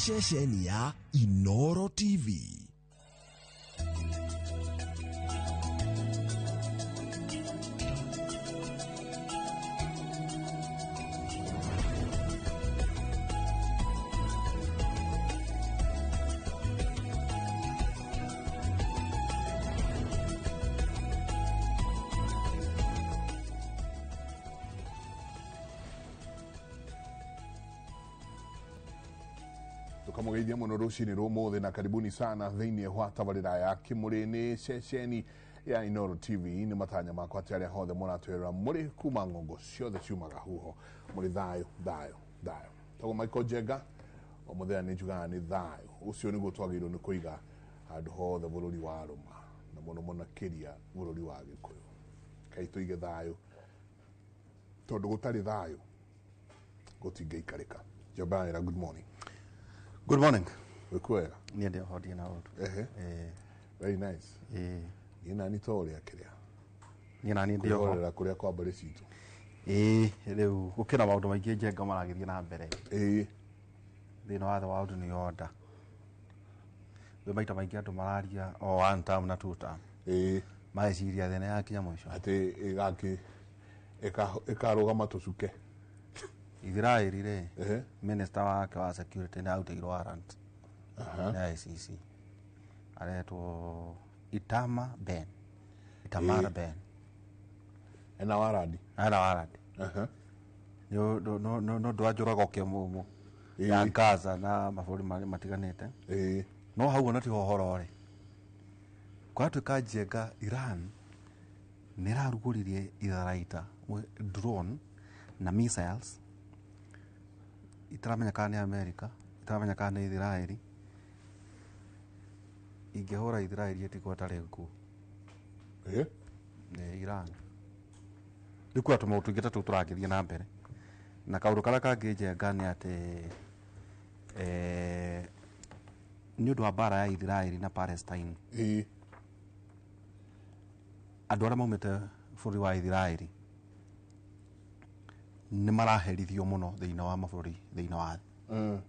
Ceceni ya Inoro TV. Tukamugeithia muno rucini rwa umuthi na karibuni sana thiini wa tabarira ya Kimurĩ-inĩ, ceceni ya Inoro TV. Nĩ matanya makwa atĩ arĩa hothe mũratwĩrora mũrĩ kuma ng'ongo ciothe ciumaga huho mũrĩ thayũ thayũ thayũ. Tagwo Michael Njenga, o mũthenya nĩ njugaga nĩ thayũ ũcio nĩguo twagĩrĩirwo nĩ kũiga handũ hothe bũrũri wa rũma, na mũno mũno kĩria bũrũri wa Gĩkũyũ. Kai tũige thayũ, tondũ gũtarĩ thayũ gũtingĩikarĩka. Njambaĩra, good morning. Good morning. Wĩkuo wega? Niĩ ndĩ oho, ndirĩ na ũndũ. Ehe. Very nice. Niĩ nani to ũrĩa kĩrĩa Niĩ nani ndĩ oho. Kwĩhorera kũrĩa kwa mbarĩ citũ. Ĩĩ, rĩu gũkĩra maũndũ maingĩ Njenga maragĩthiĩ na mbere thĩinĩ wa the world nĩ order. Rĩu maita maingĩ andũ mararia o one term na two term. Mareciria thĩ nĩ yakinya mũico. Atĩ ĩgakĩ ĩkarũgama tũcuke. Israeli rĩ, minister wake wa security nĩ arutĩirwo warrant nĩ ICC. Aretwo Itamar Ben. Itamar Ben. Ena warandi. Ena warrant. Nĩ ũndũ wa njũrago kĩmũmũ ya Gaza na mabũrũri marĩa matiganĩte. No hau ona tiho ũhoro ũrĩ. Kũratuĩka Njenga Iran nĩ ĩrarugũririe itharaita, drone na missiles itaramenya kana nĩ America, itaramenya kana nĩ Israeli. Ingĩhũra Israeli ĩtigwo ĩtarĩ nguo. Nĩ Iran. Rĩu kwĩna tũmaũndũ tũingĩ ta tũu tũragĩthiĩ na mbere. Na kaũndũ karĩa kangĩ Njenga nĩ atĩ nĩ ũndũ wa mbara ya Israeli na Palestine. Andũ arĩa maumĩte bũrũri wa Israeli nĩ maraherithio mũno thĩinĩ wa mabũrũri thĩinĩ wa thĩ.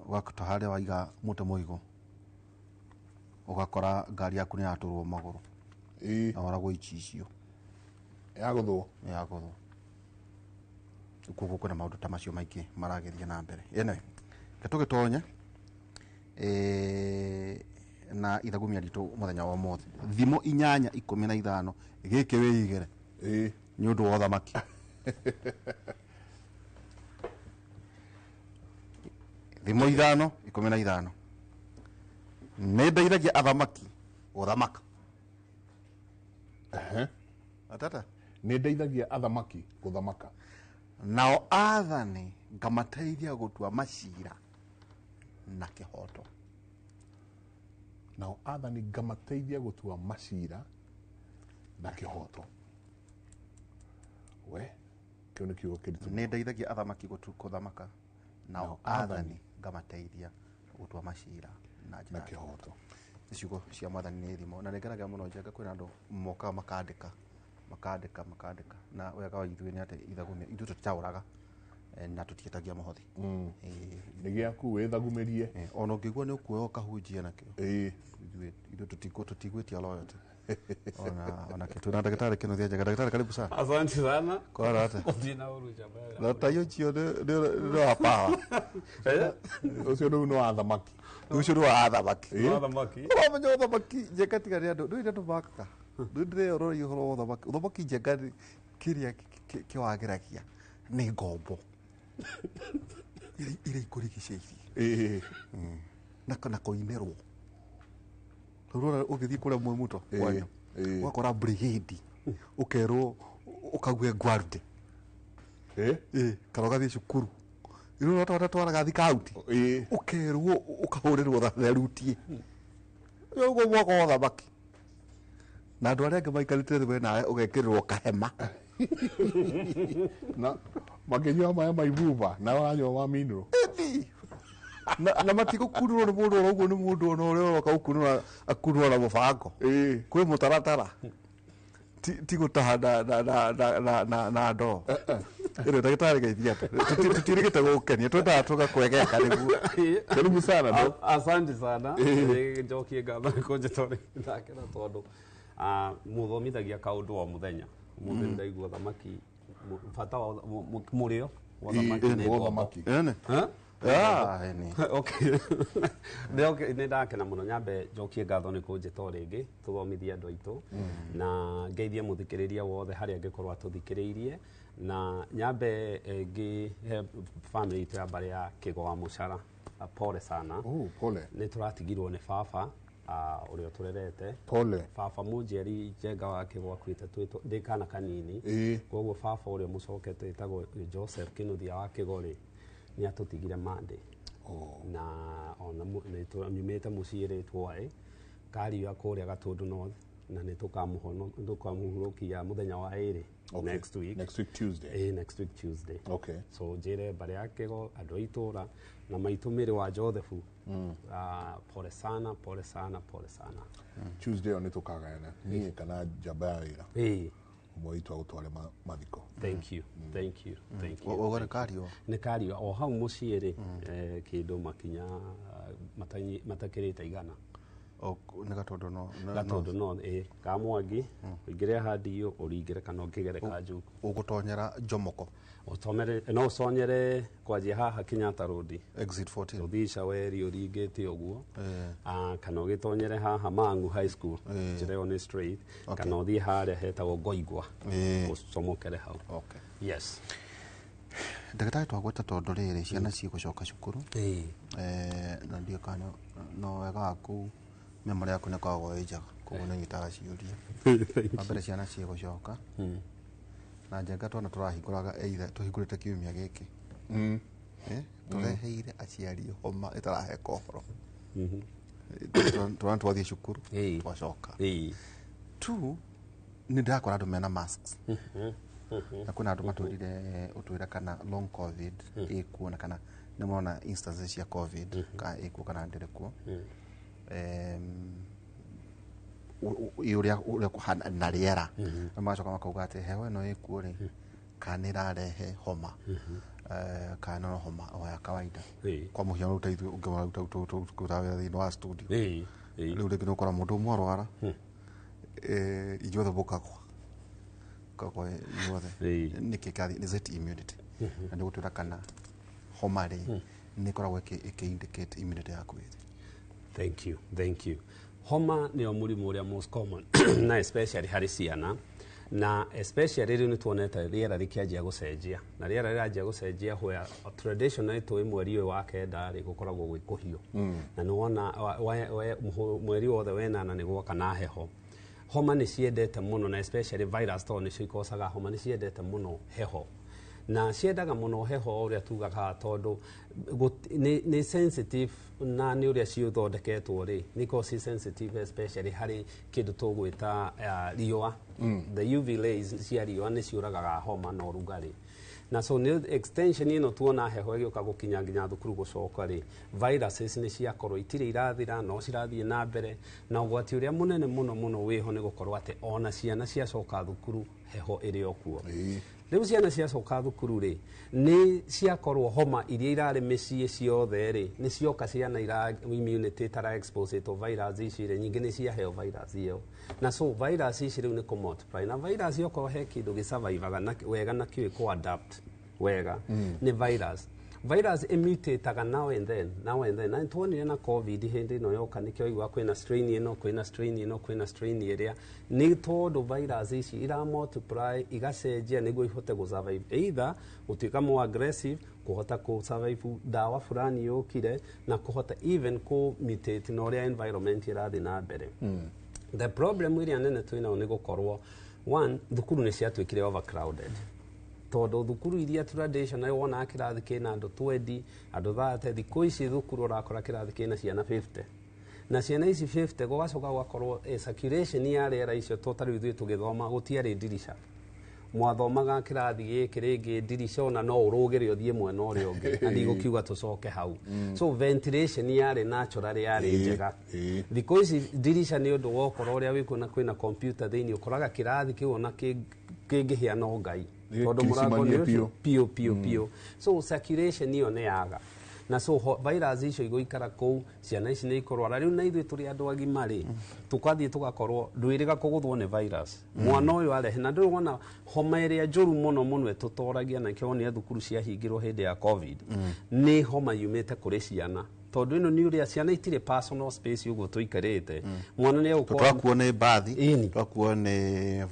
Ũgakora harĩa waiga mũtĩ mũigũ, ũgakora ngari yaku nĩ yatũrwo magũrũ. Na waragwo icicio. Yagũthwo. Yagũthwo. Koguo kwĩna maũndũ ta macio maingĩ maragĩthiĩ na mbere. Anyway, reke tũgĩtonye na ithagumia ritũ mũthenya wa ũmũthĩ. Thimo 8:15 gĩkĩ wĩigĩre. Nĩ ũndũ wa ũthamaki. Thimo 5:15. Nĩ ndeithagia athamaki gũthamaka. Atata? Nĩ ndeithagia athamaki gũthamaka. Nao athani ngamateithia gũtua macira na kĩhoto. Nao athani ngamateithia gũtua macira na kĩhoto. We, kĩu nĩ kiugo kĩritũ. Nĩ ndeithagia athamaki gũthamaka. Nao Nao athani athani ngamateithia gũtua macira na njĩra na ya kĩhoto. Nĩ ciugo cia mwathani nĩ thimo. Na nĩ ngenagia mũno Njenga kwĩna andũ mokaga makandĩka, makandĩka, makandĩka. Na wega wa ithuĩ nĩ atĩ ithagumia, ithuĩ tũticaũraga, na tũtiĩtagia mũhothi. Nĩ gĩaku wĩthagumĩrie. Ona ũngĩigua nĩ ũkuoya ũkahunjia nakĩo. Ithuĩ tũtigwĩtia loyalty. Ona kĩtu. Na ndagĩtarĩ Kĩnuthia Njenga. Ndagĩtarĩ, karibu sana. Asante sana. Kwara ate? Gũthiĩ na ũru Jabera. Na tai ũcio nĩ wa power. Ũcio rĩu nĩ wa thamaki. Ũcio nĩ wa thamaki. Wa thamaki. Ũramenya ũthamaki Njenga tiga nĩ andũ. Ndũĩ andũ makaga. Ndũĩ ndĩreyororia ũhoro wa ũthamaki. Ũthamaki Njenga nĩ kĩrĩa kĩwagĩragia nĩ ngombo. Iria ikũrigicĩirie. Na kana kũinĩrwo. Rĩu ũrona ũgĩthiĩ kũrĩa Mwemuto kwanyu, ũgakora brigade, ũkerwo ũkague ngwarde. Kana ũgathiĩ cukuru. Rĩu ũrona ta twaraga thikauti. Ũkerwo ũkahũrĩrwo theruti. Rĩu ũguo mwaka wa ũthamaki. Na andũ arĩa angĩ maikarĩte thĩ we nawe ũgekĩrĩrwo kahema. Na makĩnyua maĩ ma ibuba, na ũranyua ma mineral. Ĩni. Na matigũkunũrwo nĩ mũndũ oro ũguo, nĩ mũndũ ona ũrĩa ũroka gũkunũra akunũra na mũbango. Kwĩ mũtaratara. Ti gũtaha na ndoo. Ĩno ndagĩtarĩ geithia tũtirĩgĩte gũkenia twendaga tũgakwegeka nĩguo. Karibu sana do. Asante sana. Njokie ngatho nĩ kũnjĩta ũrĩ ndakena tondũ mũthomithagia kaũndũ o mũthenya. Ũmũthĩ nĩndaigua thamaki bata wa mũrĩo wa thamaki nĩ Wa ngombo. thamaki. Ĩni. Huh? Ah, ĩni. Okay. Nĩ ndakena mũno nyambe njokie ngatho nĩ kũnjĩta o rĩngĩ tũthomithie andũ aitũ na ngeithie mũthikĩrĩria wothe harĩa angĩkorwo atũthikĩrĩirie na nyambe ngĩhe family itũ ya mbarĩ ya Kĩgo wa Mũcara pole sana. Oh, pole. Nĩ tũratigirwo nĩ baba ũrĩa ũtũrerete. Pole. Baba mũnjiari Njenga wa Kĩgo akuĩte ndĩ kana kanini. Koguo baba ũrĩa mũcokete wĩtagwo Joseph Kĩnuthia wa Kĩgo rĩ nĩ atũtigire Monday. Na ona nĩ nyumĩte mũciĩ rĩtwa Kariua kũrĩa Gatũndũ North na nĩ tũkamũhurũkia mũthenya wa ĩrĩ. Okay. Next week. Next week Tuesday. Next week Tuesday. Okay. So njĩre mbarĩ ya Kĩgo andũ a itũra na maitũ mĩrĩ wa Joseph. Pole sana, pole sana, pole sana. Tuesday ĩyo nĩ tũkagayana niĩ kana njamba ya wĩra ũmwe witũ agũtware mathiko. Thank you, thank you, thank you. Ũguo nĩ Kariua? Nĩ Kariua o hau mũciĩ rĩ kĩndũ makinya matakĩrĩte 100. Nĩ Gatũndũ no. Gatũndũ no ka Mwangi ũingĩre handi ũringĩre kana ũngĩgere Kanjuku. Ũgũtonyera Jomoko. Ũtomere no ũconyere kwanjia haha Kenyatta Road. Exit 14. Ũthiĩ Caweri ũringĩte ũguo. Kana ũgĩtonyere haha Mang'u High School. Njĩra ĩyo nĩ straight. Kana ũthiĩ harĩa hetagwo Ngoingwa. Ũcomokere hau. Okay. Yes. Ndagĩtarĩ twagweta tondũ rĩrĩ ciana cigũcoka cukuru. Na ndiũ kana no wega waku memory yaku nĩ ĩkoragwo ĩ njega koguo nĩ ũnyitaga ciũria. Wa mbere ciana cigũcoka. Na Njenga twana tũrahingũraga either tũhingũrĩte kiumia gĩkĩ. Tũreheire aciari homa ĩtaraheka ũhoro. Twana twathiĩ cukuru twacoka. Two, nĩ ndĩrakora andũ mena masks. Na kwĩna andũ matwĩrire ũtwĩre kana long covid ĩkuo na kana nĩ mona instances cia covid kana ĩkuo kana ndĩrĩ kuo. Ũrĩa kũhana na rĩera. Na magacoka makauga atĩ heho ĩno ĩkuo rĩ kana nĩ ĩrarehe homa kana no homa o ya kawaida. Kwa mũhiano rĩu ta ithuĩ ũngĩona rĩu tũrutaga wĩra thĩinĩ wa studio. Rĩu rĩngĩ nĩ ũkora mũndũ ũmwe arwara inyuothe mũkagwa. Mũkagwa inyuothe. Nĩkĩ kĩrathiĩ? Is it immunity? Na nĩ gũtwĩra kana homa rĩ nĩ ĩkoragwo ĩkĩ indicate immunity yaku ĩthĩ. Thank you, thank you. Homa nĩyo mũrimũ ũrĩa most common na especially harĩ ciana na especially rĩu nĩ tuonete rĩera rĩkĩanjia gũcenjia na rĩera rĩranjia gũcenjia where traditionally tũĩ mweri ũyũ wa kenda rĩ gũkoragwo gwĩ kũhiũ na nĩ wona mweri wothe wenana nĩ gwoka na heho. Homa nĩ ciendete mũno na especially virus tondũ nĩcio ikocaga homa nĩ ciendete mũno heho na ciendaga mũno heho ũrĩa tugaga tondũ nĩ sensitive na nĩ ũrĩa ciũthondeketwo rĩ nĩ ikoragwo ci sensitive especially harĩ kĩndũ tũgwĩta riũa. The UV rays cia riũa nĩ ciũragaga homa na ũrugarĩ na so nĩ extension ĩno tuona heho ĩgĩũka gũkinya nginya thukuru gũcoka rĩ viruses nĩ ciakorwo itirĩ irathira no cirathiĩ na mbere na ũgwati ũrĩa mũnene mũno mũno wĩho nĩ gũkorwo atĩ ona ciana ciacoka thukuru heho ĩrĩ o kuo. Rĩu ciana ciacoka thukuru rĩ nĩ ciakorwo homa iria irarĩ mĩciĩ ciothe rĩ nĩ cioka ciana ira immunity ĩtara expose to virus ici rĩ nyingĩ nĩ ciaheo virus ĩyo na so virus ici rĩu nĩ kũ multiply na virus okorwo he kĩndũ gĩsurvivaga wega na kĩũĩ kũ adapt wega nĩ virus. Virus ĩmutataga now and then, now and then. Na tuonire na covid hĩndĩ ĩno yoka nĩkĩo igua kwĩna strain ĩno, kwĩna strain ĩno, kwĩna strain ĩrĩa nĩ tondũ virus ici ira multiply igacenjia nĩguo ihote gũ survive either gũtuĩka more aggressive kũhota kũ survive ndawa fulani yũkire na kũhota even kũ mutate na ũrĩa environment ĩrathiĩ na mbere. The problem ĩrĩa nene twĩnayo nĩ gũkorwo one, thukuru nĩ ciatuĩkire overcrowded tondũ thukuru iria traditional wonaga kĩrathi kĩna andũ 20 andũ 30 thikũ ici thukuru ũrakora kĩrathi kĩna ciana 50 na ciana ici 50 gũgacoka gũgakorwo circulation ya rĩera icio to ta rĩu ithuĩ tũgĩthoma gũtiarĩ ndirica mwathomaga kĩrathi gĩkĩ rĩngĩ ndirica ona no ũrũgĩre ũthiĩ mwena ũrĩa ũngĩ na ndigũkiuga tũcoke hau so ventilation yarĩ natural yarĩ njega. Thikũ ici ndirica nĩ ũndũ wokorwo ũrĩa wĩkuona kwĩna computer thĩinĩ ũkoraga kĩrathi kĩu ona kĩngĩhĩa no Ngai. Tondũ mũrango nĩ ũcio piũ piũ piũ. So circulation ĩyo nĩ yaga. Na so virus icio igũikara kũu, ciana ici nĩ ikũrwara. Rĩu na ithuĩ tũrĩ andũ agima rĩ, tũkathiĩ tũgakorwo ndwĩrĩga kũgũthwo nĩ virus. Mwana ũyũ arehe na ndũrĩ wona homa ĩrĩa njũru mũno mũno ĩtũtoragia na nĩkĩo wonire thukuru ciahingirwo hĩndĩ ya COVID. Nĩ homa yumĩte kũrĩ ciana. Tondũ ĩno nĩ ũrĩa ciana itirĩ personal space ũguo tũikarĩte. Mwana nĩ egũkorwo Twakuo nĩ mbathi, twakuo nĩ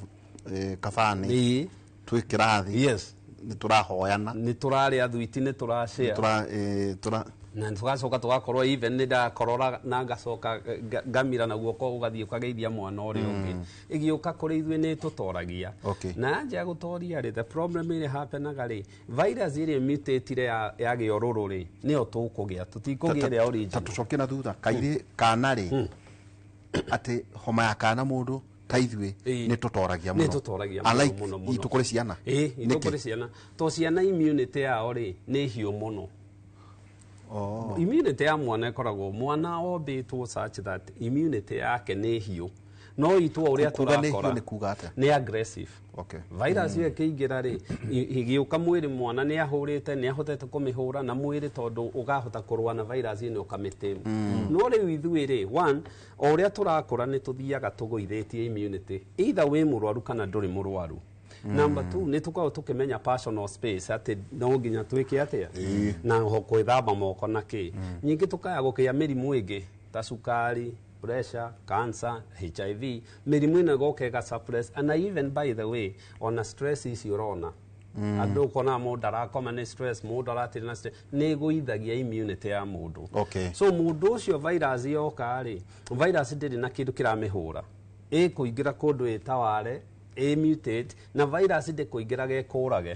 kabani, twĩ kĩrathi. Yes. Nĩ tũrahoyana, nĩ tũrarĩa thwiti, nĩ tũrashare, na tũgacoka tũgakorwo even nĩ ndakorora na ngacoka ngamira na guoko ũgathiĩ ũkageithia mwana ũrĩa ũngĩ. Ĩgĩũka kũrĩ ithuĩ nĩ tũtoragia. Na yanjia gũtoria rĩ, the problem ĩrĩa happenaga rĩ, virus ĩrĩa mutatire ya gĩorũrũ rĩ, nĩyo tũkũgĩa, tũtikũgĩa ĩrĩa original. Ta tũcokie na thutha kairĩ kana rĩ, atĩ homa ya kana mũndũ ta ithuĩ nĩ tũtoragia mũno. Nĩ tũtoragia mũno mũno mũno. Itũ kũrĩ ciana. Itũ kũrĩ ciana. To ciana immunity yao rĩ nĩ hiũ mũno. Immunity ya mwana ĩkoragwo mwana ombĩtwo such that immunity yake nĩ hiũ. No itũ ũrĩa tũrakora nĩ kuga atĩa? Nĩ aggressive. Okay. Virus ĩyo ĩkĩingĩra rĩ, ĩgĩũka mwĩrĩ mwana nĩ ahũrĩte, nĩ ahotete kũmĩhũra na mwĩrĩ tondũ ũkahota kũrũa na virus ĩno ũkamĩtame. No rĩu ithuĩ rĩ, one, o ũrĩa tũrakũra nĩ tũthiaga tũgũithĩtie immunity. Either wĩ mũrwaru kana ndũrĩ mũrwaru. Number 2, nĩ tũkoragwo tũkĩmenya personal space atĩ no nginya twĩke atĩa na gwĩthamba moko na kĩ. Nyingĩ tũkaya gũkĩa mĩrimũ ĩngĩ ta cukari, pressure, cancer, HIV, mĩrimũ ĩno ĩgoka ĩga suppress. And even by the way, ona stress ici ũrona andũ ũkona mũndũ arakoma nĩ stress, mũndũ aratĩra na stress, nĩ ĩgũithagia immunity ya mũndũ. So mũndũ ũcio virus yoka rĩ, virus ndĩrĩ na kĩndũ kĩramĩhũra, ĩkũingĩra kũndũ ĩtaware, ĩmutate, na virus ndĩkũingĩraga ĩkũrage,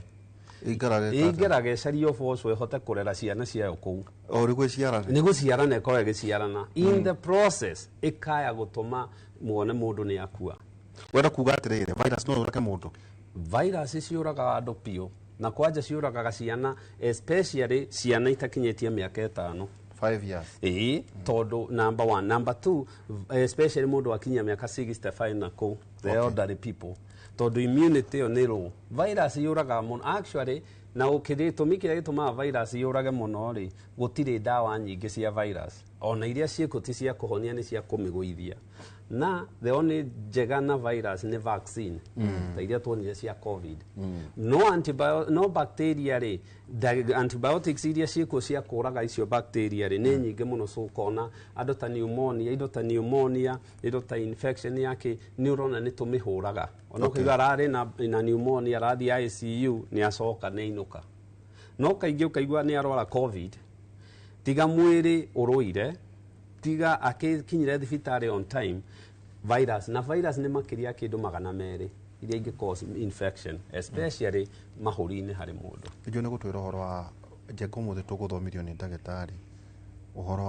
ĩingĩraga ĩcarie ũboco ĩhote kũrera ciana ciayo kũu. O rĩ gwĩciarana? Nĩ gũciarana ĩkorwo ĩgĩciarana. In the process ĩkaya gũtũma muone mũndũ nĩ akua. Wenda kuga atĩrĩrĩ, virus no yũrage mũndũ? Virus ciũragaga andũ piũ, na kwanja ciũragaga ciana, especially ciana itakinyĩtie mĩaka 5. 5 years. Ĩĩ, tondũ number 1, number 2, especially mũndũ akinyia mĩaka 65 na kũu, the elderly people, tondũ immunity ĩyo nĩ low. Virus yũragaga mũno actually, na gĩtũmi kĩrĩa gĩtũmaga virus yũrage mũno rĩ, gũtirĩ ndawa nyingĩ cia virus, ona iria ciĩkuo ti cia kũhonia, nĩ cia kũmĩgũithia. Na the only njega na virus nĩ vaccine, ta iria tuonire cia COVID. No no bacteria rĩ, antibiotics iria ciĩkuo cia kũraga icio bacteria rĩ, nĩ nyingĩ mũno. So ũkona andũ ta pneumonia, indo ta pneumonia, indo ta infection yake, nĩ ũrona nĩ tũmĩhũraga. Ona ũkaigua ararĩ na pneumonia, arathiĩ ICU, nĩ acoka nĩ ainũka. No kaingĩ ũkaigua nĩ arwara COVID, tiga mwĩrĩ ũrũire, tiga akikinyire thibitarĩ on time, virus na virus nĩ makĩria kĩndũ 200 iria ingĩ cause infection, especially mahũri-inĩ harĩ mũndũ. Ijũ nĩ gũtwĩra ũhoro wa Njenga ũmũthĩ tũgũthomithio nĩ ndagĩtarĩ ũhoro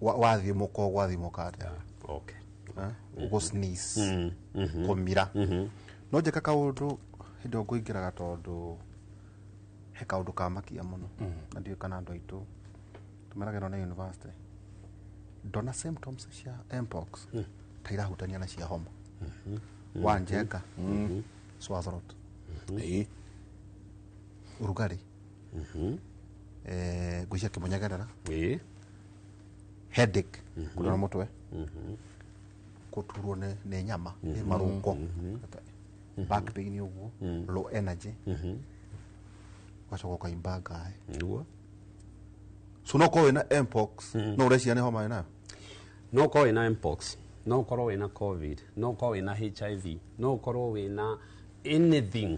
wa wathimũka gwathimũka atĩa. Okay. Gũ sneeze, kũmira. No njĩka kaũndũ hĩndĩ ĩyo ngũingĩraga tondũ he kaũndũ kamakia mũno na ndiũĩ kana andũ aitũ tumeragĩrwo nĩ university. Ndona symptoms cia mpox ta irahutania na cia homa. Wa Njenga, sore throat, ũrugarĩ, ngwĩciria kĩmunyegerera, headache, kũrwara mũtwe, kũturwo nĩ nyama, nĩ marũngo, back pain ũguo, low energy, ũgacoka ũkaimba ngaĩ. Nĩguo. So no ũkorwo wĩna mpox, no ũreciria nĩ homa wĩnayo? No ũkorwo wĩna mpox, no ũkorwo wĩna COVID, no ũkorwo wĩna HIV, no ũkorwo wĩna anything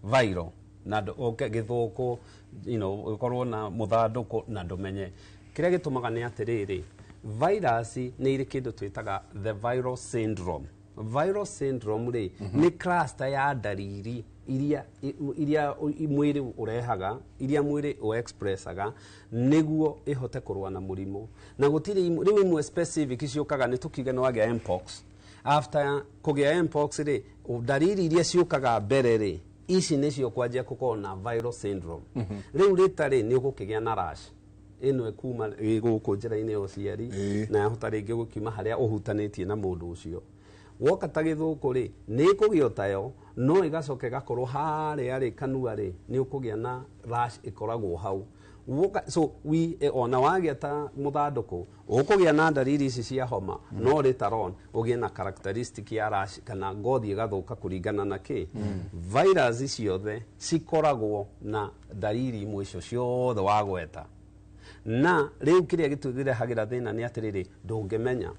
viral, na gĩthũkũ, you know, ũkorwo na mũthandũkũ na ndũmenye. Kĩrĩa gĩtũmaga nĩ atĩrĩrĩ, virus nĩ irĩ kĩndũ twĩtaga the viral syndrome. Viral syndrome rĩ, nĩ cluster ya ndariri iria mwĩrĩ ũrehaga, iria mwĩrĩ ũexpressaga nĩguo ĩhote kũrũa na mũrimũ. Na gũtirĩ rĩu imwe specific ciũkaga, nĩ tũkiuge nĩ wagĩa mpox. After kũgĩa mpox rĩ, ndariri iria ciũkaga mbere rĩ, ici nĩcio kwanjia gũkorwo na viral syndrome. Rĩu rĩtarĩ nĩ ũgũkĩgĩa na rash ĩno ĩkuma gũkũ njĩra-inĩ ya ũciari, na yahota rĩngĩ gũkiuma harĩa ũhutanĩtie na mũndũ ũcio. Woka ta gĩthũkũ rĩ, nĩ ĩkũgĩa tayo no ĩgacoka ĩgakorwo harĩa rĩ kanua rĩ, nĩ ũkũgĩa na rash ĩkoragwo hau. Woka, so we ona wagĩa ta mũthandũkũ ũkũgĩa na ndariri ici cia homa, no later on ũgĩe na characteristic ya rash kana ngothi ĩgathũka kũringana na kĩ. Virus ciothe cikoragwo na ndariri imwe icio ciothe wagweta. Na rĩu kĩrĩa gĩtũrehagĩra thĩna nĩ atĩrĩrĩ, ndũngĩmenya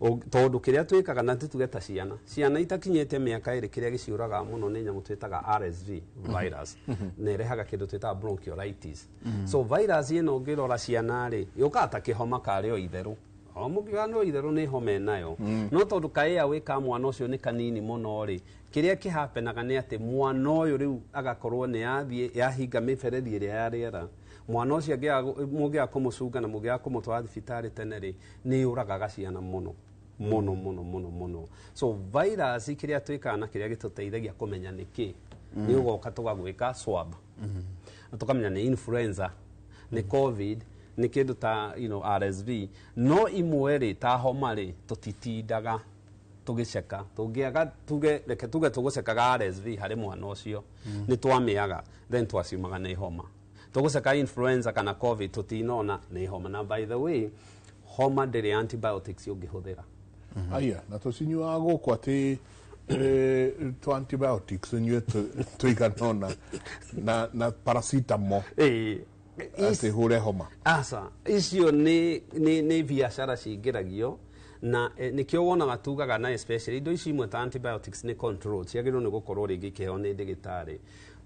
tondũ kĩrĩa twĩkaga na tituge ta ciana itakinyĩte mĩaka ĩrĩ, kĩrĩa gĩciũragaga mũno nĩ nyamũ twĩtaga RSV virus, na ĩrehaga kĩndũ twĩtaga bronchiolitis. So virus ĩno ũngĩrora ciana rĩ, yũkaga ta kĩhoma karĩ o itherũ, o mũngiuga no itherũ nĩ homa ĩnayo, no tondũ ka airway ka mwana ũcio nĩ kanini mũno rĩ, kĩrĩa kĩhapenaga nĩ atĩ mwana ũyũ rĩu agakorwo nĩ yathiĩ yahinga mĩberethi ĩrĩa ya rĩera. Mwana ũcio mũngĩaga kũmũcunga na mũngĩaga kũmũtwara thibitarĩ tene rĩ, nĩ yũragaga ciana mũno mũno mũno mũno mũno. So virus kĩrĩa twĩkaga na kĩrĩa gĩtũteithagia kũmenya nĩ kĩ, nĩ ũgoka tũgagwĩka swab, na tũkamenya nĩ influenza, nĩ COVID, nĩ kĩndũ ta RSV. No imwe rĩ, ta homa rĩ, tũtitindaga tũgĩceka, tũngĩaga tuge reke tuge tũgũcekaga RSV harĩ mwana ũcio, nĩ twamĩaga, then twaciumaga nĩ homa. Tũgũceka influenza kana COVID, tũtinona nĩ homa. Na by the way, homa ndĩrĩ antibiotics ũngĩhũthĩra. Aya, na tũcinyuaga gũkũ atĩ tũ antibiotics nyue tũigana na paracetamol atĩ hũre homa. Aca, icio nĩ biacara cingĩragio na nĩkĩo wonaga tugaga, na especially indo ici imwe ta antibiotics nĩ control ciagĩrĩirwo nĩ gũkorwo rĩngĩ ikĩheo nĩ ndagĩtarĩ.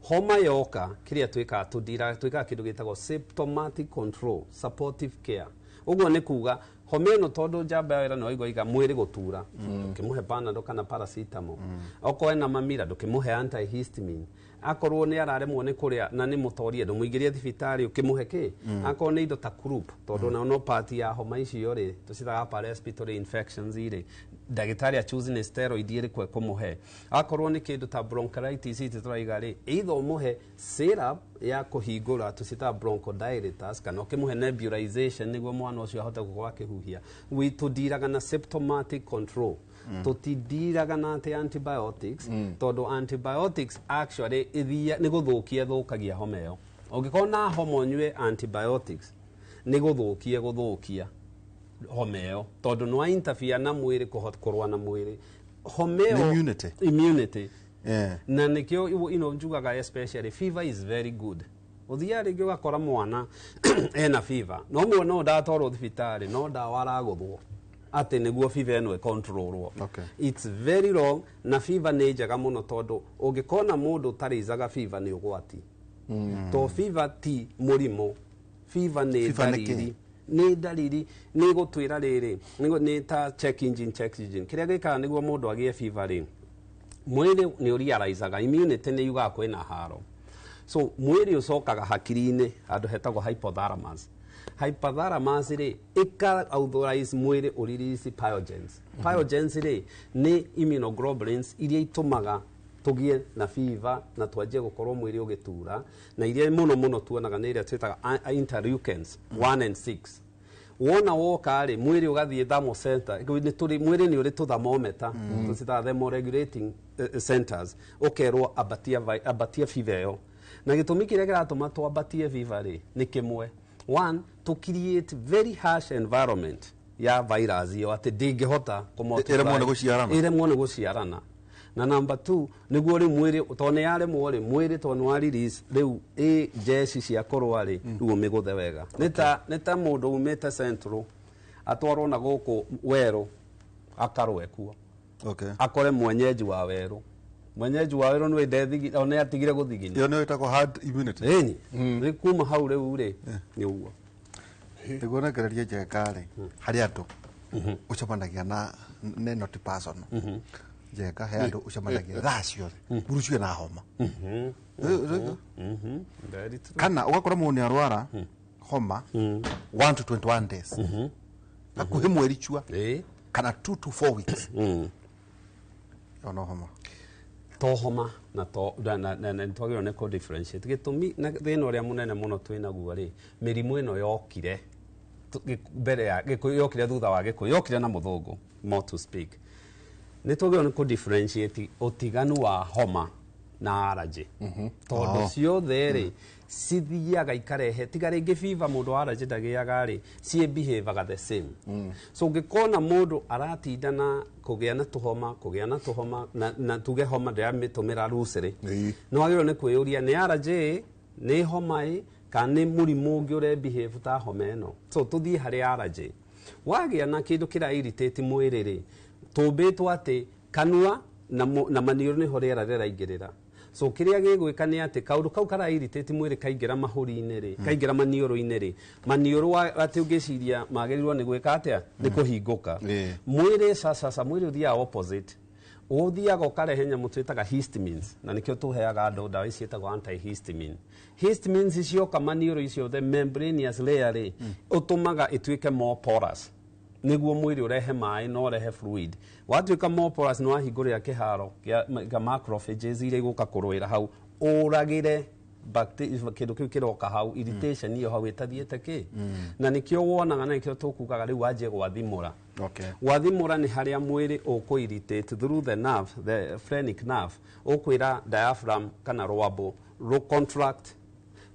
Homa yoka, kĩrĩa twĩkaga, tũndira twĩkaga kĩndũ gĩtagwo symptomatic control, supportive care. Ũguo nĩ kuga homa ĩno, tondũ njamba ya wĩra nĩ waigua iga mwĩrĩ gũtura, ndũkĩmũhe Panadol kana paracetamol. Okorwo ena mamira, ndũkĩmũhe antihistamine. Akorwo nĩ araremwo nĩ kũrĩa na nĩ mũtorie, ndũmũingĩrie thibitarĩ ũkĩmũhe kĩ. Akorwo nĩ indo ta croup, tondũ nayo no part ya homa icio rĩ, tũcitaga upper respiratory infections rĩ, ndagĩtarĩ achoose nĩ steroid ĩrĩkũ ekũmũhe. Akorwo nĩ kĩndũ ta bronchitis ici tũraiga rĩ, either ũmũhe syrup ya kũhingũra, tũcitaga bronchodilators, kana ũkĩmũhe nebulization nĩguo mwana ũcio ahote gũkorwo akĩhuhia. We tũndiraga na symptomatic control, tũtindiraga na atĩ antibiotics, tondũ antibiotics actually ithia nĩ gũthũkia ĩthũkagia homa ĩyo. Ũngĩkorwo na homa ũnyue antibiotics, nĩ gũthũkia gũthũkia homa ĩyo, tondũ nĩ wa interfere na mwĩrĩ kũrũa na mwĩrĩ homa ĩyo. Nĩ immunity. Immunity. Na nĩkĩo njugaga especially fever is very good. Ũthiaga rĩngĩ ũgakora mwana ena fever, no mwana ũyũ ndatwarwo thibitarĩ, no ndawa aragũthwo atĩ nĩguo fever ĩno ĩcontrolwo. It's very wrong. Na fever nĩ njega mũno, tondũ ũngĩkona mũndũ ũtarĩicaga fever nĩ ũgwati, to fever ti mũrimũ, fever nĩ Fever nĩ ndariri. Nĩ ndariri, nĩ gũtwĩra rĩrĩ nĩ ta check engine. Check engine kĩrĩa gĩkaga nĩguo mũndũ agĩe fever rĩ, mwĩrĩ nĩ ũrealizaga, immunity nĩ yugaga kwĩna haro. So mwĩrĩ ũcokaga hakiri-inĩ handũ hetagwo hypothalamus. Hypothalamus rĩ, ĩka authorize mwĩrĩ ũrelease pyrogens. Pyrogens rĩ, nĩ immunoglobulins iria itũmaga tũgĩe na fever na twanjie gũkorwo mwĩrĩ ũgĩtura, na iria mũno mũno tuonaga nĩ ĩrĩa twĩtaga interleukins 1 and 6. Wona woka rĩ, mwĩrĩ ũgathiĩ thermocenter. Nĩ tũrĩ mwĩrĩ nĩ ũrĩ tũthermometer, tũcitaga thermoregulating centers, ũkerwo ambatia ambatia fever ĩyo. Na gĩtũmi kĩrĩa kĩratũma twambatie fever rĩ, nĩ kĩmwe: one, to create very harsh environment ya virus ĩyo atĩ ndĩngĩhota kũ-multiply. Ĩremwo nĩ gũciarana. Ĩremwo nĩ gũciarana. Na number two, nĩguo rĩu mwĩrĩ, tondũ nĩ yaremwo rĩ, mwĩrĩ tondũ nĩ wa release rĩu ĩ njeci cia kũrũa rĩ, rĩu ũmĩgũthe wega. Nĩ ta mũndũ umĩte Central atwarwo na gũkũ werũ akarũe kuo, akore mwenyeji wa werũ, mwenyeji wa werũ nĩ ndethigi nĩ atigire gũthigina. Ĩyo nĩyo ĩtagwo herd immunity. Ĩni nĩ kuma hau rĩu rĩ, nĩ ũguo. Nĩguo nengererie Njenga rĩ, harĩ andũ ũcemanagia na nĩ not personal. Njenga, he andũ ũcemanagia thaa ciothe mũrucio na homa. Very true. Kana ũgakora mũndũ nĩ arwara homa 1 to 21 days, hakuhĩ mweri cua, kana 2 to 4 weeks. Ĩyo no homa? To homa na to na twagĩrĩirwo nĩ kũ differentiate. Gĩtũmi na thĩna ũrĩa mũnene mũno twĩ naguo rĩ, mĩrimũ ĩno yokire mbere ya Gĩkũyũ, yokire thutha wa Gĩkũyũ, yokire na mũthũngũ, more to speak. Nĩ twagĩrĩirwo nĩ kũ differentiate ũtiganu wa homa na allergy. Tondũ ciothe rĩ cithiaga ikarehe tiga rĩngĩ fever mũndũ wa allergy ndagĩaga rĩ, ciĩ behavior the same. So ũngĩkona mũndũ aratinda na kũgĩa na tũhoma, kũgĩa na tũhoma na tuge homa ndĩramĩtũmĩra loosely, nĩ wagĩrĩirwo nĩ kwĩyũria nĩ allergy, nĩ homa ĩ, kana nĩ mũrimũ ũngĩ ũre behave ta homa ĩno. So tũthiĩ harĩ allergy. Wagĩa na kĩndũ kĩra irritate mwĩrĩ rĩ, tũmbĩtwo atĩ kanua na maniũrũ nĩho rĩera rĩraingĩrĩra. So kĩrĩa gĩgwĩka nĩ atĩ kaũndũ kau kara irritate mwĩrĩ kaingĩra mahũri-inĩ rĩ, kaingĩra maniũrũ-inĩ rĩ, maniũrũ atĩ ũngĩciria magĩrĩirwo nĩ gwĩka atĩa? Nĩ kũhingũka. Mwĩrĩ sasa mwĩrĩ ũthiaga opposite. Ũthiaga ũkarehe nyamũ twĩtaga histamines, na nĩkĩo tũheaga andũ ndawa ici ciĩtagwo antihistamine. Histamines cioka maniũrũ icio, the membranous layer rĩ, ũtũmaga ĩtuĩke more porous nĩguo mwĩrĩ ũrehe maĩ na ũrehe fluid. Watuĩka more porous nĩ wahingũrĩra kĩharo kĩa macrophages iria igũka kũrũĩra hau, ũragĩre kĩndũ kĩu kĩroka hau, irritation ĩyo hau ĩtathiĩte kĩ. Na nĩkĩo wonaga na nĩkĩo tũkugaga rĩu wanjie gwathimũra. Gwathimũra nĩ harĩa mwĩrĩ ũkũ irritate through the nerve, the phrenic nerve, ũkwĩra diaphragm kana rwambo rũ contract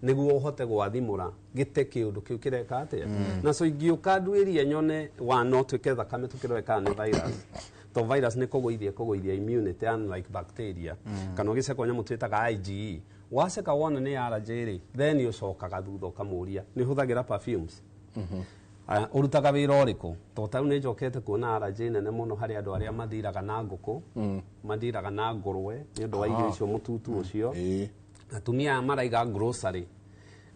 nĩguo ũhote gwathimũra gĩte kĩũndũ kĩu kĩreka atĩa. Na so ingĩũka nduĩrie nyone wa no twĩke thakame tũkĩrore kana nĩ virus, to virus nĩ kũgũithia immunity unlike bacteria. Kana ũgĩcekwo nyamũ twĩtaga IgE, waceka wona nĩ allergy rĩ, then ũcokaga thutha ũkamũria nĩ ũhũthagĩra perfumes, ũrutaga wĩra ũrĩkũ? Tondũ tarĩu nĩ njokete kuona allergy nene mũno harĩ andũ arĩa mathiraga na ngũkũ, mathiraga na ngũrwe nĩ ũndũ wa irio icio, mũtutu ũcio. Atumia aya maraiga grocery,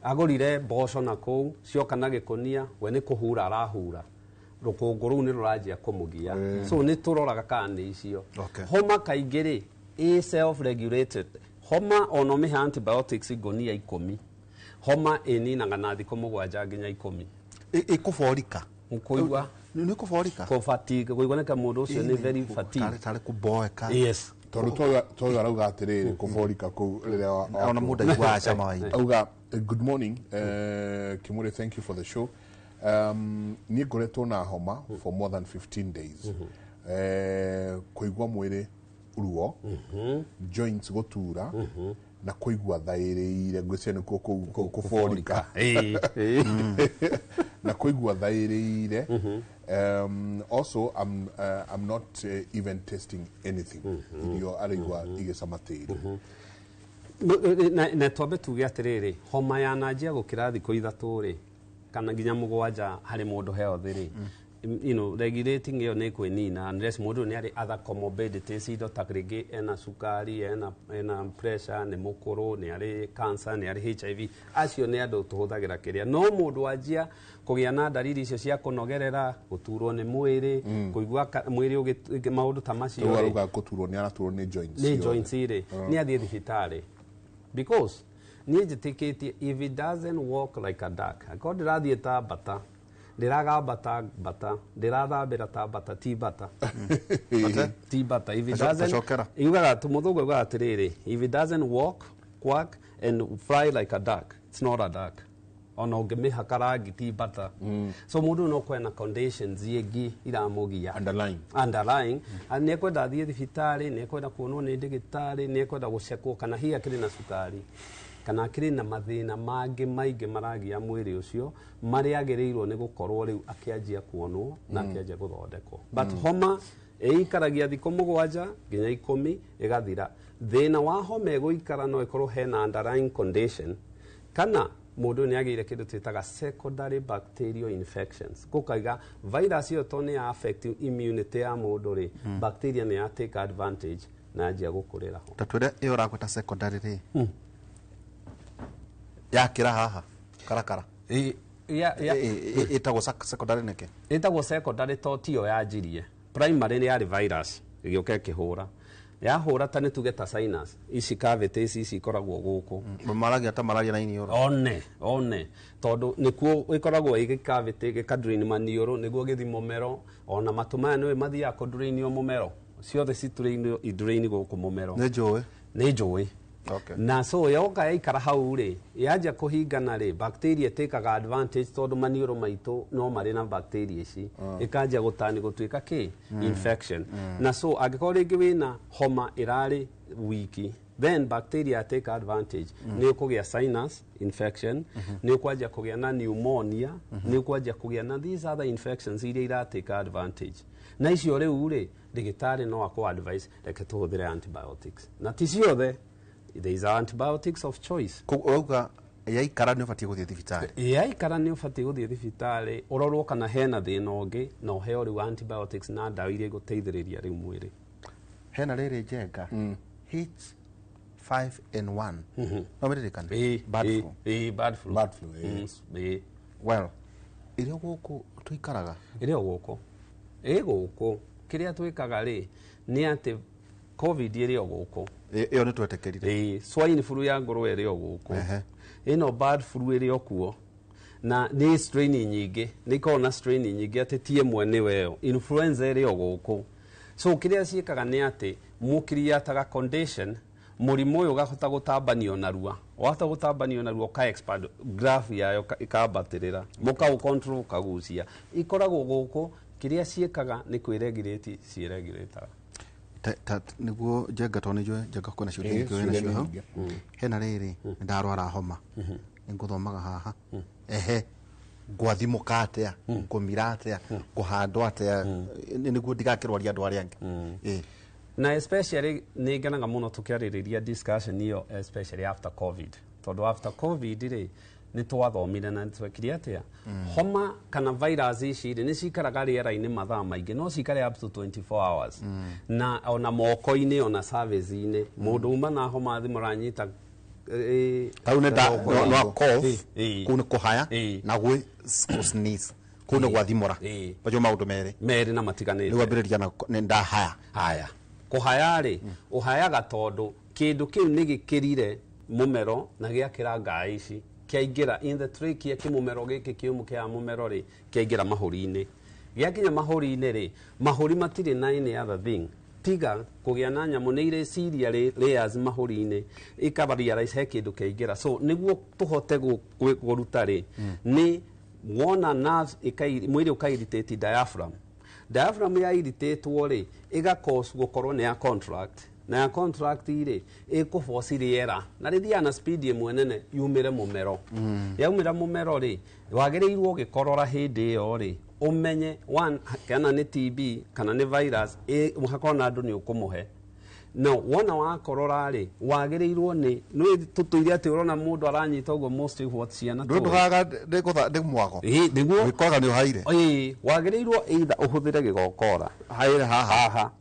agũrire mboco na kũu cioka na gĩkũnia, we nĩ kũhura arahura, rũkũngũ rũu nĩ rũranjia kũmũgia. So nĩ tũroraga kana nĩ icio. Homa kaingĩ rĩ ĩ self regulated. Homa ona ũmĩhe antibiotics ngũnia 10, homa ĩninaga na thikũ 7 nginya 10. Ĩkũborika. Ũkũigua Nĩ kũborika. Kũ fatigue, kũigua nĩ mũndũ ũcio nĩ very fatigued. Tarĩ kũboeka. Yes. Tondũ toyo arauga atĩrĩrĩ, kũborika kũu rĩrĩa ona mũndũ aiguaga cama wa indo. Auga, good morning, Kimuri, thank you for the show. Niĩ ngoretwo na homa for more than 15 days. Kũigua mwĩrĩ ruo, joints gũtura, na kũigua thaĩrĩire, ngwĩciria nĩkuo kũu kũborika. Na kũigua thaĩrĩire. Also I'm not even tasting anything. Irio araigua igĩcama tĩri. Na twambe tuge atĩrĩrĩ, homa yananjia gũkĩra thikũ 3 rĩ, kana nginya 7 harĩ mũndũ health rĩ, you know, regulating ĩyo nĩ kwĩnina unless mũndũ nĩ arĩ other comorbidities, indo ta rĩngĩ ena cukari, ena pressure, nĩ mũkũrũ, nĩ arĩ cancer, nĩ arĩ HIV, acio nĩ andũ tũhũthagĩra kĩrĩa. No mũndũ wanjia kũgĩa na dariri icio cia kũnogerera, gũturwo nĩ mwĩrĩ, kũigua mwĩrĩ maũndũ ta macio rĩ, arauga gũturwo nĩ araturwo nĩ joints, nĩ joints rĩ, nĩ athiĩ thibitarĩ. Because niĩ njĩtĩkĩtie if it doesn't walk like a duck, akorwo ndĩrathiĩ ta mbata, ndĩragamba ta mbata, ndĩrathambĩra ta mbata, ti mbata. Ti mbata. If it doesn't, yugaga mũthũngũ yugaga atĩrĩrĩ, if it doesn't walk, quack and fly like a duck, it's not a duck. Ona ũngĩmĩhaka rangi ti mbata. So mũndũ no kwena conditions ingĩ iramũgia. Underlying. Nĩ ekwenda athiĩ thibitarĩ, nĩ ekwenda kuonwo nĩ ndagĩtarĩ, nĩ ekwenda gũcekwo kana hihi akĩrĩ na cukari, kana akĩrĩ na mathĩna mangĩ maingĩ maragia mwĩrĩ ũcio marĩa agĩrĩirwo nĩ gũkorwo rĩu akĩanjia kuonwo na akĩanjia gũthondekwo. But homa ĩikaragia thikũ 7 nginya 10 ĩgathira. Thĩna wa homa ĩgũikara no ĩkorwo hena underlying condition, kana mũndũ nĩ agĩire kĩndũ twĩtaga secondary bacterial infections. Gũkaiga virus ĩyo to nĩ ya affect immunity ya mũndũ rĩ, bacteria nĩ ya take advantage na yanjia gũkũrĩra ho. Ta twĩre ĩyo ũrakwĩta secondary rĩ, yakĩra haha karakara ĩtagwo secondary nĩkĩ? Ĩtagwo secondary to tiyo yanjirie. Primary nĩ yarĩ virus ĩgĩũka ĩkĩhũra, yahũra ta nĩ tuge ta sinus ici, cavities ici ikoragwo gũkũ, maragia ta maragia na iniũrũ, one tondũ nĩkuo ĩkoragwo ĩgĩ cavity gĩka drain maniũrũ nĩguo gĩthi mũmero, ona matũ maya nĩwe mathiaga kũ drainio mũmero, ciothe ci drain gũkũ mũmero. Nĩ njũĩ. Nĩ njũĩ. Okay. Na so yoka yaikara hau rĩ, yanjia kũhingana rĩ, bacteria ĩtĩkaga advantage tondũ maniũrũ maitũ no marĩ na bacteria ici, ĩkanjia gũtani gũtuĩka kĩ infection. Na so angĩkorwo rĩngĩ wĩna homa ĩrarĩ wiki, then bacteria take advantage, nĩ ũkũgĩa sinus infection, nĩ ũkwanjia kũgĩa na pneumonia, nĩ ũkwanjia kũgĩa na these other infections iria iratake advantage. Na icio rĩu rĩ, ndagĩtarĩ no akũ advice reke tũhũthĩre antibiotics, na ti ciothe, there is antibiotics of choice. Koguo ũrauga yaikara nĩ ũbatiĩ gũthiĩ thibitarĩ? Yaikara nĩ ũbatiĩ gũthiĩ thibitarĩ ũrorwo kana hena thĩna ũngĩ, na ũheo rĩu antibiotics na ndawa iria igũteithĩrĩria rĩu mwĩrĩ. Hena rĩrĩ, Njenga, H5N1, no mĩririkane? Bird flu. Ĩĩ, bird flu. Bird flu, ĩĩ. Ĩĩ. Well, ĩrĩ gũkũ tũikaraga? Ĩrĩ o gũkũ, ĩ gũkũ. Kĩrĩa twĩkaga rĩ nĩ atĩ COVID ĩrĩ o gũkũ. Ĩyo nĩ twetĩkĩrire. Ĩĩ, swine flu ya ngũrwe ĩrĩ o gũkũ. Ĩno bird flu ĩrĩ o kuo, na nĩ strain nyingĩ, nĩ ikoragwo na strain nyingĩ atĩ ti ĩmwe nĩwe ĩyo. Influenza ĩrĩ o gũkũ. So kĩrĩa ciĩkaga nĩ atĩ mũkiriataga condition, mũrimũ ũyũ ũgahota gũtambanio narua, wahota gũtambanio narua ũka expand graph yayo ĩkambatĩrĩra, mũkaũ control ũkagucia. Ikoragwo gũkũ. Kĩrĩa ciĩkaga nĩ kwĩregirĩti ciĩregirĩtaga. Nĩguo, Njenga, tondũ nĩnjũĩ Njenga kwĩna ciũria Ĩĩ, nyingĩ wĩna ciũria nacio nĩ hau. nyingĩ. Hena rĩrĩ, nĩ ndarwara homa, nĩ ngũthomaga haha, ehe, ngwathimũka atĩa, ngũmira atĩa, ngũhandwo atĩa nĩguo ndigakĩrwaria andũ arĩa angĩ? Ĩĩ. Na especially nĩ ngenaga mũno tũkĩarĩrĩria discussion ĩyo, especially after COVID, tondũ after COVID rĩ, nĩ twathomire na nĩ twekire atĩa, homa kana virus ici rĩ, nĩ cikaraga rĩera-inĩ mathaa maingĩ, no cikare up to 24 hours, na ona moko-inĩ, ona service-inĩ, mũndũ uma na homa thimũ aranyita Tau nĩ no cough. Kũu nĩ kũhaya. Na gwĩ sneeze, kũu nĩ gwathimũra. Macio maũndũ merĩ. Merĩ na matiganĩte. Nĩ gwambĩrĩria na nĩ ndahaya. Haya, kũhaya rĩ, ũhayaga tondũ kĩndũ kĩu nĩ gĩkĩrire mũmero na gĩakĩra ngaa ici, kĩaingĩra in the trachea, kĩmũmero gĩkĩ kĩũmũ kĩa mũmero rĩ, kĩaingĩra mahũri-inĩ. Gĩakinya mahũri-inĩ rĩ, mahũri matirĩ na any other thing tiga kũgĩa na nyamũ nĩ irĩ ciria layers mahũri-inĩ, ĩkaba realize he kĩndũ kĩaingĩra. So nĩguo tũhote kũruta rĩ, nĩ wona nerves mwĩrĩ ũka irritate diaphragm. Diaphragm ya irritatwo rĩ, ĩga cause gũkorwo nĩ ya contract, na ya contract rĩ, ĩkũforce rĩera na rĩthiaga na speed ĩmwe nene yumĩre mũmero. Yaumĩra mũmero rĩ, wagĩrĩirwo ũgĩkorora hĩndĩ ĩyo rĩ, ũmenye one kana nĩ TB kana nĩ virus, hakorwo na andũ nĩ ũkũmũhe. No wona wakorora rĩ, wagĩrĩirwo nĩ tũtũire atĩ ũrona mũndũ aranyita ũguo, most what ciana ndũ tũĩ. Ndũhaga ndĩ mwago. Ĩĩ, nĩguo. Wĩkoraga nĩ ũhaire. Ĩĩ, wagĩrĩirwo either ũhũthĩre gĩgokora haire haha. Haha.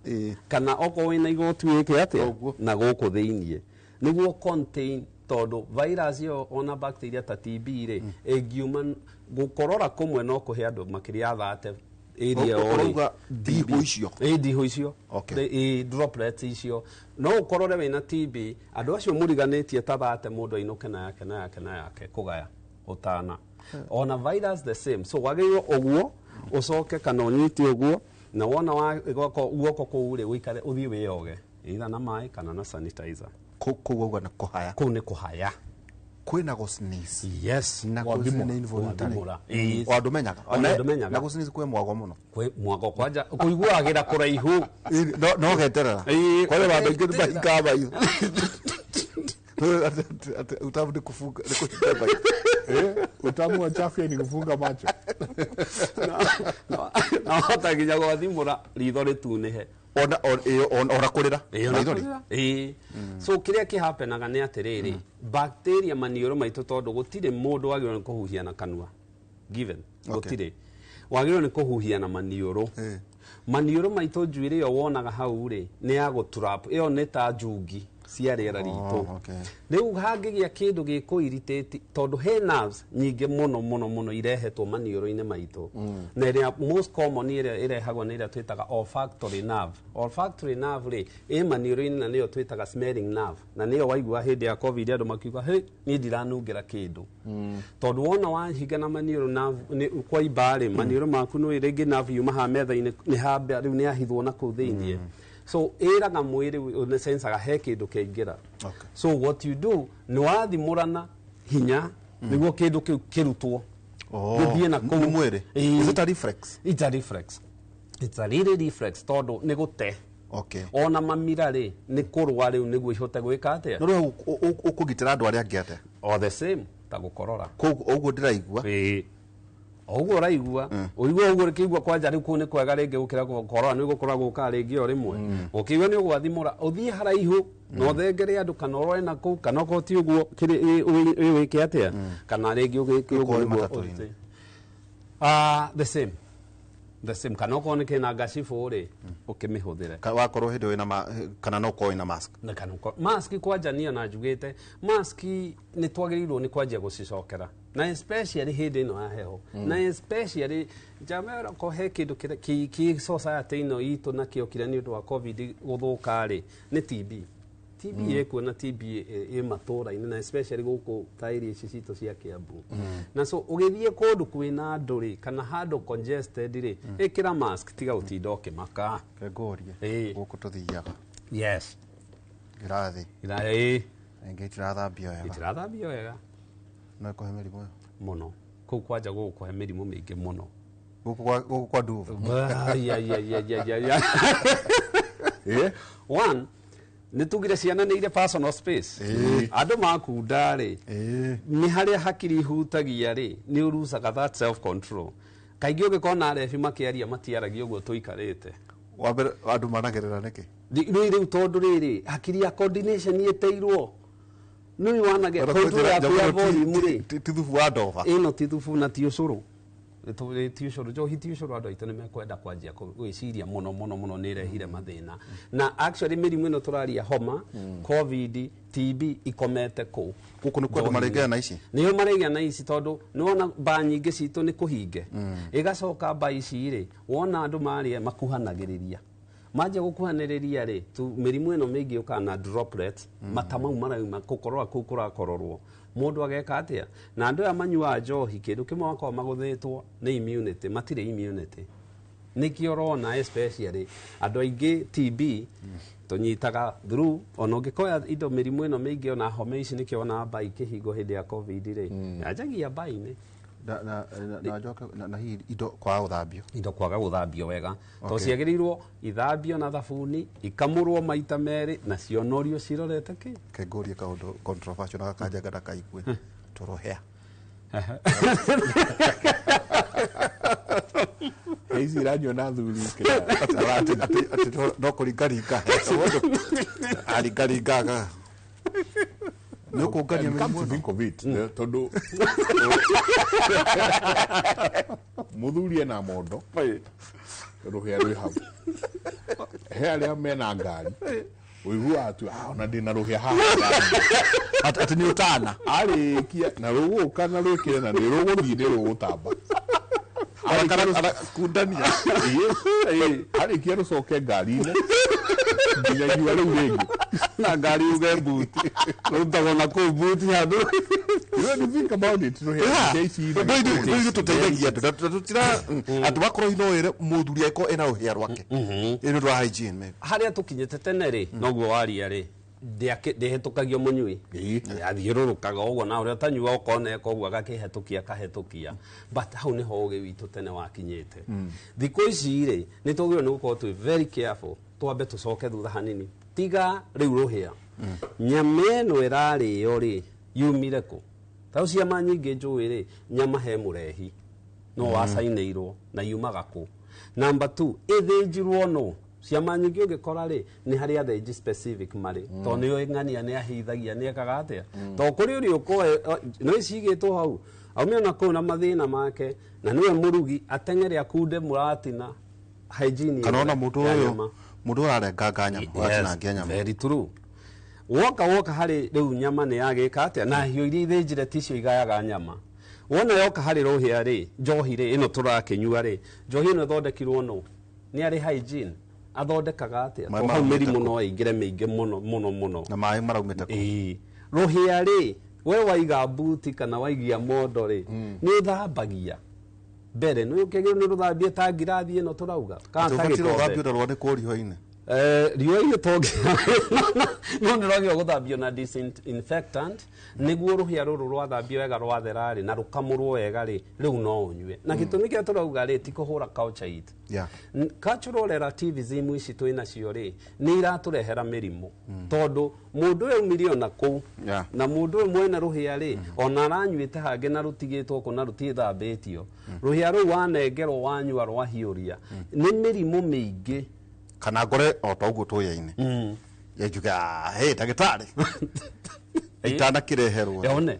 Kana okorwo wĩna igoti wĩke atĩa? Ũguo. Na gũkũ thĩiniĩ nĩguo contain, tondũ virus ĩyo ona bacteria ta TB rĩ, ĩngiuma gũkorora kũmwe no kũhe andũ makĩria ya 30 area ĩyo rĩ. Ũrauga ndihũ icio? Ĩ, ndihũ icio. Ĩ, droplets icio no ũkorore wĩna TB, andũ acio mũriganĩtie ta 30, mũndũ ainũke na yake na yake na yake kũgaya ũtana. Ona virus the same. So wagĩrĩirwo ũguo ũcoke kana ũnyite ũguo, na wona wa guoko kũu rĩ, ũikare ũthiĩ wĩyoge either na maĩ kana na sanitizer. Kũu wauga nĩ kũhaya? Kũu nĩ kũhaya. Kwĩna gũ sneeze? Yes. Na gũ sneeze nĩ involuntary. Gwathimũra. Ĩĩ. O andũ menyaga. Ona andũ menyaga. Na gũ sneeze kwĩ mwago mũno. Kwĩ mwago, kwanja kũiguagĩra kũraihu. Ĩĩ, no geterera. Kwani andũ aingĩ nĩ mahingaga maitho. Ati utamu ni kufunga, ni kuhinga maitho. Eh, utamu wa chafya ni kufunga macho. Na wahota nginya gwathimũra ritho rĩtunĩhe. Ona kũrĩra. Ĩĩ, ona Maithori. kũrĩra. Ĩĩ. So kĩrĩa kĩhapenaga nĩ atĩrĩrĩ, bacteria maniũrũ maitũ, tondũ gũtirĩ mũndũ wagĩrĩirwo nĩ kũhuhia na kanua given, gũtirĩ wagĩrĩirwo nĩ kũhuhia na maniũrũ. Maniũrũ maitũ, njuĩrĩ ĩyo wonaga hau rĩ, nĩ ya gũtrap, ĩyo nĩ ta njungi cia rĩera ritũ. Rĩu hangĩgĩa kĩndũ gĩkũ irritate, tondũ he nerves nyingĩ mũno mũno mũno irehetwo maniũrũ-inĩ maitũ, na ĩrĩa most common ĩrĩa ĩrehagwo nĩ ĩrĩa twĩtaga olfactory nerve. Olfactory nerve rĩ, ĩ maniũrũ-inĩ, na nĩyo twĩtaga smelling nerve, na nĩyo waigua hĩndĩ ya COVID andũ makiuga, "Hĩ, niĩ ndiranungĩra kĩndũ," tondũ wona wahinga na maniũrũ nerve nĩ kwaimba rĩ, maniũrũ maku nĩ rĩngĩ nerve yuma haha metha-inĩ, nĩ hambia rĩu nĩ yahithwo na kũu thĩiniĩ. So ĩraga mwĩrĩ nĩ sensaga he kĩndũ kĩaingĩra. So what you do nĩ wathimũrana hinya nĩguo kĩndũ kĩu kĩrutwo gĩthiĩ na kũu nĩ mwĩrĩ. Is it a reflex? It's a reflex. It's a really reflex tondũ nĩ gũte. Okay. Ona mamira rĩ nĩ kũrũa rĩu nĩguo ihote gwĩka atĩa. No rĩu ũkũgitĩra andũ arĩa angĩ atĩa? All the same ta gũkorora. Koguo ũguo ndĩraigua. Ĩĩ. Ũguo ũraigua ũigua ũguo kĩigua kwanja rĩu kũu nĩ kwega rĩngĩ gũkĩra gũkorora nĩ gũkorora gũkaga rĩngĩ o rĩmwe. Ũkĩigua nĩ ũgwathimũra ũthiĩ haraihu na ũthengere andũ kana ũrore na kũu kana okorwo ti ũguo wĩke atĩa kana rĩngĩ ũgĩke ũguo nĩguo. The same. The same kana okorwo nĩ kĩna ngacibũ rĩ ũkĩmĩhũthĩre. Wakorwo hĩndĩ wĩna kana no ũkorwo wĩna mask. Na kana mask kwanja niĩ ona njugĩte mask nĩ twagĩrĩirwo nĩ kwanjia gũcicokera na especially hĩndĩ ĩno ya heho na especially njamera ko he kĩndũ kĩ society ĩno itũ na kĩokire nĩ ũndũ wa COVID gũthũka rĩ nĩ TB. TB ĩkuo na TB ĩ matũra-inĩ na especially gũkũ ta area ici citũ cia Kiambu. Na so ũgĩthiĩ kũndũ kwĩna andũ rĩ kana handũ congested rĩ ĩkĩra mask tiga gũtinda ũkĩmaka. Ngũrie gũkũ tũthiaga. Yes. Ngĩrathi. Ĩĩ. Ĩngĩ itirathambio wega. Itirathambio wega. No ĩkũhe mĩrimũ ĩyo. Mũno. Kũu kwanja gũgũkũhe mĩrimũ mĩingĩ mũno. Gũkũ kwa nduvu. Ya. One, nĩ tugire ciana nĩ irĩ personal space. Andũ makunda rĩ nĩ harĩa hakiri ihutagia rĩ nĩ ũrucaga that self control. Kaingĩ ũngĩkona arebi makĩaria matiaragia ũguo tũikarĩte. Wa mbere andũ managerera nĩkĩ? Rĩu tondũ rĩrĩ hakiri ya coordination ĩteirwo. Nĩ wanage control yaku ya volume rĩ ti thubu wa ndoba. Ĩno ti thubu na ti ũcũrũ. Ti ũcũrũ njohi ti ũcũrũ andũ aitũ nĩ mekwenda kwanjia gwĩciria mũno mũno mũno nĩ ĩrehire mathĩna. Na actually mĩrimũ ĩno tũraria homa, COVID, TB ikomete kũu. Gũkũ nĩ kwendwo marĩgĩa na ici? Nĩo marĩgĩa na ici tondũ nĩwona mbaa nyingĩ citũ nĩ kũhinge. Ĩgacoka mbaa ici rĩ wona andũ marĩa makuhanagĩrĩria. Manjia gũkuhanĩrĩria rĩ mĩrimũ ĩno mĩingĩ yũkaga na droplets mata mau marauma gũkorora kũu kũrakororwo. Mũndũ ageka atĩa? Na andũ aya manyuaga njohi kĩndũ kĩmwe makoragwo magũthĩtwo nĩ immunity, matirĩ immunity. Nĩkĩo ũrona especially andũ aingĩ TB tũnyitaga through ona ũngĩkoya indo mĩrimũ ĩno mĩingĩ ona homa ici nĩkĩo ona mbaa ikĩhingwo hĩndĩ ya COVID rĩ yanjagia mbaa-inĩ. Na hihi indo kwaga gũthambio. Indo kwaga gũthambio wega. To ciagĩrĩirwo ithambio na thabuni ikamũrwo maita merĩ na cionorio cirorete kĩ. Kengũrie kaũndũ controversial na gakanja ndakaigue. Tũrũhĩa. Ici iranyua na athuri. Atĩ no kũringaringa. Aringaringaga. Nĩ ũkũngania mĩrimũ. Come to think of it, tondũ mũthuri ena mondo rũhĩa rwĩ hau. He arĩa mena ngari ũiguaga tu ona ndĩna rũhĩa haha. Atĩ nĩ ũtana. Arĩkia na rũgũka na rwĩkĩre na nĩ rũgũthiĩ nĩ rũgũtamba. Kundania. Arĩkia rũcoke ngari-inĩ nginya riũa rĩu rĩngĩ. Na ngari uge mbuti. Rũrutagwo na kũu mbuti handũ. You don't think about it. Ithuĩ tũteithagia andũ. Andũ makorwo no ĩre mũthuri angĩkorwo ena rũhĩa rwake. Ĩ nĩ ũndũ wa hygiene maybe. Harĩa tũkinyĩte tene rĩ noguo waria rĩ ndĩhetũkagio mũnyui. Yathiũrũrũkaga ũguo na ũrĩa ũtanyua ũkona eka ũguo agakĩhetũkia akahĩtũkia. But hau nĩho ũgĩ witũ tene wakinyĩte. Thikũ ici rĩ nĩ twagĩrĩirwo nĩ gũkorwo twĩ very careful twambe tũcoke thutha hanini. Tiga rĩu rũhĩa. Nyama ĩno ĩrarĩo rĩ yumire kũ? Ta ciama nyingĩ njũĩ rĩ nyama he mũrehi no wacainĩirwo na yumaga kũ? Number 2 ĩthĩnjirwo no ciama nyingĩ ũngĩkora rĩ nĩ harĩ athĩnji specific marĩ tondũ nĩo ng'ania nĩ ahithagia nĩ ekaga atĩa to kũrĩ ũrĩa ũkoe no icigĩtwo hau aume ona kũu na mathĩna make na nĩwe mũrugi ateng'ere akunde mũratina hygiene kana ona mũndũ ũyũ mũndũ ũrarenganga nyama ũratinangia nyama. Very true. Woka harĩ rĩu nyama nĩ yagĩka atĩa na hiũ iria ithĩnjire ticio igayaga nyama. Wona yoka harĩ rũhĩa rĩ njohi rĩ ĩno tũrakĩnyua rĩ njohi ĩno ĩthondekirwo no nĩ arĩ hygiene athondekaga atĩa to hau mĩrimũ no ĩingĩre mĩingĩ mũno mũno mũno na maĩ maraumĩte kũ. Ĩĩ rũhĩa rĩ we waiga mbuti kana waigia mondo rĩ nĩ ũthambagia mbere nĩ ũkĩagĩrĩirwo nĩ rũthambie ta ngirathi ĩno tũrauga kana ta gĩkombe. Ũbatiĩ rũthambio nĩ kũriho-inĩ. Riũa-inĩ no nĩ rwagĩrĩirwo gũthambio na disinfectant nĩguo rũhĩa rũrũ rwathambio wega rwathera rĩ na rũkamũrwo wega rĩ, rĩu no ũnyue. Na gĩtũmi kĩrĩa tũrauga rĩ ti kũhũra culture itũ. Cultural relativism ici twĩ nacio rĩ nĩ iratũrehera mĩrimũ, tondũ mũndũ ũyũ aumire ona kũu na mũndũ ũyũ mwene rũhĩa rĩ ona aranyuĩte hangĩ na rũtigĩtwo kũ na rũtithambĩtio. Rũhĩa rũu wanengerwo wanyua rwahiũria nĩ mĩrimũ mĩingĩ. Kana ngore o ta ũguo tũya-inĩ njuge, "Hey, ndagĩtarĩ," itanakĩreherwo. One,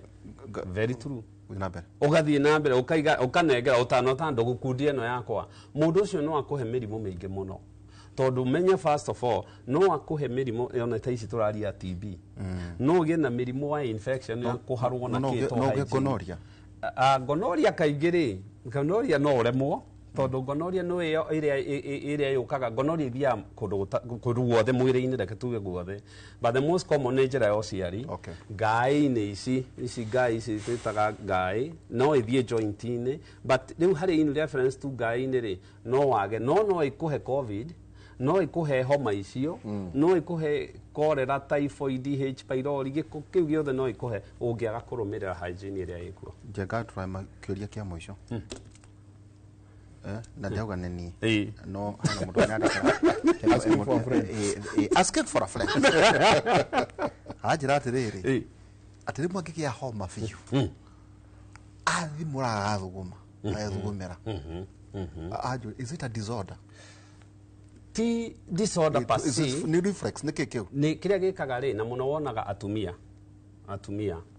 very true. Gũthiĩ na mbere. Ũgathiĩ na mbere ũkaiga ũkanengera ũtano tando gũkundia ĩno yakwa. Mũndũ ũcio no akũhe mĩrimũ mĩingĩ mũno, tondũ menye first of all no akũhe mĩrimũ ona ta ici tũraria TB, no ũgĩe na mĩrimũ wa infection ya kũharwo na No kĩ to no ũgĩe hygiene. Gonorrhea. Gonorrhea kaingĩ rĩ, gonorrhea no ũremwo, tondũ gonorrhea no ĩyo ĩrĩa yũkaga. Gonorrhea ithiaga kũndũ guothe mwĩrĩ-inĩ, reke tuge guothe, but the most common nĩ njĩra ya ũciari. Ngaĩ-inĩ ici ngaĩ ici twĩtaga ngaĩ no ĩthiĩ joint-inĩ, but rĩu harĩ in reference to ngaĩ-inĩ rĩ no wage, no ĩkũhe COVID, no ĩkũhe homa icio, no ĩkũhe cholera, typhoid, H pylori, gĩko kĩu gĩothe no ĩkũhe ũngĩaga kũrũmĩrĩra hygiene ĩrĩa ĩkuo. Njenga tũraima kĩũria kĩa mũico. Na ndauga nĩ niĩ no hena mũndũ anyandĩkĩra. Asking for a friend. Asking for a friend. Aranjĩra atĩrĩrĩ, atĩ rĩmwe angĩgĩa homa biũ athimũra agathuguma agethugumĩra. Anjũria, is it a disorder? Ti disorder per Is se. it nĩ reflex, nĩ kĩ kĩu? Nĩ kĩrĩa gĩkaga rĩ, na mũno wonaga atumia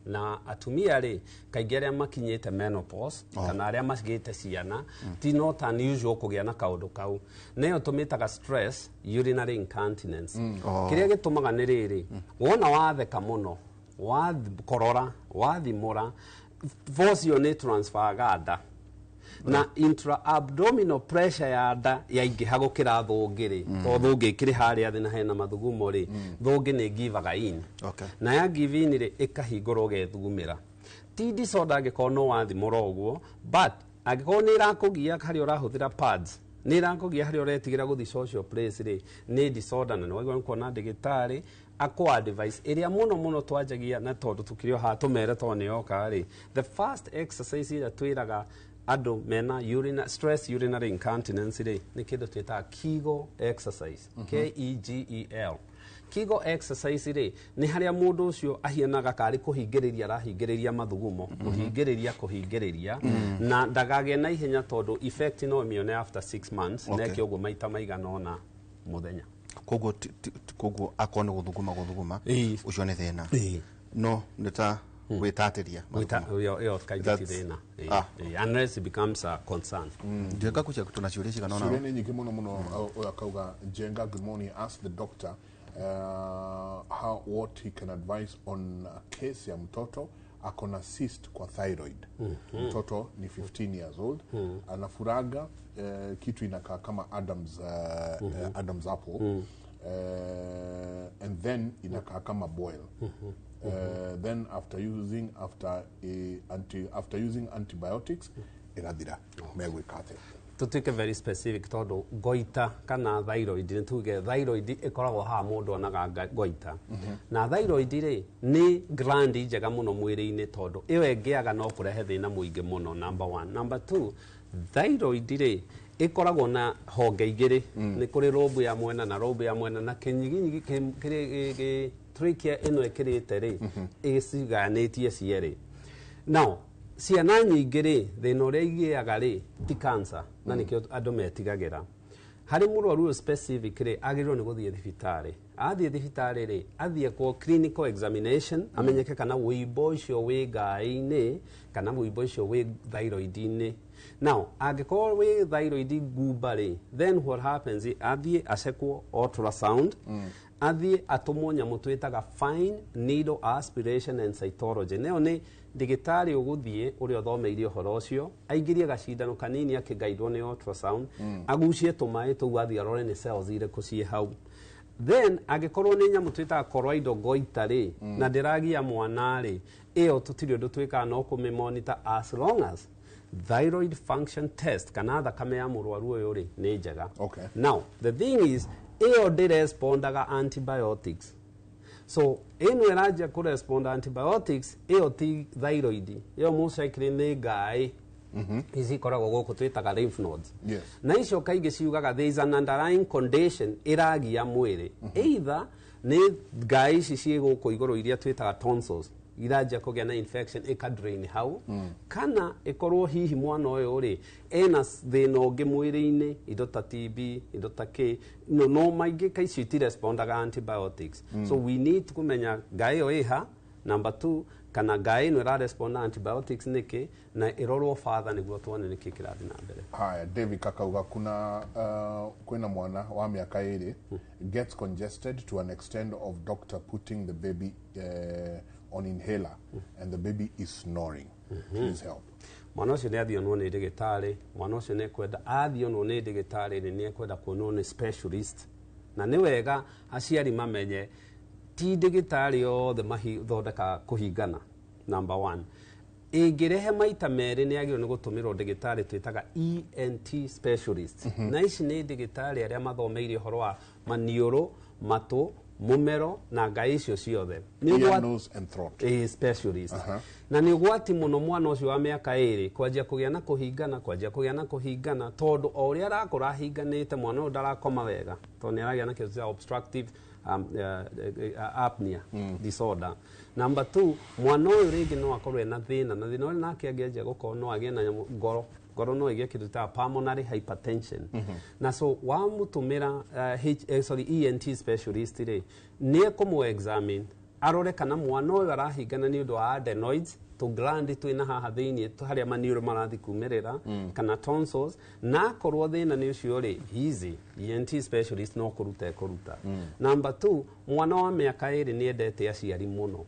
na atumia rĩ kaingĩ arĩa makinyĩte menopause kana arĩa magĩte ciana, ti not unusual kũgĩa na kaũndũ kau. Nĩyo tũmĩtaga stress urinary incontinence. Kĩrĩa gĩtũmaga nĩ rĩrĩ, wona watheka mũno, wakorora, wathimũra, force ĩyo nĩ transferaga nda na intra-abdominal pressure ya nda yaingĩha gũkĩra thũngĩ rĩ, tondũ thũngĩ ĩkĩrĩ harĩa thĩ na hena mathugumo rĩ, thũngĩ nĩ givaga in na ya give in rĩ ĩkahingũra ũgethugumĩra. Ti disorder angĩkorwo no wathimũra ũguo, but angĩkorwo nĩ ĩrakũgia harĩa ũrahũthĩra pads, nĩ ĩrakũgia harĩa ũretigĩra gũthiĩ social place rĩ, nĩ disorder na nĩ wagĩrĩirwo nĩ kuona ndagĩtarĩ akũ advice ĩrĩa mũno mũno twanjagia. Na tondũ tũkĩrĩ o haha tũmere tondũ nĩ yoka rĩ, the first exercise ĩrĩa twĩraga andũ mena stress urinary incontinence rĩ nĩ kĩndũ twĩtaga Kegel exercise, Kegel. Kegel exercise rĩ nĩ harĩa mũndũ ũcio ahianaga karĩ kũhingĩrĩria arahingĩrĩria mathugumo, kũhingĩrĩria na ndakagĩe na ihenya, tondũ effect no ĩmĩone after 6 months. Neke ũguo maita maigana ũna mũthenya. Koguo akorwo nĩ gũthuguma ũcio nĩ thĩna, no nĩ ta gwĩtatĩria. Ĩyo kaingĩ ti thĩna. Unless it becomes a concern. Njenga kucia tuna ciũria cigana ũna. Ciũria nĩ nyingĩ mũno mũno. Ũyũ akauga, "Njenga, good morning. Ask the doctor how what he can advise on a case ya mtoto akona cyst kwa thyroid. Mtoto ni 15 years old, anafuraga kitu inakaa kama Adam's apple and then inakaa kama boil. Then after using antibiotics irathira. Megwĩka atĩa?" Tutuike very specific, tondu goita kana thyroid, nĩ tuge thyroid ĩkoragwo haha mũndũ onaga goita na thyroid rĩ nĩ gland njega mũno mwĩrĩ-inĩ, tondũ ĩyo ĩngĩaga no kũrehe thĩna mũingĩ mũno, number one. Number two, thyroid rĩ ĩkoragwo na honge igĩrĩ, nĩ kũrĩ lobe ya mwena na lobe ya mwena na kĩnyiginyigi trachea ĩno ĩkĩrĩte rĩ ĩcigayanĩtie cierĩ. Now ciana nyingĩ rĩ thĩna ũrĩa igĩaga rĩ ti cancer, na nĩkĩo andũ metigagĩra. Harĩ mũrwaru ũyũ specific rĩ agĩrĩirwo nĩ gũthiĩ thibitarĩ. Athiĩ thibitarĩ rĩ athiĩ kwa clinical examination, amenyeke kana wũimbo ũcio wĩ ngaĩ-inĩ kana wũimbo ũcio wĩ thyroid-inĩ. Now angĩkorwo wĩ thyroid ngumba rĩ, then what happens, athiĩ acekwo ultrasound, athiĩ atũmwo nyamũ twĩtaga fine needle aspiration and cytology. Nayo nĩ ndagĩtarĩ ũgũthiĩ ũrĩa ũthomeire ũhoro ũcio aingĩrie gacindano kanini akĩgaidwo nĩ ultrasound, agucie tũmaĩ tũu, athiĩ arore nĩ cells irĩkũ ciĩ hau. Then angĩkorwo nĩ nyamũ twĩtaga colloidal goiter rĩ na ndĩragia mwana rĩ, ĩyo tũtirĩ ũndũ twĩkaga no kũmĩ as long as thyroid function test kana thakame ya mũrwaru ũyũ rĩ nĩ njega. Now the thing is Ĩyo ndĩrespondaga antibiotics. So ĩno ĩranjia kũrespond antibiotics, ĩyo ti thyroid, ĩyo most likely nĩ ngaĩ ici ikoragwo gũkũ twĩtaga lymph nodes. Na icio kaingĩ ciugaga there is an underlying condition ĩragia mwĩrĩ, either nĩ ngaĩ ici ciĩ gũkũ igũrũ iria twĩtaga tonsils iranjia kũgĩa na infection ĩka drain hau, kana ĩkorwo hihi mwana ũyũ rĩ ena thĩna ũngĩ mwĩrĩ-inĩ, indo ta TB, indo ta kĩ, no maingĩ ka icio itirespondaga antibiotics. So we need kũmenya ngaĩ ĩyo ĩha, number 2, kana ngaĩ ĩno ĩrarespond na antibiotics nĩkĩ, na ĩrorwo further nĩguo tuone nĩkĩ kĩrathiĩ na mbere. Haya, David kakauga kuna kwina mwana wa miaka 2 gets congested to an extent of doctor putting the baby on inhaler and the baby is snoring. Please help. Mwana ũcio nĩ athionwo nĩ ndagĩtarĩ, mwana ũcio nĩ ekwenda athionwo nĩ ndagĩtarĩ nĩ ekwenda kuonwo nĩ specialist. Na nĩ wega aciari mamenye ti ndagĩtarĩ othe mahithondekaga kũhingana. Number 1, ĩngĩrehe maita merĩ nĩ agĩrĩirwo nĩ gũtũmĩrwo ndagĩtarĩ twĩtaga ENT specialist. Na ici nĩ ndagĩtarĩ arĩa mathomeire ũhoro wa maniũrũ, matũ, mũmero na ngai icio ciothe. Ear, nose and throat. Specialist. Na nĩ ũgwati mũno mwana ũcio wa mĩaka 2 kwanjia kũgĩa na kũhingana, kwanjia kũgĩa na kũhingana, tondũ o ũrĩa arakũra ahinganĩte mwana ũyũ ndarakoma wega, tondũ nĩ aragĩa na kĩndũ kĩa obstructive apnea disorder. Number 2, mwana ũyũ rĩngĩ no akorwo ena thĩna, na thĩna ũrĩa nake angĩanjia gũkorwo no agĩe na ngoro, ngoro no ĩgĩe kĩndũ ta pulmonary hypertension. Na so wamũtũmĩra ENT specialist rĩ, nĩ ekũmũ examine arore kana mwana ũyũ arahingana nĩ ũndũ wa adenoids, tũ gland twĩna haha thĩinĩ harĩa maniũrũ marathiĩ kumĩrĩra, kana tonsils, na akorwo thĩna nĩ ũcio rĩ, easy ENT specialist no kũruta ekũruta. Number 2, mwana wa mĩaka 2 nĩ endete aciari mũno.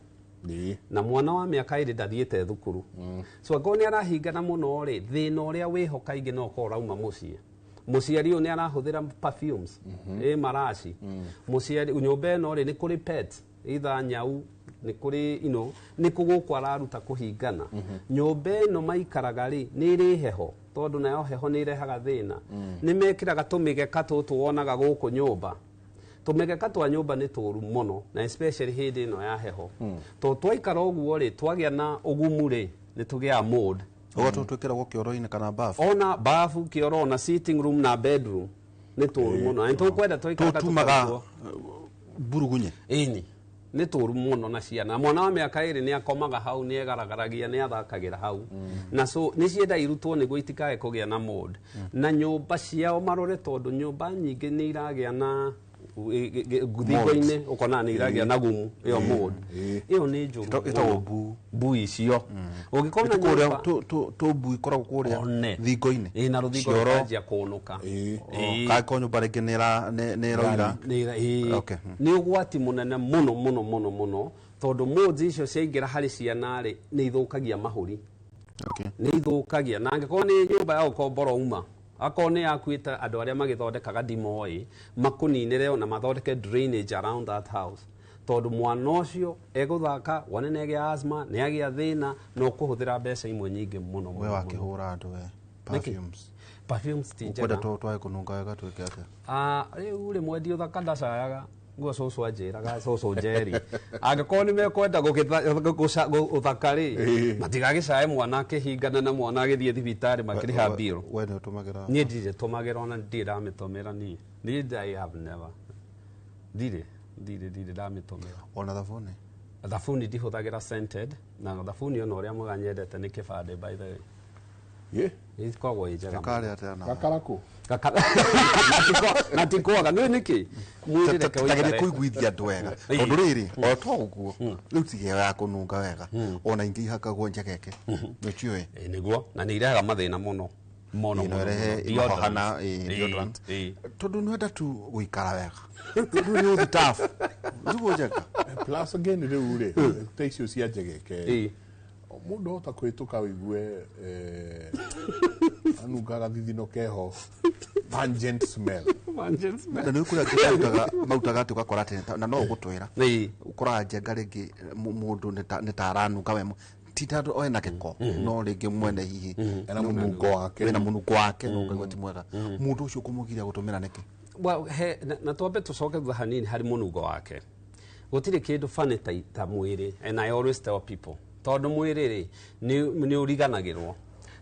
Na mwana wa mĩaka 2 ndathiĩte thukuru. So angĩkorwo nĩ arahingana mũno rĩ, thĩna ũrĩa wĩho kaingĩ no ũkorwo ũrauma mũciĩ. Mũciari ũyũ nĩ arahũthĩra perfumes, maraci. Mũciari nyũmba ĩno rĩ, nĩ kũrĩ pets, either nyau, nĩ kũrĩ nĩ kũ gũkũ araruta kũhingana. Nyũmba ĩno maikaraga rĩ, nĩ ĩrĩ heho, tondũ nayo heho nĩ ĩrehaga thĩna. Nĩ mekĩraga tũmĩgeka tũtũ wonaga gũkũ nyũmba. Tũmĩgeka twa nyũmba nĩ tũru mũno, na especially hĩndĩ ĩno ya heho. Tondũ twaikara ũguo rĩ, twagĩa na ũgumu rĩ, nĩ tũgĩaga mold. Ũguo tũtwĩkĩragwo kĩoro-inĩ kana bafu? Ona bafu, kĩoro, ona sitting room na bedroom nĩ tũru mũno. Na nĩ tũkwenda twaikara Tũtumaga tũkarutwo. mburugunye. Ĩni, nĩ tũru mũno na ciana. Mwana wa mĩaka 2 nĩ akomaga hau, nĩ egaragaragia, nĩ athakagĩra hau. Na so nĩ cienda irutwo nĩguo itikae kũgĩa na mold. Na nyũmba ciao marore, tondũ nyũmba nyingĩ nĩ iragĩa na thingo-inĩ, ũkona nĩ iragĩa na gumu, ĩyo mold. Ĩyo nĩ njũru Ĩtagwo mũno. mbu. Mbu icio. Ũngĩkorwo na Kũrĩa nyũmba tũ mbu ikoragwo kũrĩa One. thingo-inĩ. Ĩ, na rũthingo Cioro. rũkanjia kũnũka. Kangĩkorwo nyũmba rĩngĩ nĩ ĩroira. Nĩ ũgwati mũnene mũno mũno mũno mũno, tondũ molds icio ciaingĩra harĩ ciana rĩ, nĩ ithũkagia mahũri. Nĩ ithũkagia. Na angĩkorwo nĩ nyũmba ya gũkombora uma, akorwo nĩ yakuĩte andũ arĩa magĩthondekaga ndimoĩ, makũninĩre na mathondeke drainage around that house. Tondũ mwana ũcio egũthaka, wone nĩ agĩa asthma, nĩ agĩa thĩna, na ũkũhũthĩra mbeca imwe nyingĩ mũno, We mũno, mũno. wakĩhũra andũ we. Perfumes. Perfumes ti Ũkwenda njega. twage kũnunga wega twĩke atĩa? Rĩu rĩ mwendia ũthaka ndacayaga. Nguo cũcũ anjĩraga, cũcũ Njeri. Angĩkorwo nĩ mekwenda ũthaka rĩ, matigagĩcae mwana akĩhingana na mwana agĩthiĩ thibitarĩ makĩrĩha bill. We nĩ ũtũmagĩra? Niĩ ndirĩ tũmagĩra, ona ndirĩ ndamĩtũmĩra niĩ. Niĩ I have never. Ndirĩ, ndirĩ, ndirĩ ndamĩtũmĩra. Ona thabuni? Thabuni ndihũthagĩra scented, na thabuni ona ũrĩa mwega nyendete nĩ kĩbandĩ, by the way. Ĩkoragwo ĩ njega mũno. Gakarĩ atĩa na? Gakaraku? Na ti kwaga, nĩ nĩkĩ? Mwĩrĩ reke Ta geria ũikare. kũiguithia andũ wega. Tondũ rĩrĩ, o to ũguo, rĩu ti ya kũnunga wega. Ona ingĩ ihakagwo njegeke. Nĩũciũĩ? Ĩ, nĩguo, na nĩ irehaga mathĩna mũno. Mũno, Ĩ, no mũno, ĩrehe mũno. mahoha na, Deodorants. ĩ, deodorants. Tondũ nĩ wenda tu gũikara wega. Rĩu nĩ ũthi tabu. Tiguo njega. Plus again rĩu rĩ, ta icio cia njegeke. Mũndũ ahota kũhĩtũka ũigue, anungaga thithino keho. Pungent smell. Pungent smell. Na nĩ kũrĩa angĩ marutaga atĩ ũgakora atĩ na no ũgũtwĩra. Ũkoraga njenga rĩngĩ mũndũ nĩ ta aranunga we ti ta andũ ena gĩko, no rĩngĩ mwene hihi Ena mũnungo wake. Ena mũnungo wake, no ũkaigua ti mwega. Mũndũ ũcio ũkũmũgiria gũtũmĩra nĩkĩ? Well, he na twambe tũcoke thutha hanini harĩ mũnungo wake. Gũtirĩ kĩndũ funny ta mwĩrĩ, and I always tell people, tondũ mwĩrĩ rĩ nĩ ũriganagĩrwo.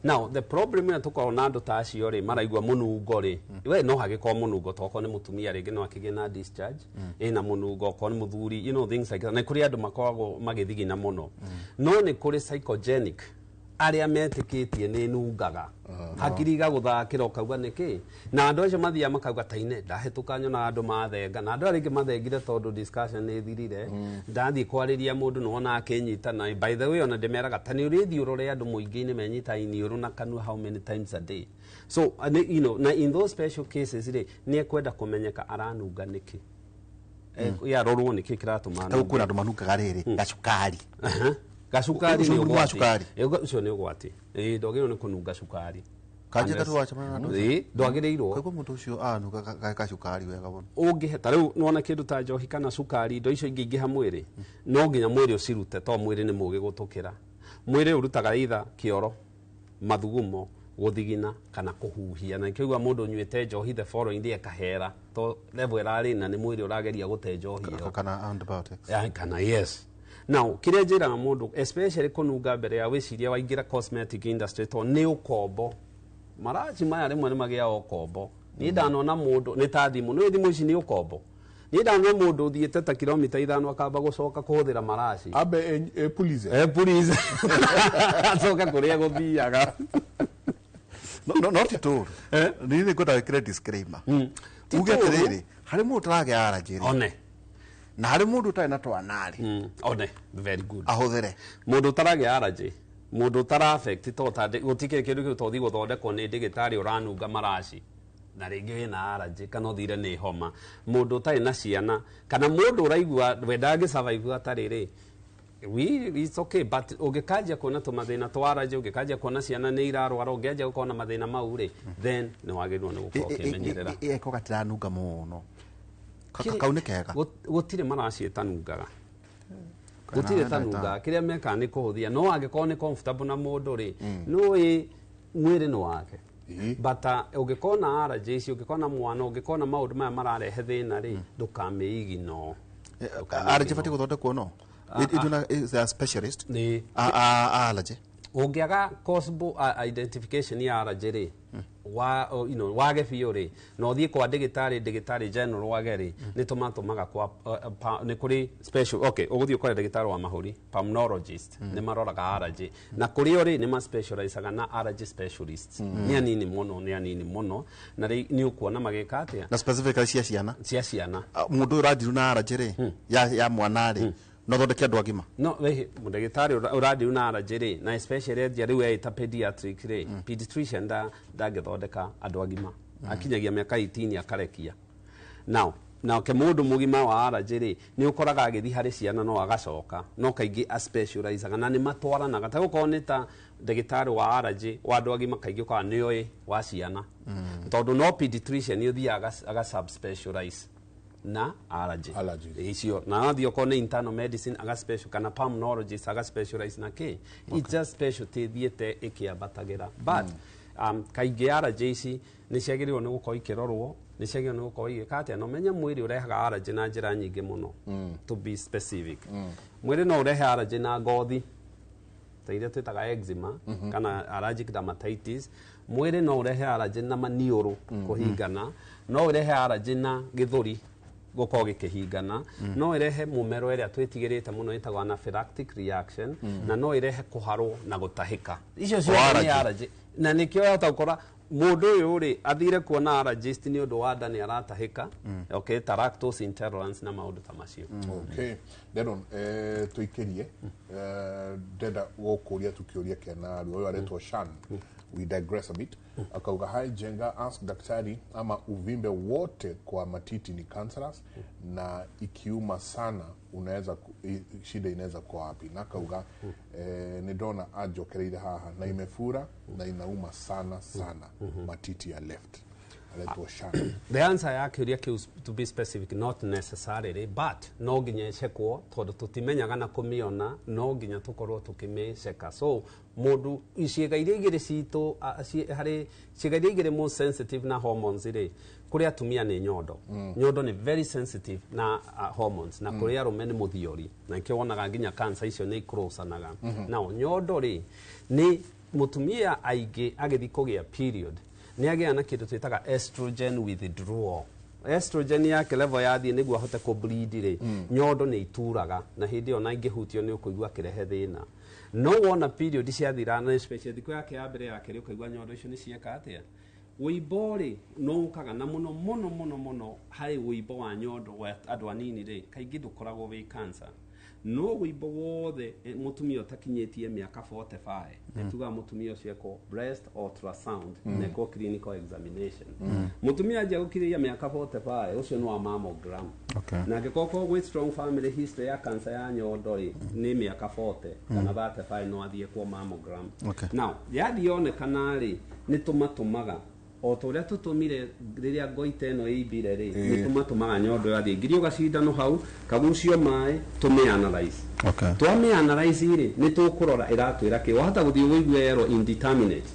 Now the problem ĩrĩa tũkoragwo na andũ ta acio rĩ, maraigua mũnungo rĩ, we no hagĩkorwo mũnungo, tokorwo nĩ mũtumia rĩngĩ no akĩgĩe na discharge ĩna mũnungo, okorwo nĩ mũthuri, you know, things like that. Na kũrĩ andũ makoragwo magĩthigina mũno, no nĩ kũrĩ psychogenic arĩa metĩkĩtie nĩ nungaga, hakiri igagũthakĩra ũkauga nĩkĩ, na andũ acio mathiaga makauga taine ndahĩtũka nyona andũ mathenga, na andũ arĩa rĩngĩ mathengire tondũ discussion nĩ ĩthirire, ndathiĩ kwarĩria mũndũ nĩwona akĩnyita. Na by the way, ona ndĩmeraga ta nĩ ũrĩthiĩ ũrore andũ mũingĩ-inĩ menyita iniũrũ na kanua how many times a day. So you know, na in those special cases rĩ, nĩ ekwenda kũmenyeka aranunga nĩkĩ, yarorwo nĩkĩ kĩratũma. Ta kwĩna andũ manungaga rĩrĩ gacukari. Gacukari nĩ ũgwati, ũcio nĩ ũgwati. Ndwagĩrĩirwo nĩ kũnunga cukari. Kanje tatu wacemania na andũ. Ndwagĩrĩirwo. Koguo mũndũ ũcio anunga gacukari wega mũno. Ũngĩhe ta rĩu nĩwona kĩndũ ta njohi kana cukari, indo icio ingĩingĩha mwĩrĩ, no nginya mwĩrĩ ũcirute, to mwĩrĩ nĩ mũũgĩ gũtũkĩra. Mwĩrĩ ũrutaga either kĩoro, mathugumo, gũthigina kana kũhuhia. Na nĩkĩo mũndũ ũnyuĩte njohi the following day akahera, to level ĩrarĩ na nĩ mwĩrĩ ũrageria gũte njohi ĩyo. Kana antibiotics. Kana yes. Now kĩrĩa njĩraga mũndũ, especially kũnunga mbere ya wĩciria waingĩra cosmetic industry, to nĩ ũkombo. Maraci maya rĩmwe nĩ magĩaga ũkombo. Niĩ ndanona mũndũ nĩ ta thimũ, nĩ thimũ ici nĩ ũkombo. Niĩ ndanona mũndũ ũthiĩte ta kilomita 5 akamba gũcoka kũhũthĩra maraci. Ambe epulize. Epulize, acoke kũrĩa gũthiaga. No ti tũru. Niĩ nĩ ngwenda wĩkĩre disclaimer, uge atĩrĩrĩ, harĩ mũndũ ũtaragĩa allergy rĩ, one na harĩ mũndũ ũtarĩ na twana rĩ, one, very good, ahũthĩre. Mũndũ ũtaragĩa allergy, mũndũ ũtara affect, to ta gũtikĩrĩ kĩndũ kĩu tothi gũthondekwo nĩ ndĩgĩtarĩ ũranunga maraci na rĩngĩ wĩna allergy kana ũthire nĩ homa. Mũndũ ũtarĩ na ciana kana mũndũ ũraigua we ndangĩ survive atarĩ rĩ, we it's okay. But ũngĩkanjia kuona tũmathĩna twa allergy, ũngĩkanjia kuona ciana nĩ irarwara, ũngĩanjia gũkorwo na mathĩna mau rĩ, then nĩ wagĩrĩirwo nĩ gũkorwo ũkĩmenyerera. Eko gatiranunga mũno, kau nĩ kega? Gũtirĩ maraci ĩtanungaga, gũtirĩ ĩtanungaga. Kĩrĩa mekaga nĩ kũhũthia, no angĩkorwo nĩ comfortable na mũndũ rĩ, nĩũĩ mwĩrĩ nĩ wake. But ũngĩkorwo na allergy ici, ũngĩkorwo na mwana, ũngĩkorwo na maũndũ maya mararehe thĩna rĩ, ndũkamĩignore. Allergy batiĩ gũthondekwo, no is a specialist Nĩ allergy. Ũngĩaga possible identification ya allergy rĩ, wa you know, wage biũ rĩ, na ũthiĩ kwa ndĩgĩtarĩ general wage rĩ, nĩ tũmatũmaga kwa nĩ kũrĩ special. Okay, ũgũthiĩ ũkore ndĩgĩtarĩ wa mahũri, pulmonologist, nĩ maroraga allergy, na kũrĩ o rĩ, nĩ ma specializaga na allergy specialists nĩ anini mũno, nĩ anini mũno, na rĩ nĩ ũkuona magĩka atĩa. Na specifically cia ciana. Cia ciana. Mũndũ ũyũ ũrandiru na allergy rĩ, ya mwana rĩ, no thondeke andũ agima? No we ndagĩtarĩ ũrandiru na allergy rĩ, na especially endia rĩu ĩta pediatric rĩ, pediatrician ndangĩthondeka andũ agima, akinyagia mĩaka 18 akarekia. Now nake mũndũ mũgima wa allergy rĩ, nĩ ũkoraga agĩthiĩ harĩ ciana no agacoka, no kaingĩ aspecializaga na nĩ matwaranaga, ta gũkorwo nĩ ta ndagĩtarĩ wa allergy wa andũ agima, kaingĩ ũkoraga nĩoĩ wa ciana, tondũ no pediatrician nĩ ũthiaga aga subspecialize na allergy. Allergies. Icio na athiĩ okorwo nĩ internal medicine aga special, kana pulmonologist aga specialize na kĩ. It's just specialty thiĩte ĩkĩambatagĩra, but kaingĩ allergy ici nĩ ciagĩrĩirwo nĩ gũkorwo ikĩrorwo, nĩ ciagĩrĩirwo nĩ gũkorwo igĩka atĩa. Na ũmenye mwĩrĩ ũrehaga allergy na njĩra nyingĩ mũno. To be specific, mwĩrĩ no ũrehe allergy na ngothi ta iria twĩtaga eczema kana allergic dermatitis. Mwĩrĩ no ũrehe allergy na maniũrũ kũhingana, no ũrehe allergy na gĩthũri gũkorwo gĩkĩhingana, no ĩrehe mũmero ĩrĩa twĩtigĩrĩte mũno ĩtagwo anaphylactic reaction, na no ĩrehe kũharwo na gũtahĩka. Icio ciothe nĩ allergy. Allergy. Na nĩkĩo yahota gũkora mũndũ ũyũ rĩ, athire kuona allergist nĩ ũndũ wa nda, nĩ aratahĩka, okay, ta lactose intolerance na maũndũ ta macio. Okay, Denon, tuikirie, ndenda gũkũria tukiũria kĩana ruo. Ũyũ aretwo Shan, we digress a bit, akauga, "Hi Jenga, ask daktari ama uvimbe wote kwa matiti ni cancerous, na ikiuma sana unaweza shida inaweza kuwa wapi?" Na akauga, nĩ ndona anjokereire haha na imefura na inauma sana sana, matiti ya left. Aretwo Shan. The answer ya kĩũria kĩu, to be specific, not necessarily, but no nginya ĩcekwo tondũ tũtimenyaga na kũmĩona, no nginya tũkorwo tũkĩmĩceka. So mũndũ ciĩga iria igĩrĩ citũ harĩ ciĩga iria igĩrĩ most sensitive na hormones rĩ, kũrĩ atumia nĩ nyondo. Nyondo nĩ very sensitive na hormones, na kũrĩ arũme nĩ mũthiori, na nĩkĩo wonaga nginya cancer icio nĩ ikũrũcanaga. Now nyondo rĩ, nĩ mũtumia aingĩ agĩthiĩ kũgĩa period nĩ agĩa na kĩndũ twĩtaga estrogen withdrawal. Estrogen yake level yathiĩ nĩguo ahote kũ bleed rĩ, nyondo nĩ ituraga, na hĩndĩ ĩyo na ingĩhutio nĩ ũkũigua akĩrehe thĩna. No wona period ciathira, na especially thikũ yake ya mbere ya kerĩ, ũkaigua nyondo icio nĩ cieka atĩa. Wĩimbo rĩ no ũkaga na mũno mũno mũno mũno harĩ wĩimbo wa nyondo wa andũ anini rĩ, kaingĩ ndũkoragwo wĩ cancer. No wĩimbo wothe mũtumia ũtakinyĩtie mĩaka 45, nĩ tugaga mũtumia ũcio ekwo breast ultrasound na ekwo clinical examination. Mũtumia anjia gũkinyĩria mĩaka 45, ũcio nĩ wa mammogram. Na angĩkorwo gwĩ strong family history ya cancer ya nyondo rĩ, nĩ mĩaka 40 kana 35 no athiĩ ekwo mammogram. Now yathiĩ yonekana rĩ, nĩ tũmatũmaga o ta ũrĩa tũtũmire rĩrĩa ngoita ĩno ĩimbire rĩ, nĩ tũmatũmaga nyondo yathiĩ ngirio gacindano hau kagucio maĩ tũmĩ analyze. Twamĩ analyze rĩ, nĩ tũkũrora ĩratwĩra kĩ. Wahota gũthiĩ ũigue yerwo indeterminate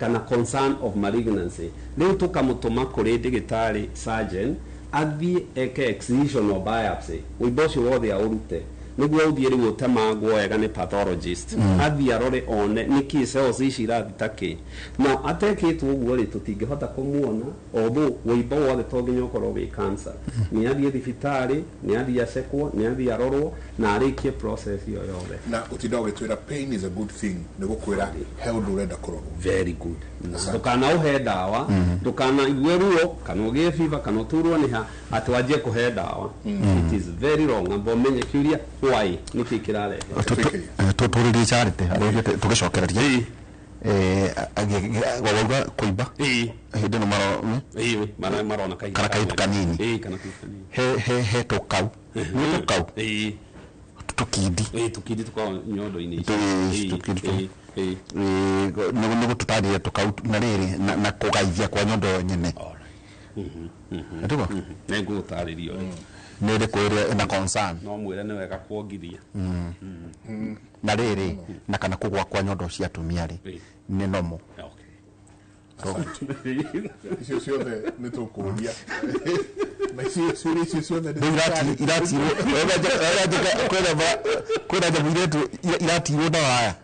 kana concern of malignancy, rĩu tũkamũtũma kũrĩ ndĩgĩtarĩ surgeon athiĩ eke excision or biopsy, ũimbo ũcio wothe aũrute nĩguo ũthiĩ rĩu ũtemangwo wega nĩ pathologist, athiĩ arore one nĩkĩ cells ici irathiĩ ta kĩ. Na atekĩtwo ũguo rĩ, tũtingĩhota kũmuona, although wĩimbo wothe to nginya ũkorwo wĩ cancer. Nĩ athiĩ thibitarĩ, nĩ athiĩ acekwo, nĩ athiĩ arorwo na arĩkie process ĩyo yothe. Na ũtinda ũgĩtwĩra pain is a good thing, nĩ gũkwĩra he ũndũ ũrenda kũrorwo. Very good. Ndũkana ũhe ndawa, ndũkana igue ruo kana ũgĩe fever kana ũturwo nĩ ha atĩ wanjie kũhe ndawa. It is very wrong. Amba ũmenye kĩũria why, nĩkĩ kĩrarehe. Tũrĩrie Charity harĩa tũgĩcokereria wauga kũimba hĩndĩ ĩno maro Ĩĩ, marona kahinda Kana kahinda kanini. Ĩĩ, kana kahinda kanini. He tũkau nĩ tũkau tũkindi. Ĩĩ, tũkindi tũkoragwo nyondo-inĩ ici. Tũkindi nĩ gũtũtarĩria tũkau na rĩrĩ na kũgaithia kwa nyondo nyene. Nĩtiguo? Nĩ ngũgũtarĩria ũrĩa. Nĩ ĩrĩkũ ĩrĩa ĩna concern? No mwĩre nĩ wega kuongithia. Na rĩrĩ na kana kũgwa kwa nyondo cia atumia rĩ nĩ normal. Icio ciothe nĩ tũkũria. Na icio ciũria icio ciothe nĩ iratirwo kwĩna nyamũ iretwo iratirwo na waya.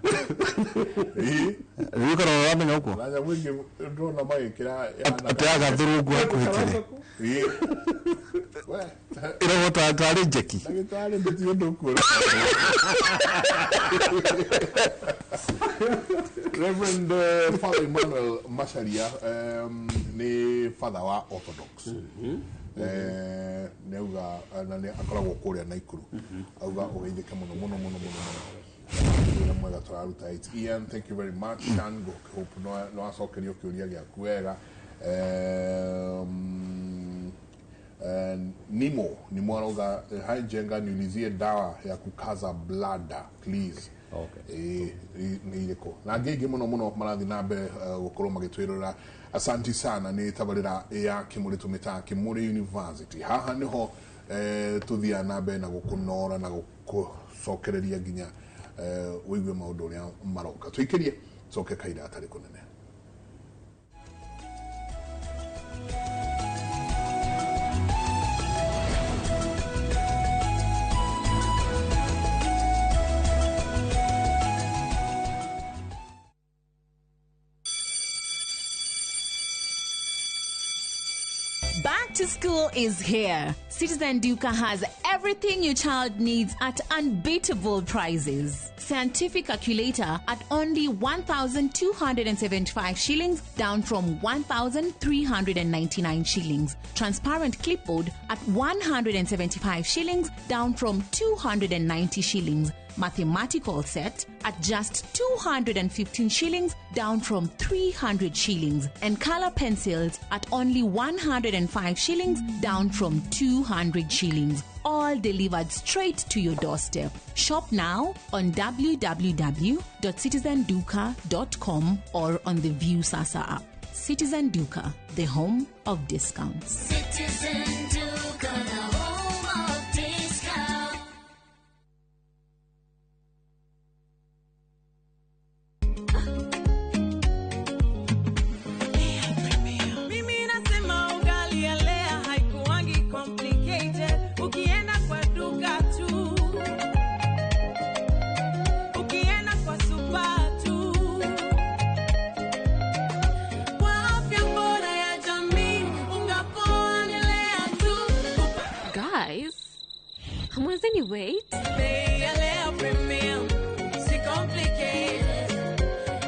Rĩu kana ũramenya ũguo? Na nyamũ ĩngĩ ndĩrona magĩkĩra atĩ agathũrũngwo hakuhĩ kĩrĩ. We, ĩrogwo tarĩ njeki. Ndagĩtarĩ ndĩti ũndũ ũkuona. Reverend Father Emmanuel Macharia nĩ father wa Orthodox. Nĩ auga na nĩ akoragwo kũrĩa Naikuru. Auga ũgeithĩke mũno mũno mũno mũno mũno. Wĩra mwega tũraruta. It's Ian, thank you very much. Shan, hope no acokerio kĩũria gĩaku wega. Nimo arauga hi Njenga, niulizie dawa ya kukaza bladder please. Nĩ irĩkũ? Na angĩ aingĩ mũno mũno marathiĩ na mbere gũkorwo magĩtwĩrora. Asanti sana nĩ tabarĩra ya Kĩmũrĩ tũmĩtaga Kĩmũrĩ University. Haha nĩho tũthiaga na mbere na gũkũnora na gũkũcokereria nginya ũigue maũndũ ũrĩa maroka. Tũikĩrie coke kahinda gatarĩ kũnene. Back to school is here. Citizen Duka has everything your child needs at unbeatable prices. Scientific calculator at only 1,275 shillings, down from 1,399 shillings. Transparent clipboard at 175 shillings, down from 290 shillings. Mathematical set at just 215 shillings, down from 300 shillings. And color pencils at only 105 shillings, down from 200 shillings. All delivered straight to your doorstep. Shop now on www.citizenduka.com or on the Viusasa app. Citizen Duka, the home of discounts. Citizen Duka, the home of discount. Mimi nasema ugali ya Lea haikuangi complicated. Ukienda kwa duka tu, ukienda kwa super tu, kwa afya bora ya jamii, unga poa ni Lea tu. Guys, hamwezeni wait? Bei ya Lea Premium, si complicated.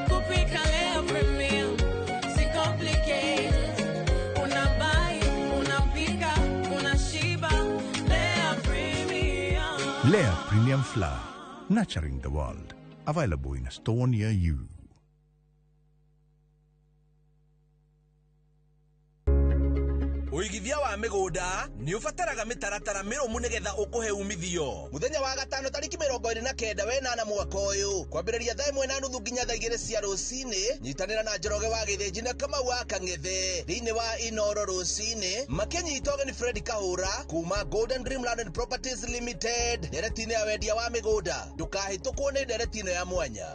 Kupika Lea Premium, si complicated. Unabuy, unapika, unashiba. Lea Premium. Lea Premium Flour, nurturing the world. Available in a store near you. Ũigithia wa mĩgũnda nĩ ũbataraga mĩtaratara mĩrũmu nĩgetha ũkũhe umithio. Mũthenya wa gatano tarĩki 29 wenana mwaka ũyũ kwambĩrĩria thaa 1:30 nginya thaa 2 cia rũcinĩ, nyitanĩra na Njoroge wa Gĩthĩnji na Kamau wa Kang'ethe thĩinĩ wa Inoro rũcinĩ makĩnyita ũgeni Fred Kahũra kuma Golden Dream Land and Properties Limited ndereti-inĩ ya wendia wa mĩgũnda. Ndũkahĩtũkwo nĩ ndereti ĩno ya mwanya.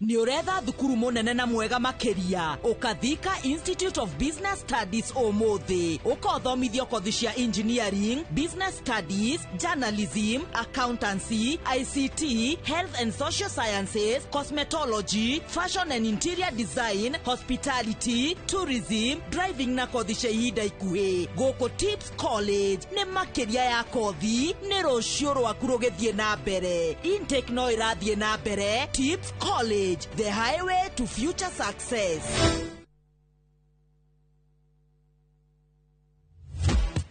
Nĩ ũretha thukuru mũnene na mwega makĩria, ũkathika Institute of Business Studies ũmũthĩ, ũkothomithio kothi cia engineering, business studies, journalism, accountancy, ICT, health and social sciences, cosmetology, fashion and interior design, hospitality, tourism, driving na kothi cia ihinda ikuhĩ. Gũkũ Tips College nĩ makĩria ya kothi, nĩ rũciũ rwaku rũgĩthiĩ na mbere. Intake no ĩrathiĩ na mbere. Tips College, the highway to future success.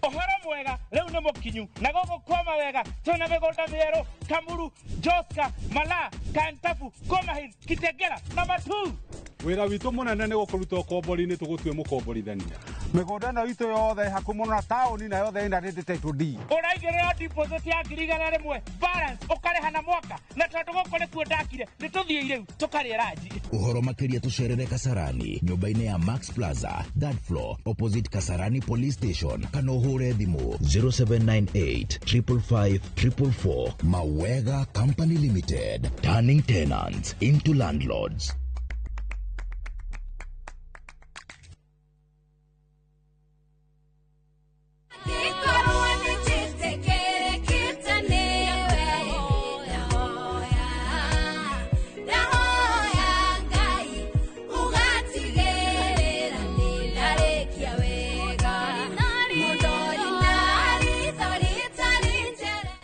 Ũhoro mwega rĩu nĩ mũkinyu na gũkũ kwama wega twĩna mĩgũnda mĩerũ Kamuru, Joska, Malaa, Kantafu, Komahin, Kitengela na Matuu. Wĩra witũ mũnene nĩ gũkũruta ũkombori-inĩ tũgũtue mũkomborithania. Mĩgũnda ĩno itũ yothe ĩ hakuhĩ mũno na taũni na yothe ĩna rĩndĩ title deed. Ũraigĩrĩra deposit ya 100,000 balance ũkarĩha na mwaka, na tondũ gũkũ nĩkuo ndakire nĩ tũthiĩ rĩu tũkarĩe ranji. Ũhoro makĩria tũcerere Kasarani nyũmba-inĩ ya Max Plaza third floor opposite Kasarani Police Station kana ũhũre thimũ 0798 555 444. Mawega Company Limited, turning tenants into landlords. Ikorwo nĩ njĩtĩkĩrĩkĩte nĩwe, ndahoya, ndahoya Ngai ũgatigĩrĩra nĩ ndarĩkia wega.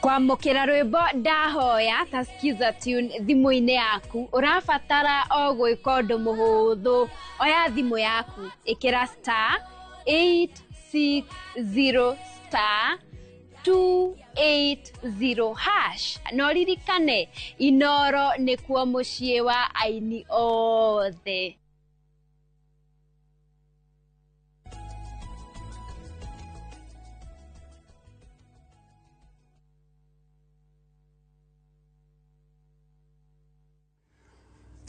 Kwamũkĩra rwĩmbo ndahoya ta Skiza Tune thimũ-inĩ yaku, ũrabatara o gwĩka ũndũ mũhũthũ. Oya thimũ yaku, ĩkĩra star 860 star 280 hash na ũririkane Inoro nĩkuo mũciĩ wa aini othe.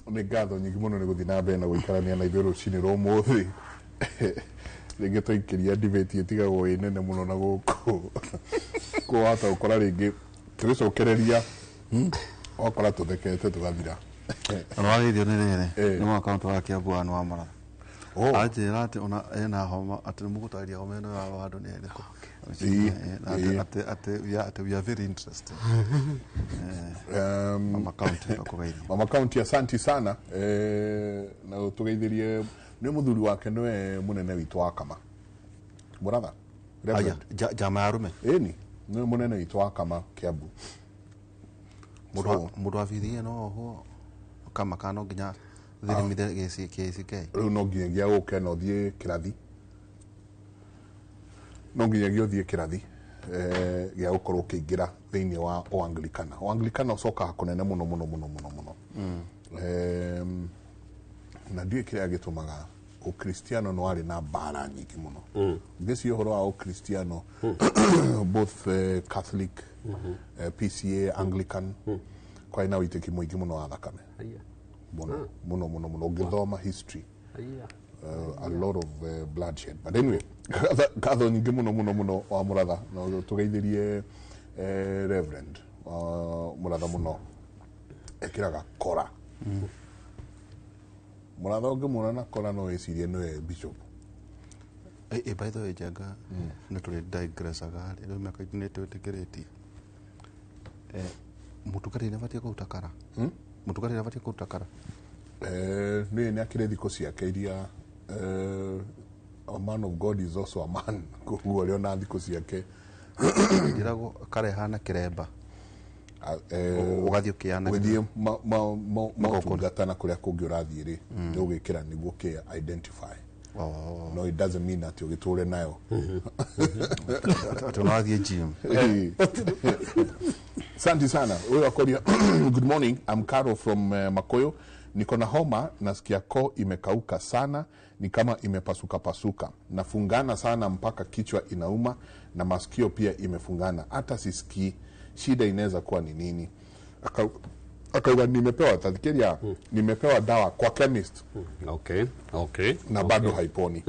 Nĩ ngatho nyingĩ mũno nĩ gũthiĩ na mbere na gũikarania na ithuĩ rũcinĩ rwa ũmũthĩ. Rĩngĩ twaikĩria debate ĩtigagwo ĩ nene mũno na gũkũ kũhota gũkora rĩngĩ tũgĩcokereria wakora tũthekete tũgathira. Na wageithio nĩ rĩrĩ nĩ mwaka wa Kiambu wa Nwamarara anjĩra atĩ ona ena homa atĩ nĩ mũgũtarĩria homa ĩno ya handũ nĩ ĩrĩkũ. Atĩ we are very interested. Mama County akũgeithia. Mama County, asanti sana na tũgeithĩrie nĩ mũthuri wake nĩwe mũnene witũ wa Kama. Mũratha? Jama ya arũme. Ĩni, nĩwe mũnene witũ wa Kama Kiambu. Mũndũ wa bithi no ohwo Kama kana no nginya thirimithe KCK. Rĩu no nginyagia ũke na ũthiĩ kĩrathi. No nginyagia ũthiĩ kĩrathi gĩa gũkorwo ũkĩingĩra thĩinĩ wa Ũanglikana. Ũanglikana ũcokaga kũnene mũno mũno mũno mũno mũno. Na ndiũĩ kĩrĩa gĩtũmaga Ũkristiano nĩ warĩ na mbara nyingĩ mũno. Ngĩciria ũhoro wa Ũkristiano, both Catholic, PCA, Anglican, Kwarĩ na wĩitĩki mũingĩ mũno wa thakame. Aya. Mũno mũno mũno mũno ũngĩthoma history, Aya. a lot of bloodshed. But anyway, ngatho nyingĩ mũno mũno mũno wa Mũratha, na tũgeithĩrie Reverend Mũratha mũno, ekĩraga kora. Mũratha ũngĩmuona na kora no wĩcirie nĩwe bishop. By the way, Njenga, nĩ tũrĩ digressaga rĩ, rĩu mĩaka nĩ twĩtĩkĩrĩtie. Mũtungatĩri nĩ abatiĩ kũruta kara? Mũtungatĩri nĩ abatiĩ kũruta kara? Nĩ akĩrĩ thikũ ciake iria, a man of God is also a man, koguo arĩ ona thikũ ciake. Njĩragwo kara ĩhana kĩremba. Ũgathiĩ ũkĩanagia. Ũgĩthiĩ motungata na kũrĩa kũngĩ ũrathiĩ rĩ, nĩ ũgwĩkĩra nĩguo kĩ identify. No it doesn't mean atĩ ũgĩtũre nayo. Atĩ ũrathiĩ gym. Asante sana. Huyo akoria, "Good morning, I'm Caro from Makoyo. Niko na homa, nasikia koo imekauka sana, ni kama imepasuka pasuka. Nafungana sana mpaka kichwa inauma na masikio pia imefungana. Hata sisikii. Shida inaweza kuwa ni nini?" Akauga nimepewa tathikiria, nimepewa dawa kwa chemist na bado haiponi.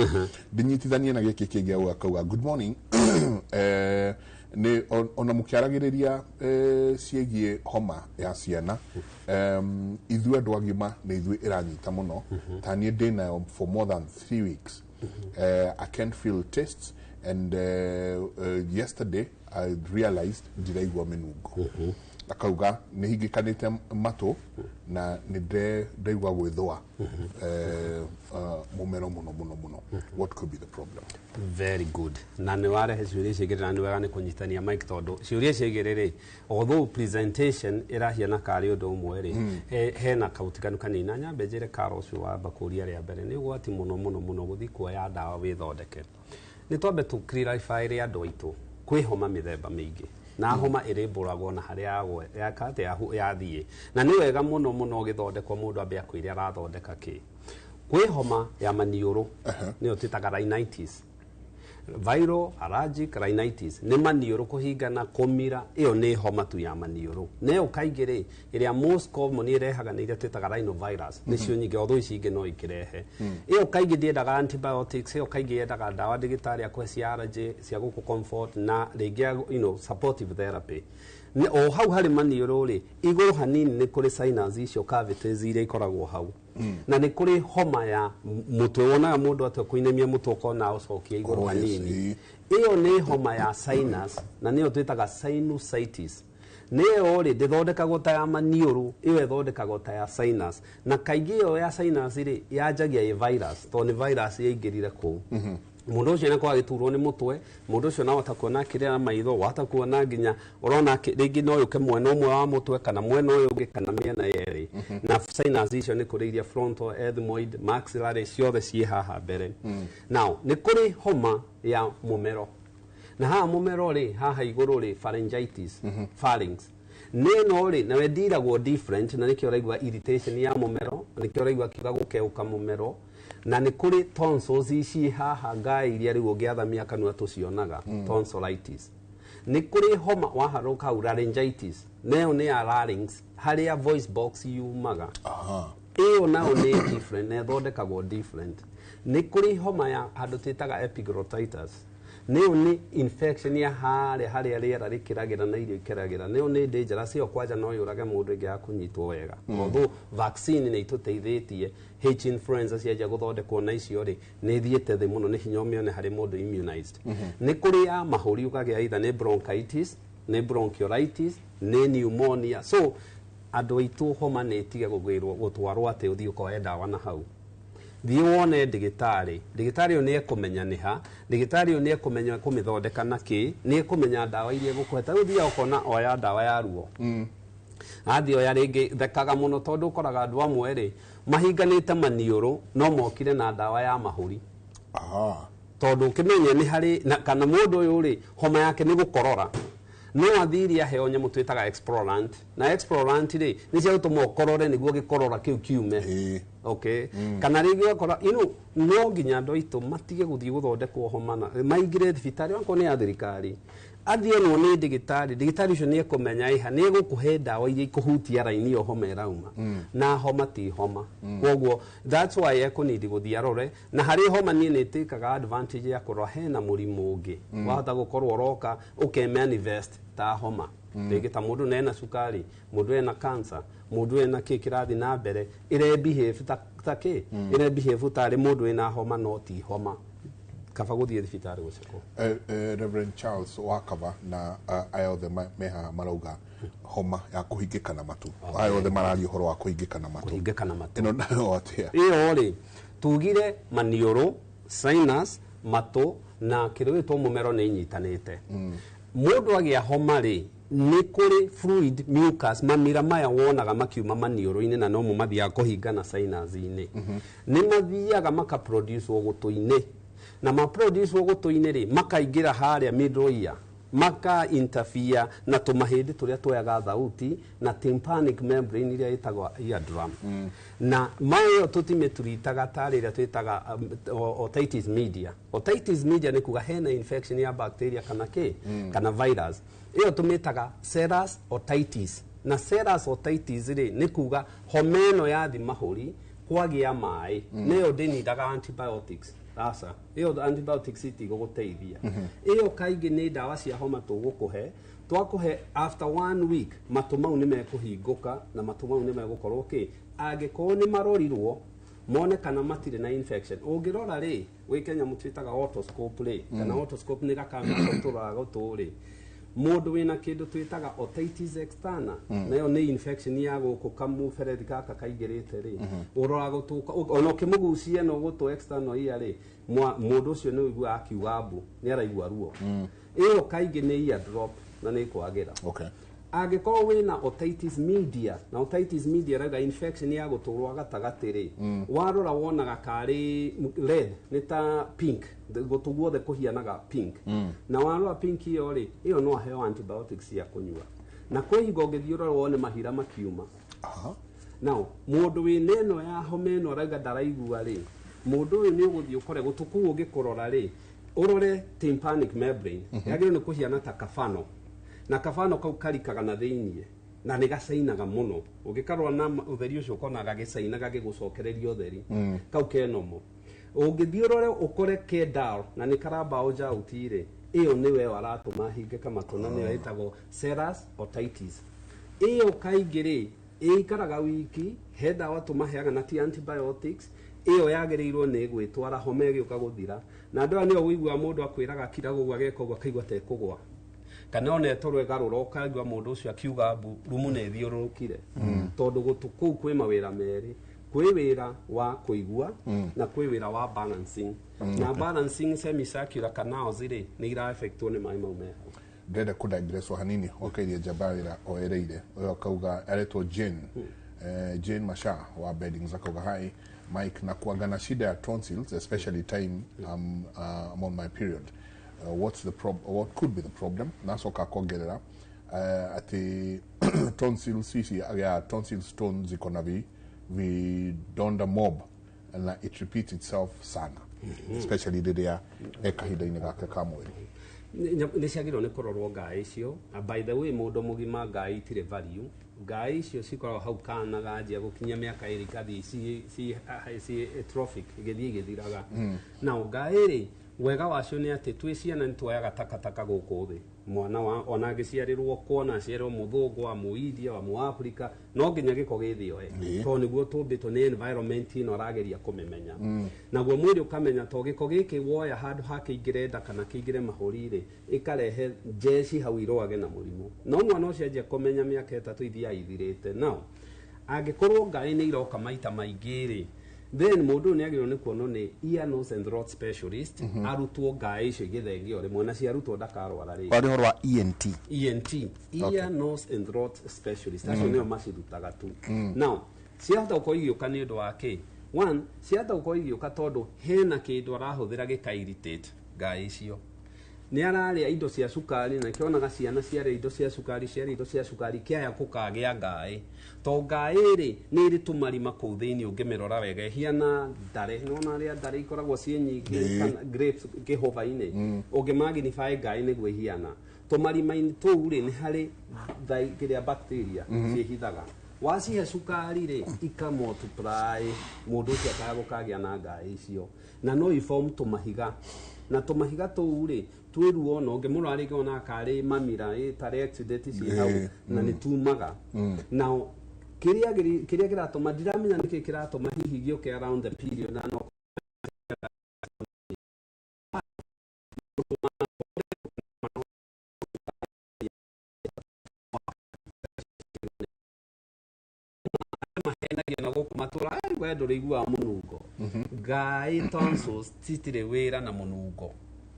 Ndinyitithanie na gĩkĩ kĩngĩ au akauga, "Good morning, nĩ ona mũkĩaragĩrĩria ciĩgiĩ homa ya ciana, ithuĩ andũ agima nĩ ithuĩ ĩranyita mũno. Ta niĩ ndĩ nayo for more than 3 weeks. I can't feel tastes and yesterday I realized ndiraigua mĩnungo." Akauga nĩ hingĩkanĩte matũ na nĩ ndaigua gwĩthũa mũmero mũno mũno mũno. What could be the problem?" Very good. Na nĩ warehe ciũria icio igĩrĩ na nĩ wega nĩ kũnyitania mike, tondũ ciũria icio igĩrĩ rĩ, although presentation ĩrahiana karĩ ũndũ ũmwe rĩ, hena kautiganu kanini. Na nyambe njĩre karo ũcio wamba kũria rĩa mbere, nĩ ũgwati mũno mũno mũno gũthiĩ kuoya ndawa wĩthondeke. Nĩ twambe tũ clarify rĩ andũ aitũ, kwĩ homa mĩthemba mĩingĩ na homa ĩrĩmbũragwo na harĩa yaka atĩa yathiĩ, na nĩ wega mũno mũno ũgĩthondekwo mũndũ ambe akwĩre arathondeka kĩ. Kwĩ homa ya maniũrũ, nĩyo twĩtaga rhinitis, viral allergic rhinitis, nĩ maniũrũ kũhingana, kũmira. Ĩyo nĩ homa tu ya maniũrũ. Na ĩyo kaingĩ rĩ, ĩrĩa most common ĩrehaga nĩ iria twĩtaga rhinovirus, nĩcio nyingĩ, although ici ingĩ no ikĩrehe. Ĩyo kaingĩ ndĩendaga antibiotics, ĩyo kaingĩ yendaga ndawa ndagĩtarĩ akũhe cia allergy, cia gũkũ comfort na rĩngĩ supportive therapy. O hau harĩ maniũrũ rĩ, igũrũ hanini nĩ kũrĩ sinus icio, cavities iria ikoragwo hau, na nĩ kũrĩ homa ya mũtwe wonaga mũndũ atua kũinamia mũtwe ũkona ũcokia igũrũ hanini. Ĩyo nĩ homa ya sinus na nĩyo twĩtaga sinusitis. Nĩyo rĩ, ndĩthondekagwo ta ya maniũrũ, ĩyo ĩthondekagwo ta ya sinus. Na kaingĩ ĩyo ya sinus rĩ, yanjagia ĩ virus, tondũ nĩ virus yaingĩrire kũu. Mũndũ ũcio nĩakorwo agĩturwo nĩ mũtwe, mũndũ ũcio no kuona akĩrĩra na maitho, wahota kuona nginya ũrona rĩngĩ no yũke mwena ũmwe wa mũtwe kana mwena ũyũ ũngĩ kana mĩena yerĩ. Na sinus icio nĩ kũrĩ iria frontal, ethmoid, maxillary, ciothe ciĩ haha mbere. Now nĩ kũrĩ homa ya mũmero, na haha mũmero rĩ, haha igũrũ rĩ, pharyngitis, pharynx nĩ ĩno rĩ, nawe ndiragwo different, na nĩkĩo ũraigua irritation ya mũmero, nĩkĩo ũraigua akiuga gũkeũka mũmero. Na nĩ kũrĩ tonsils ici haha ngai iria rĩu ũngĩathamia kanua tũcionaga, tonsillitis. Nĩ kũrĩ homa waharũka hau, laryngitis, nayo nĩ ya larynx, harĩa voice box yumaga. Ĩyo nayo nĩ different na ĩthondekagwo different. Nĩ kũrĩ homa ya handũ twĩtaga epiglottitis, nĩyo nĩ infection ya harĩa harĩa rĩera rĩkĩragĩra na irio ikĩragĩra, nĩyo nĩ dangerous. Ĩyo kwanja no yũrage mũndũ ĩngĩaga kũnyitwo wega, although vaccine nĩ itũteithĩtie. H influenza cianjia gũthondekwo na icio rĩ, nĩ ithiĩte thĩ mũno, nĩ hinya ũmĩone harĩ mũndũ immunized. Nĩ kũrĩ ya mahũri, ũkagĩa either nĩ bronchitis, nĩ bronchiolitis, nĩ pneumonia. So andũ aitũ, homa nĩ ĩtige gũgĩrwo gũtwarwo atĩ ũthiĩ ũkoe ndawa na hau. Thiĩ wone ndĩgĩtarĩ, ndĩgĩtarĩ ũyũ nĩ ekũmenya nĩ ha, ndĩgĩtarĩ ũyũ nĩ ekũmenya kũmĩthondeka na kĩ, nĩ ekũmenya ndawa iria egũkũhe. Ta rĩu thiaga ũkona oya ndawa ya ruo, athiĩ oya rĩngĩ, thekaga mũno tondũ ũkoraga andũ amwe rĩ, mahinganĩte maniũrũ no mokire na ndawa ya mahũri, tondũ ũkĩmenye nĩ harĩ na, kana mũndũ ũyũ rĩ, homa yake nĩ gũkorora, no athire aheo nyamũ twĩtaga expectorant. Na expectorant rĩ, nĩ cia gũtũma ũkorore nĩguo gĩkorora kĩu kiume. Okay, kana rĩngĩ ũgakora no nginya andũ aitũ matige gũthiĩ gũthondekwo homa na maingĩre thibitarĩ onakorwo nĩ ya thirikari. Athiĩ onwo nĩ ndagĩtarĩ, ndagĩtarĩ ũcio nĩ ekũmenya ĩha nĩ egũkũhe ndawa iria ikũhutia raini ĩyo homa ĩrauma. Na homa ti homa. Koguo that's why ekũnidi gũthiĩ arore. Na harĩ homa niĩ nĩ ĩtĩkaga advantage ya kũrora hena mũrimũ ũngĩ. Wahota gũkorwo ũroka ũkemanifest ta homa. Rĩngĩ ta mũndũ ena cukari, mũndũ ena cancer, mũndũ ena kĩ kĩrathiĩ na mbere, ĩre behave ta kĩ? Ĩre behave tarĩ mũndũ wĩna homa no ti homa. Kaba gũthiĩ thibitarĩ gũcekwo. Reverend Charles Wakava na aya othe me haha marauga homa ya kũhingĩkana matũ. Aya othe mararia ũhoro wa kũhingĩkana matũ. Kũhingĩkana matũ. Ĩno nayo atĩa? Ĩyo rĩ, tugire maniũrũ, sinus, matũ na kĩndũ gĩtwo mũmero nĩ inyitanĩte. Mũndũ agĩa homa rĩ, nĩ kũrĩ fluid mucus, mamira maya wonaga makiuma maniũrũ-inĩ na nomo mathiaga kũhingana sinus-inĩ. Nĩ mathiaga makaproduce gũtũ-inĩ, na maproduce gũtũ-inĩ rĩ, makaingĩra harĩa middle ear, maka interfere na tũmahĩndĩ tũrĩa tuoyaga thauti na tympanic membrane iria ĩtagwo eardrum. Na mayo tũtimĩturitaga tarĩ ĩrĩa twĩtaga otitis media. Otitis media nĩ kuga hena infection ya bacteria kana kĩ, kana virus. Ĩyo tũmĩtaga serous otitis. Na serous otitis rĩ, nĩ kuga homa ĩno yathi mahũri kwagĩa maĩ. Nĩyo ndĩnindaga antibiotics. Aca, ĩyo antibiotics itigũgũteithia. Ĩyo kaingĩ nĩ ndawa cia homa tũgũkũhe. Twakũhe, after one week matũ mau nĩ mekũhingũka na matũ mau nĩ megũkorwo kĩ, angĩkorwo nĩ marorirwo mone kana matirĩ na infection. Ũngĩrora rĩ, gwĩ kanyamũ twĩtaga otoscope rĩ, kana otoscope nĩ gakamera kau tũroraga gũtũ rĩ, mũndũ wĩna kĩndũ twĩtaga otitis externa, nayo nĩ infection ya gũkũ kamũberethi gaka kaingĩrĩte rĩ, ũroraga gũtũ ona ũkĩmũgucia no gũtũ external ear rĩ, mũndũ ũcio nĩ ũiguaga akiuga mbu, nĩ araigua ruo. Ĩyo kaingĩ nĩ ear drop na nĩ kwagĩra. Angĩkorwo wĩna otitis media, na otitis media rauga infection ya gũtũ rwa gatagatĩ rĩ, warora wonaga karĩ red, nĩ ta pink, gũtũ guothe kũhianaga pink. Na warora pink ĩyo rĩ, ĩyo no aheo antibiotics cia kũnyua, na kwĩ hingo ũngĩthiĩ ũrore wone mahira makiuma. Now mũndũ wĩna ĩno ya homa ĩno arauga ndaraigua rĩ, mũndũ ũyũ nĩ ũgũthiĩ ũkore gũtũ kũu ũngĩkũrora rĩ, ũrore tympanic membrane, yagĩrĩirwo nĩ kũhiana ta kabano, na kabano kau karikaga na thĩiniĩ na nĩ gacainaga mũno. Ũngĩkarora na ũtheri ũcio ũkona gagĩcaina gagĩgũcokereria ũtheri. Kau kenomo ũngĩthiĩ ũrore ũkore ke dull na nĩ karabaũnja out rĩ, ĩyo nĩwe aratũma hingĩka matũ, na nĩyo ĩtagwo serous otitis. Ĩyo kaingĩ rĩ, ĩikaraga wiki. He ndawa tũmaheaga na ti antibiotics. Ĩyo yagĩrĩirwo nĩ gwĩtwara homa ĩgĩũka gũthira. Na andũ aya nĩo ũiguaga mũndũ akwĩraga kira ũguo, ageka ũguo akaigua ta ĩkũgwa, kana ona ĩtorwo ĩgarũra, ũkaigua mũndũ ũcio akiuga mbu, rumu nĩ ĩthiũrũrũkire. Tondũ gũtũ kũu kwĩ mawĩra merĩ: kwĩ wĩra wa kũigua na kwĩ wĩra wa balancing. Na balancing semicircular canals rĩ, nĩ ira-affectwo nĩ maĩ mau me hau. Ndĩrenda kũ digress o hanini wakairia njamba oereire ũyũ akauga aretwo Jane, Jane Masha wa Beddings, akauga, "Hi Mike, nakuanga na shida ya tonsils, especially time I'm on my period. What could be the problem?" Nacoka akongerera ati tonsils ici ya tonsil stones ziko na vidonda mob na it repeats itself sana, especially rĩrĩa e kahinda-inĩ gake ka mweri. Nĩ ciagĩrĩirwo nĩ kũrorwo ngaĩ icio. Na by the way, mũndũ mũgima ngaĩ itirĩ value. Ngaĩ icio cikoragwo hau kana ganjia gũkinyia mĩaka 2 ikathiĩ ci atrophic, igĩthiĩ igĩthiraga. Na ngaĩ rĩ, wega wacio nĩ atĩ twĩ ciana nĩ tuoyaga takataka gũkũ thĩ. Mwana wa ona angĩciarĩrwo kuona aciarĩrwo mũthũngũ wa mũindia wa mũafrika, no nginya gĩko gĩthĩoe, tondũ nĩguo tũmbĩtwo nĩ environment ĩno arageria kũmĩmenya. Naguo mwĩrĩ ũkamenya to gĩko gĩkĩ woya handũ ha kĩingĩre nda kana kĩingĩre mahũri rĩ, ĩkarehe njeci hau irũage na mũrimũ. No mwana ũcio anjia kũmenya mĩaka 3 ithiaga ithirĩte. Now angĩkorwo ngaĩ nĩ iroka maita maingĩ rĩ, then mũndũ ũyũ nĩ agĩrĩirwo nĩ kuonwo nĩ ear, nose and throat specialist, arutwo ngaĩ icio igĩthengio rĩmwe, na ciarutwo ndakarwara rĩngĩ. Warĩ ũhoro wa ENT. ENT, ear, nose and throat specialist, acio nĩo macirutaga tu. Now ciahota gũkorwo igĩũka nĩ ũndũ wa kĩ? One, ciahota gũkorwo igĩũka tondũ hena kĩndũ arahũthĩra gĩka irritate ngaĩ icio. Nĩ ararĩa indo cia cukari, na kĩonaga ciana ciarĩa indo cia cukari, ciarĩa indo cia cukari, kĩaya kũkagĩa ngaĩ. To ngaĩ rĩ, nĩ ĩrĩ tũmarima kũu thĩinĩ. Ũngĩmĩrora wega ĩhiana ndare, nĩwona rĩa ndare ikoragwo ciĩ nyingĩ, kana grapes kĩhũba-inĩ. Ũngĩ magnify ngaĩ nĩguo ĩhiana. Tũmarima-inĩ tũu rĩ, nĩ harĩ kĩrĩa bacteria ciĩhithaga. Wacihe cukari rĩ, ika multiply, mũndũ ũcio akaya gũkagĩa na ngaĩ icio, na no iform tũmahiga, na tũmahiga tũu rĩ, twĩ ruo na ũngĩmũrora rĩngĩ wonaga karĩ mamira tarĩ exudate ciĩ hau, na nĩ tumaga. Now kĩrĩa kĩrĩa kĩratũma, ndiramenya nĩkĩ kĩratũma hihi gĩũke around the period, na no mahenagia na gũkũ matũra, "Ai, we ndũrĩiguaga mũnungo." Ngai, tonsils citirĩ wĩra na mũnungo.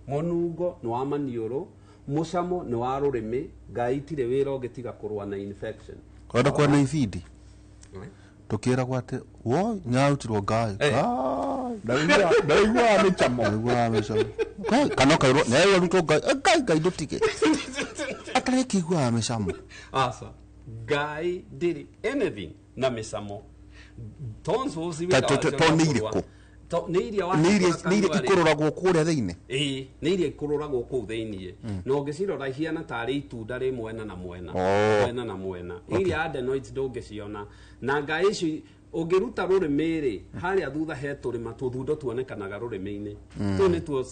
Mũnungo nĩ wa maniũrũ, mũcamo nĩ wa rũrĩmĩ. Ngai itirĩ wĩra ũngĩ tiga kũrũa na infection. Kwenda kuona ibindi tukiragwo ati wo nyarutirwo ngai. Ndaiguaga mĩcamo. Ndaiguaga mĩcamo. Ngai, kana ũkairwo nyairutwo ngai. Eh, ngai ngai ndũtige atarĩ kĩiguaga mĩcamo. Aca, ngai ndĩrĩ anything na mĩcamo. Tonsils Ta- wĩra wacio to nĩ nĩ kũrũa. irĩkũ? Nĩ iria nĩ iria wahingũra nĩ iria kanua rĩ. ikũrũragwo kũrĩa thĩinĩ. Ĩĩ, nĩ iria ikũrũragwo kũu thĩiniĩ, na ũngĩcirora ihiana tarĩ itunda rĩ mwena na mwena. Oh. Mwena na mwena. Iria adenoids ndũngĩciona, na ngai ici ũngĩruta rũrĩmĩ rĩ, harĩa thutha he tũrĩma tũthundo tuonekanaga rũrĩmĩ-inĩ. Tũu nĩtuo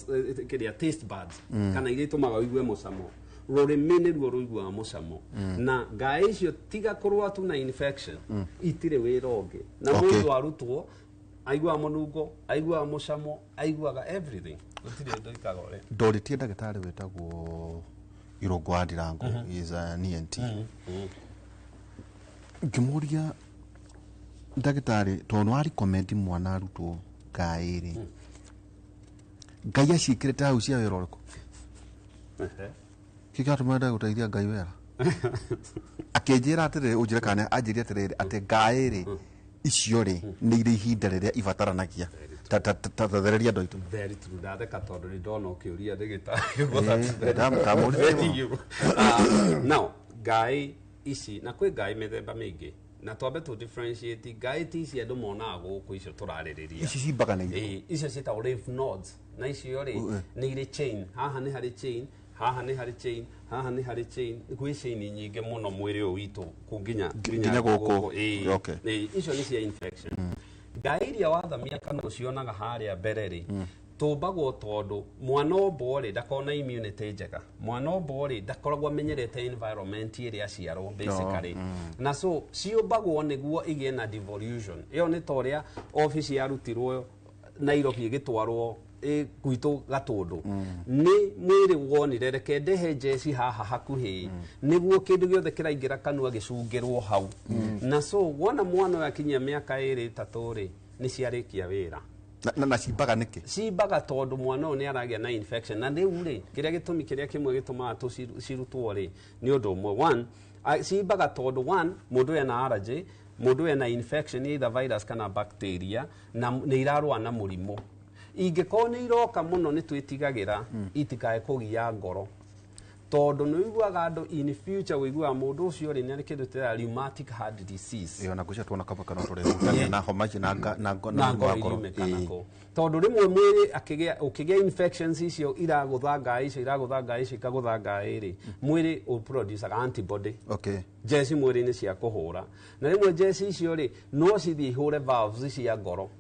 kĩrĩa taste buds, kana iria itũmaga ũigue mũcamo. Rũrĩmĩ nĩruo rũiguaga mũcamo. Na ngai icio, tiga kũrũa tu na infection, itirĩ wĩra ũngĩ. Na mũndũ arutwo aiguaga mũnungo, aiguaga mũcamo, aiguaga everything, gũtirĩ ũndũ ikaga ũrĩa. Ndorĩtie ndagĩtarĩ wĩtagwo Irũngũ wa Ndirango, he is an ENT. Ngĩmũria, ndagĩtarĩ, tondũ nĩ wa recommend mwana arutwo ngaĩ rĩ, ngai aciĩkĩrĩte hau cia wĩra ũrĩkũ? Kĩ kĩratũma wende gũteithia ngai wĩra? Akĩnjĩra atĩrĩrĩ, ũnjĩre kana anjĩrie atĩrĩrĩ, atĩ ngaĩ rĩ, icio rĩ, nĩ irĩ ihinda rĩrĩa ibataranagia. Ta thereria andũ aitũ. Very true. Ndatheka tondũ nĩ ndona ũkĩũria Eh, ndamũririe ndagĩtarĩ. Now ngai ici, na kwĩ ngai mĩthemba mĩingĩ, na twambe tũ differentiate. Ngai ti ici andũ monaga gũkũ, icio tũrarĩrĩria. Ici cimbaga na irĩkũ? Ĩĩ, icio ciĩtagwo lymph nodes, na icio rĩ, nĩ irĩ chain. Haha nĩ harĩ chain, haha nĩ harĩ chain, haha nĩ harĩ chain. Gwĩ chain nyingĩ mũno mwĩrĩ ũyũ witũ kũ nginya Nginya gũkũ. Ĩĩ. Ĩĩ, icio nĩ cia infection. Ngai iria wathamia kanua ũcionaga harĩa mbere rĩ, tũmbagwo tondũ mwana ombwo rĩ, ndakoragwo na immunity njega. Mwana ombwo rĩ, ndakoragwo amenyerete environment ĩrĩa aciarwo basically. Na so ciũmbagwo nĩguo igĩe na devolution ĩyo, nĩ ta ũrĩa obici yarutirwo Nairobi ĩgĩtwarwo gwitũ Gatũndũ. Nĩ mwĩrĩ wonire, reke ndehe njeci haha hakuhĩ nĩguo kĩndũ gĩothe kĩraingĩra kanua gĩcungĩrwo hau. Na so wona mwana ũyũ akinyia mĩaka 2, 3 rĩ, nĩ ciarĩkia wĩra. Na cimbaga nĩkĩ? Cimbaga tondũ mwana ũyũ nĩ aragĩa na infection. Na rĩu rĩ, kĩrĩa gĩtũmi kĩrĩa kĩmwe gĩtũmaga cirutwo rĩ, nĩ ũndũ ũmwe. One, cimbaga tondũ one, mũndũ ũyũ ena allergy, mũndũ ũyũ ena infection, either virus kana bacteria, na nĩ irarũa na mũrimũ. Ingĩkorwo nĩ iroka mũno, nĩ twĩtigagĩra itikae kũgia ngoro, tondũ nĩ ũiguaga andũ in future, ũiguaga mũndũ ũcio rĩ, nĩ arĩ kĩndũ tũreta rheumatic heart disease. Ĩyo na ngwĩciria tuona kamwe kana tũrehutania na homa ici na na mũrimũ wa ngoro ngoro. iriume kanako, tondũ rĩmwe mwĩrĩ ũkĩgĩa infections icio iragũtha ngaĩ icio, iragũtha ngaĩ icio, ikagũtha ngaĩ rĩ, mwĩrĩ ũproducaga antibody, njeci mwĩrĩ-inĩ cia kũhũra. Na rĩmwe njeci icio rĩ, no cithiĩ ihũre valves cia ngoro.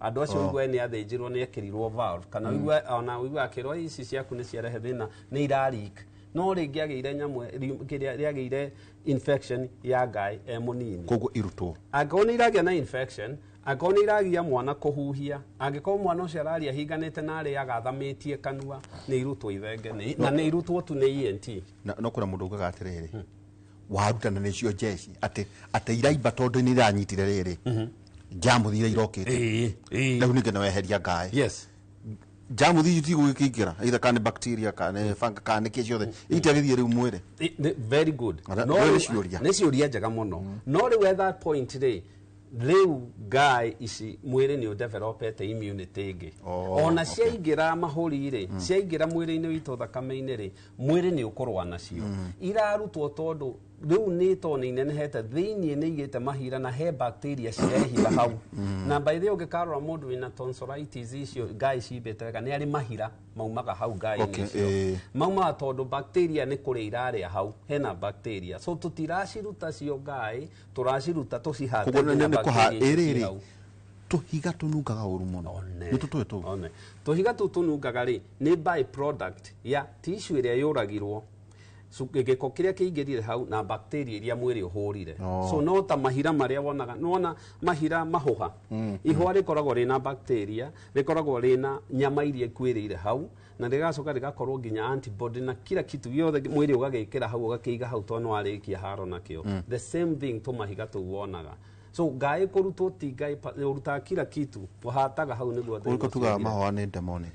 Andũ acio ũigue nĩ athĩnjirwo, nĩ ekĩrirwo valve, kana ũigue ona ũigue akĩrwo ici ciaku nĩ ciarehe thĩna, nĩ ira leak, no rĩngĩ agĩire nyamũ kĩrĩa rĩagĩire infection ya ngaĩ e mũnini. Koguo irutwo. Angĩkorwo nĩ iragĩa na infection, angĩkorwo nĩ iragia mwana kũhuhia, angĩkorwo mwana ũcio araria ahinganĩte na arĩaga athamĩtie kanua, nĩ irutwo ithenge. Na nĩ irutwo tu nĩ ENT. Na no kuna mũndũ ugaga atĩrĩrĩ, warutana nĩcio njeci atĩ iraimba tondũ nĩ iranyitire rĩrĩ njamuthi iria irokĩte rĩu, ningĩ nĩ weheria ngaĩ. Njamuthi ici tigũgĩkĩingĩra, either kana nĩ bacteria kana nĩ fungi kana nĩ kĩ, ciothe itiagĩthiĩ rĩu mwĩrĩ. Very good. Ara- No rĩu rĩu- nĩ ciũria. Nĩ ciũria njega mũno. No rĩu at that point rĩ, rĩu ngaĩ ici mwĩrĩ nĩ ũdevelopete immunity ĩngĩ. Oh, Ona ciaingĩra mahũri rĩ, ciaingĩra mwĩrĩ-inĩ witũ, thakame-inĩ rĩ, mwĩrĩ nĩ ũkũrũa nacio. Irarutwo tondũ Rĩu nĩ tondũ nĩ inenehete thĩiniĩ, nĩ igĩte mahira na he bacteria cirehitha hau. Na by the way, ũngĩkarora mũndũ wĩna tonsillitis icio ngai cimbĩte wega, nĩ arĩ mahira maumaga hau ngai-inĩ icio. Maumaga tondũ bacteria nĩ kũrĩa irarĩa hau, hena bacteria. So tũtiraciruta cio ngai, tũraciruta tũcihate Koguo nginya nĩ kũha bacteria icio ciĩ ĩrĩrĩ hau. Tũhiga tũnungaga ũru mũno, nĩ tũtũĩ tũu? One. Tũhiga tũu tũnungaga rĩ, nĩ by product ya tissue ĩrĩa yũragirwo, gĩko kĩrĩa kĩingĩrire hau na bacteria iria mwĩrĩ ũhũrire. So no ta mahira marĩa wonaga, nĩwona mahira mahũha, ihũa rĩkoragwo rĩna bacteria, rĩkoragwo rĩna nyama iria ikuĩrĩire hau, na rĩgacoka rĩgakorwo nginya antibody na kila kitu gĩothe mwĩrĩ ũgagĩkĩra hau, ũgakĩiga hau tondũ nĩwarĩkia haro nakĩo. The same thing tũmahiga tũu wonaga. So ngaĩ kũrutwo ti ngaĩ ũrutaga kila kitu, ũhataga hau nĩguo thĩna Ũrĩkũ ũcio tugaga ũthire. Mahũa nĩ demonic.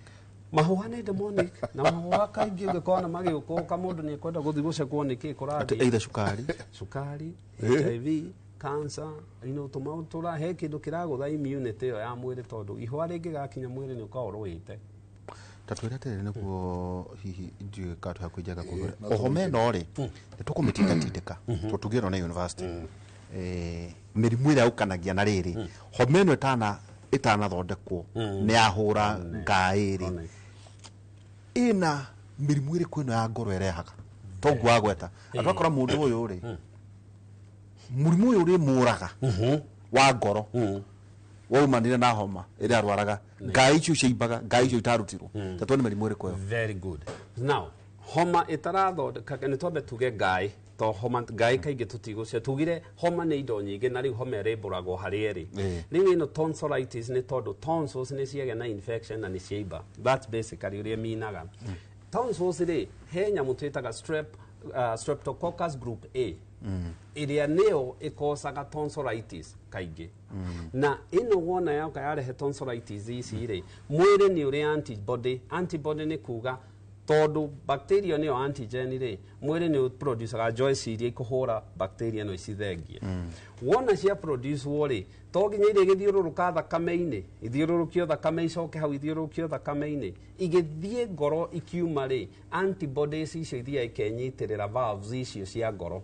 Mahũa nĩ demonic, na mahũa kaingĩ ũngĩkona magĩũka mũndũ nĩ ekwenda gũthiĩ gũcekwo nĩkĩ Atĩ kũrathiĩ. either cukari. Cukari, HIV, cancer, tũmaũndũ tũra he kĩndũ kĩragũtha immunity ĩyo ya mwĩrĩ, tondũ ihũa rĩngĩgakinya mwĩrĩ nĩ ũkoragwo ũrũĩte. Ta twĩre atĩrĩrĩ, nĩguo hihi ndiũĩ kana twĩ hakuhĩ njenga kũgũra No ohoma ĩno rĩ, nĩ tũkũmĩtindatindĩka tondũ tuge ĩno nĩ university. Mĩrimũ ĩrĩa yũkanagia na rĩrĩ homa ĩno ĩtanathondekwo nĩ yahũra ngaĩ rĩ, ĩna mĩrimũ ĩrĩkũ ĩno ya ngoro ĩrehaga? Toguo wagweta andũ akora mũndũ ũyũ rĩ, mũrimũ ũyũ ũrĩmũraga wa ngoro waumanire na homa ĩrĩa arwaraga, ngai icio ciaimbaga, ngai icio itarutirwo. Ta tuone mĩrimũ ĩrĩkũ ĩyo. Very good. Now homa ĩtarathondeka, nĩ twambe tuge ngaĩ, to homa ngaĩ kaingĩ tũtigũcia tugire homa nĩ indo nyingĩ, na rĩu homa ĩrĩmbũragwo harĩa ĩrĩ. Rĩu ĩno tonsillitis nĩ tondũ tonsils nĩ ciagĩa na infection na nĩ ciaimba. That's basically ũrĩa ĩminaga. Tonsils rĩ, he nyamũ twĩtaga streptococcus group A, ĩrĩa nĩyo ĩkocaga tonsillitis kaingĩ. Na ĩno wona yoka yarehe tonsillitis ici rĩ, mwĩrĩ nĩ ũrĩ antibody. Antibody nĩ kuga tondũ bacteria nĩyo antigen rĩ, mwĩrĩ nĩ ũproducaga njoeci iria ikũhũra bacteria ĩno icithengie. Wona cia produce wo rĩ, to nginya iria igĩthiũrũrũka thakame-inĩ, ithiũrũrũkio thakame, icoke hau, ithiũrũrũkio thakame-inĩ, igĩthiĩ ngoro ikiuma rĩ, antibodies icio ithiaga ikenyitĩrĩra valves icio cia ngoro,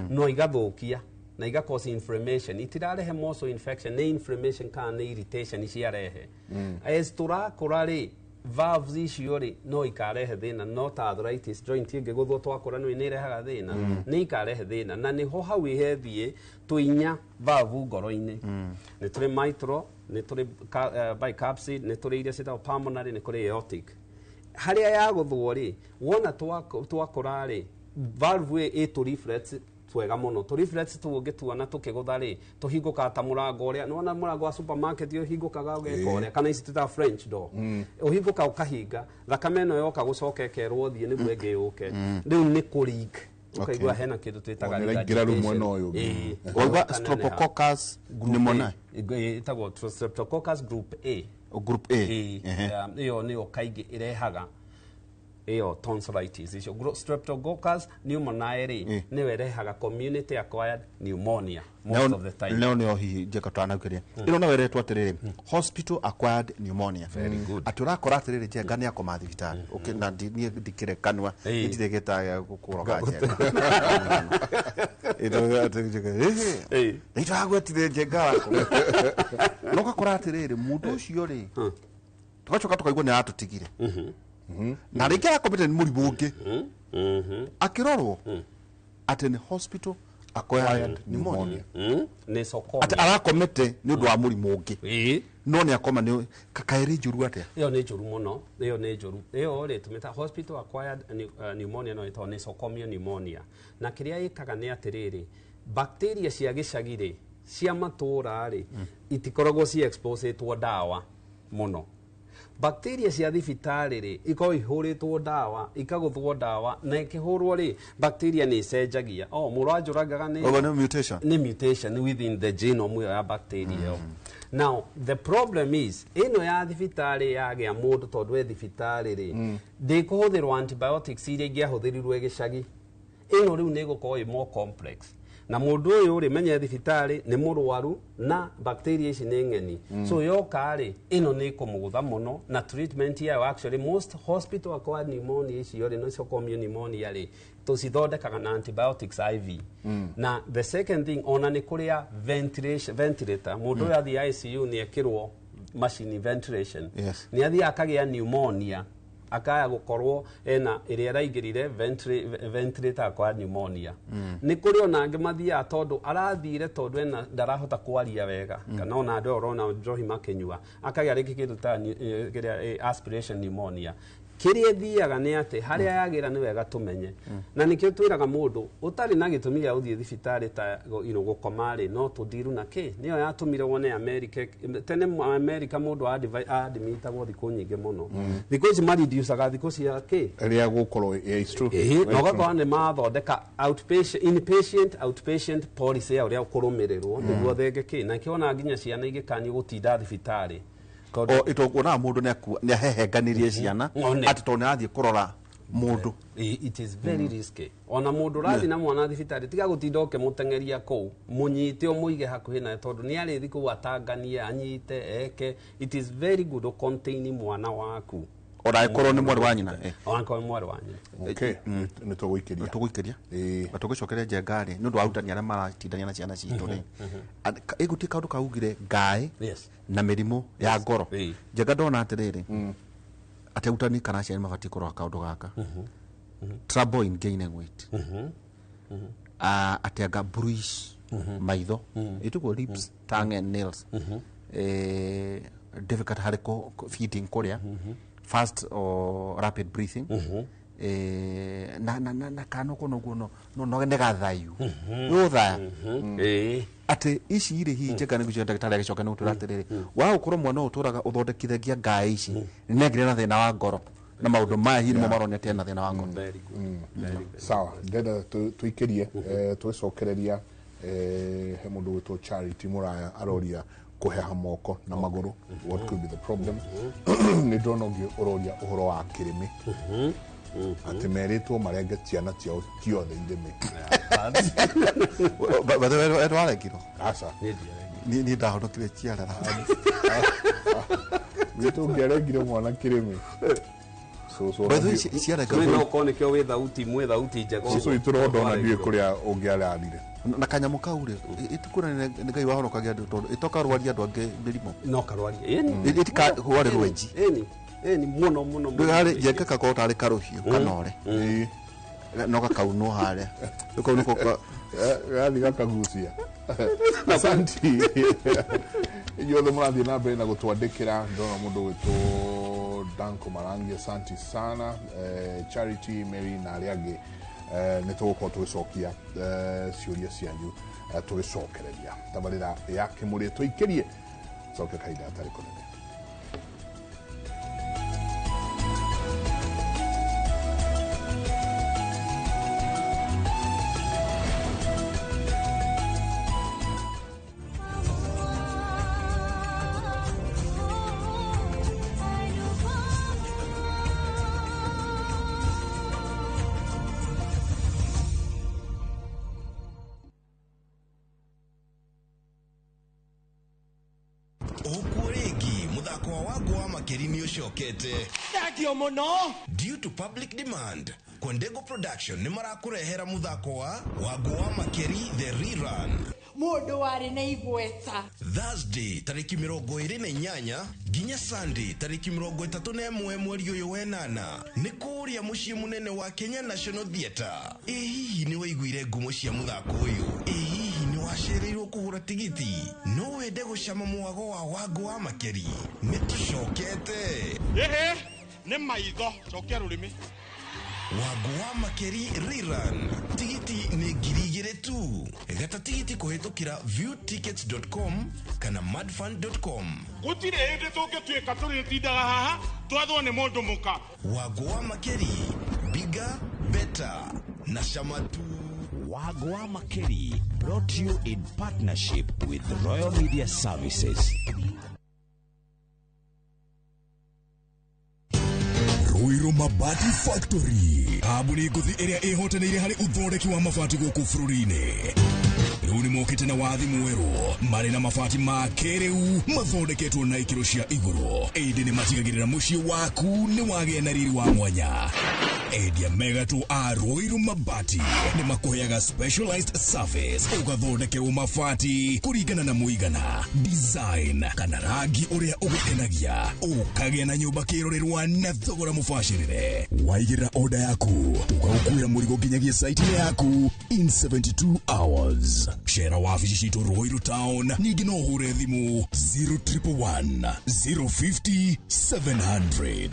no igathũkia na iga cause inflammation. Itirarehe muscle infection, nĩ inflammation kana nĩ irritation ciarehe. As tũrakũra rĩ, valves icio rĩ, no ikarehe thĩna, no ta arthritis joint ĩngĩgũthwo twakũra nĩ ĩrehaga thĩna. Nĩ ikarehe thĩna, na nĩho hau ihethiĩ tũinya valve ngoro-inĩ. Nĩ tũrĩ mitral, nĩ tũrĩ bicuspid, nĩ tũrĩ iria ciĩtagwo pulmonary, nĩ kũrĩ aortic. Harĩa yagũthwo rĩ, wona twakũra rĩ, valve ĩ tũ leaflets twega mũno. Tũ leaflets tũu ũngĩtuona tũkĩgũtha rĩ, tũhingũkaga ta mũrango ũrĩa nĩwona mũrango wa supermarket ũhingũkaga ũgeka ũrĩa, kana ici twĩtaga French door, ũhingũka ũkahinga, thakame ĩno yoka gũcoka ĩkerwo thiĩ nĩguo ĩngĩ yũke. Rĩu nĩ kũ leak, ũkaigua hena kĩndũ twĩtaga Nĩ ĩraingĩra rĩu mwena regurgitation. ũyũ ũngĩ. Wauga Ĩkaneneha. Streptococcus Group pneumoniae. A. Ĩtagwo Streptococcus group A. Group A. Ĩĩ. Ĩyo nĩyo kaingĩ ĩrehaga ĩyo tonsillitis icio. Streptococcus pneumoniae rĩ, nĩyo ĩrehaga community acquired pneumonia most of the time. Neo nĩyo hihi njeka twanaukiria ĩno nayo ĩretwo atĩrĩrĩ hospital acquired pneumonia. Very good. Atĩ ũrakora atĩrĩrĩ, njenga nĩ akoma thibitarĩ. Okay, na niĩ ndikĩrĩ kanua. Ndirĩ gĩtaa gĩa gũkũroga njenga. Nĩtwagwetire njenga waku, no ũgakora atĩrĩrĩ, mũndũ ũcio rĩ, tũgacoka tũkaigua nĩ aratũtigire, na rĩngĩ arakomete nĩ mũrimũ ũngĩ, akĩrorwo atĩ nĩ hospital acquired pneumonia. Nĩ sokoni. Atĩ arakomete nĩ ũndũ wa mũrimũ ũngĩ, no nĩ akoma. Nĩ kakaĩrĩ njũru atĩa? Ĩyo nĩ njũru mũno, ĩyo nĩ njũru. Ĩyo rĩ, tũmĩta hospital acquired pneumonia, no ĩtagwo nosocomial pneumonia. Na kĩrĩa ĩkaga nĩ atĩrĩrĩ, bacteria cia gĩcagi rĩ, cia matũũra rĩ, itikoragwo ci exposetwo ndawa mũno. Bacteria cia thibitarĩ rĩ, ikoragwo ihũrĩtwo ndawa, ikagũthwo ndawa, na ĩkĩhũrwo rĩ, bacteria nĩ ĩcenjagia. O mũrũ anjũragaga nĩ Ũguo nĩ mutation. Nĩ mutation within the genome ĩyo ya bacteria ĩyo. Now the problem is, ĩno ya thibitarĩ yagĩa mũndũ tondũ e thibitarĩ rĩ, ndĩkũhũthĩrwo antibiotics iria ingĩahũthĩrirwo gĩcagi. Ĩno rĩu nĩ ĩgũkorwo ĩ more complex. Na mũndũ ũyũ rĩ, menye thibitarĩ nĩ mũrwaru na bacteria ici nĩ ng'eni. So yoka rĩ, ĩno nĩ ĩkũmũgũtha mũno, na treatment yayo, actually most hospital acquired pneumonia icio rĩ, nosocomial pneumonia rĩ, tũcithondekaga na antibiotics IV. Na the second thing, ona nĩ kũrĩa ventilation, ventilator, mũndũ ũyũ athiĩ ICU nĩ ekĩrwo machine ventilation. Nĩ athiĩ akagĩa pneumonia, akaya gũkorwo ena ĩrĩa ĩraingĩrire ventilator acquired pneumonia. Nĩ kũrĩ ona angĩ mathiaga tondũ arathire tondũ ena ndarahota kwaria wega, kana ona andũ aya ũrona njohi makĩnyua, akagĩa rĩngĩ kĩndũ ta kĩrĩa, aspiration pneumonia. Kĩrĩa ĩthiaga nĩ atĩ harĩa yagĩra nĩ wega tũmenye, na nĩkĩo twĩraga mũndũ ũtarĩ na gĩtũmi gĩa gũthiĩ thibitarĩ ta gũkoma rĩ, no tũthiru na kĩ nĩyo yatũmire wone America tene. America mũndũ admitagwo thikũ nyingĩ mũno. Thikũ ici marindiucaga thikũ cia kĩ rĩa gũkorwo. Yeah, it's true. Ĩhĩ, na ũgakora nĩ mathondeka outpatient, inpatient, outpatient policy ya ũrĩa ũkũrũmĩrĩrwo nĩguo thenge kĩ, na kĩona nginya ciana igĩkanio gũtinda thibitarĩ. O itokuonaga mũndũ nĩ ahehenganirie ciana One. atĩ tondũ nĩ arathiĩ kũrora mũndũ. It is very risky. Ona mũndũ ũrathiĩ na mwana thibitarĩ, tiga gũtinda ũkĩmũteng'eria kũu, mũnyite ũmũige hakuhĩ nawe, tondũ nĩ arĩthi kũu atanganie, anyite eke. It is very good ũcontain mwana waku. Ona angĩkorwo nĩ mwarĩ wa nyina. Ona angĩkorwo nĩ mwarĩ wa nyina. Okay, nĩ tũgũikĩria. Tũgũikĩria na tũgĩcokeria njenga rĩ, nĩ ũndũ wa arutani arĩa maratindania na ciana citũ rĩ, ĩgũtiĩ kaũndũ kaugire ngaĩ na mĩrimũ ya ngoro. Njenga ndona atĩrĩrĩ, atĩ arutani kana aciari mabatiĩ kũrora kaũndũ gaka, trouble in gaining weight. Ah, atĩ anga bruise maitho, ĩtiguo lips, tongue and nails. Difficult harĩ feeding, kũrĩa, fast or rapid breathing. Na kana ũguo noguo no nĩ gathayu nĩ ũthaya atĩ ici rĩ, hihi njega nĩguo ndagĩtarĩ agĩcoka nĩ gũtwĩra atĩrĩrĩ, wa gũkorwo mwana ũyũ ũtũraga ũthondekithagia ngaĩ ici nĩ agĩre na thĩna wa ngoro, na maũndũ maya hihi nĩmo maronia atĩ ena thĩna wa ngoro. Sawa, ndenda tuikirie, twicokereria. He mũndũ gwĩtwo Charity Muraya aroria kũheha moko na magũrũ, what could be the problem? Nĩ ndona ũngĩ ũroria ũhoro wa kĩrĩmĩ, atĩ merĩtwo marenge ciana ciao ciothe irĩmĩ. Warengirwo? Aca. Niĩ ndahonokire ciarara. Gwitũ ũngĩarengire mwana kĩrĩmĩ, cũcũ. By the way, ciarenga. No ũkorwo nĩkĩo wĩ thauti, mwĩ thauti njega. Cũcũ witũ rondo ona ndiũĩ kũrĩa ũngĩararire. Na kanyamũ kau rĩ, ĩtikũra nĩ Ngai wahonokagia andũ, tondũ ĩtokarwaria andũ angĩ mĩrimũ. No karwaria, ĩni. Ĩtikarware rwenji. Ĩni, mũno mũno mũno. Ndũgarĩ njenga gakorwo tarĩ karũhiũ kanore no gakaunwo harĩa. Rĩu kau nĩko gathi gakagucia. Asanti inyuothe mũrathiĩ na mbere na gũtwandĩkĩra. Ndona mũndũ gwĩtwo Danko Marangi, asanti sana. Charity Mary na arĩa angĩ, nĩ tũgũkorwo tũgĩcokia ciũria cianyu, tũgĩcokereria tabarĩra ya Kĩmũrĩ. Tũikĩrie coke kahinda gatarĩ kũnene. Ũkuo rĩngĩ mũthako wa Wangu wa Makeri nĩ ũcokete. Thengio mũno. Due to public demand, Kwandego Production nĩ marakũrehera mũthako wa Wangu wa Makeri the rerun. Mũndũ warĩ na igweta. Thursday tarĩki 28 nginya Sunday tarĩki 31 mweri ũyũ wenana, nĩ kũrĩa mũciĩ mũnene wa Kenya National Theatre. Ĩ hihi nĩ waiguire ngumo cia mũthako ũyũ? Ĩ hihi nĩ wacereirwo kũgũra tigiti? No wende gũcama mwago wa Wangu wa Makeri? Nĩ tũcokete. Ĩhĩ, nĩ maitho, cokia rũrĩmĩ. Wangu wa Makeri rerun, tigiti nĩ 2,000 tu. Gata tigiti kũhĩtũkĩra viewtickets.com kana madfund.com. Gũtirĩ hĩndĩ tũngĩtuĩka tũrĩtindaga haha twathwo nĩ mũndũ mũka. Wangu wa Makeri, bigger, better na chama tu. Wagwa Makeri brought to you in partnership with Royal Media Services. Ruiru Mabati Factory, kambuni ngũthi ĩrĩa ĩhotanĩire harĩ ũthondeki wa mabati gũkũ bũrũri-inĩ. mokĩte na wathi mwerũ marĩ na mabati ma kĩrĩu mathondeketwo na ikĩro cia igũrũ ĩndĩ nĩ matigagĩrĩra mũciĩ waku nĩ wagĩa na riri wa mwanya. Endia megatũ a Ruiru Mabati nĩ makũheaga specialized service ũgathondekerwo mabati kũringana na mũigana, design kana rangi ũrĩa ũgũkenagia, ũkagĩa na nyũmba kĩrorerwa na thogora mũbacĩrĩre. Waigĩrĩra oda yaku tũgagũkuĩra mũrigo nginyagia site-inĩ yaku in 72 hours. Cera wabici citũ Ruiru Town, ningĩ no ũhũre thimũ 0111 050 700.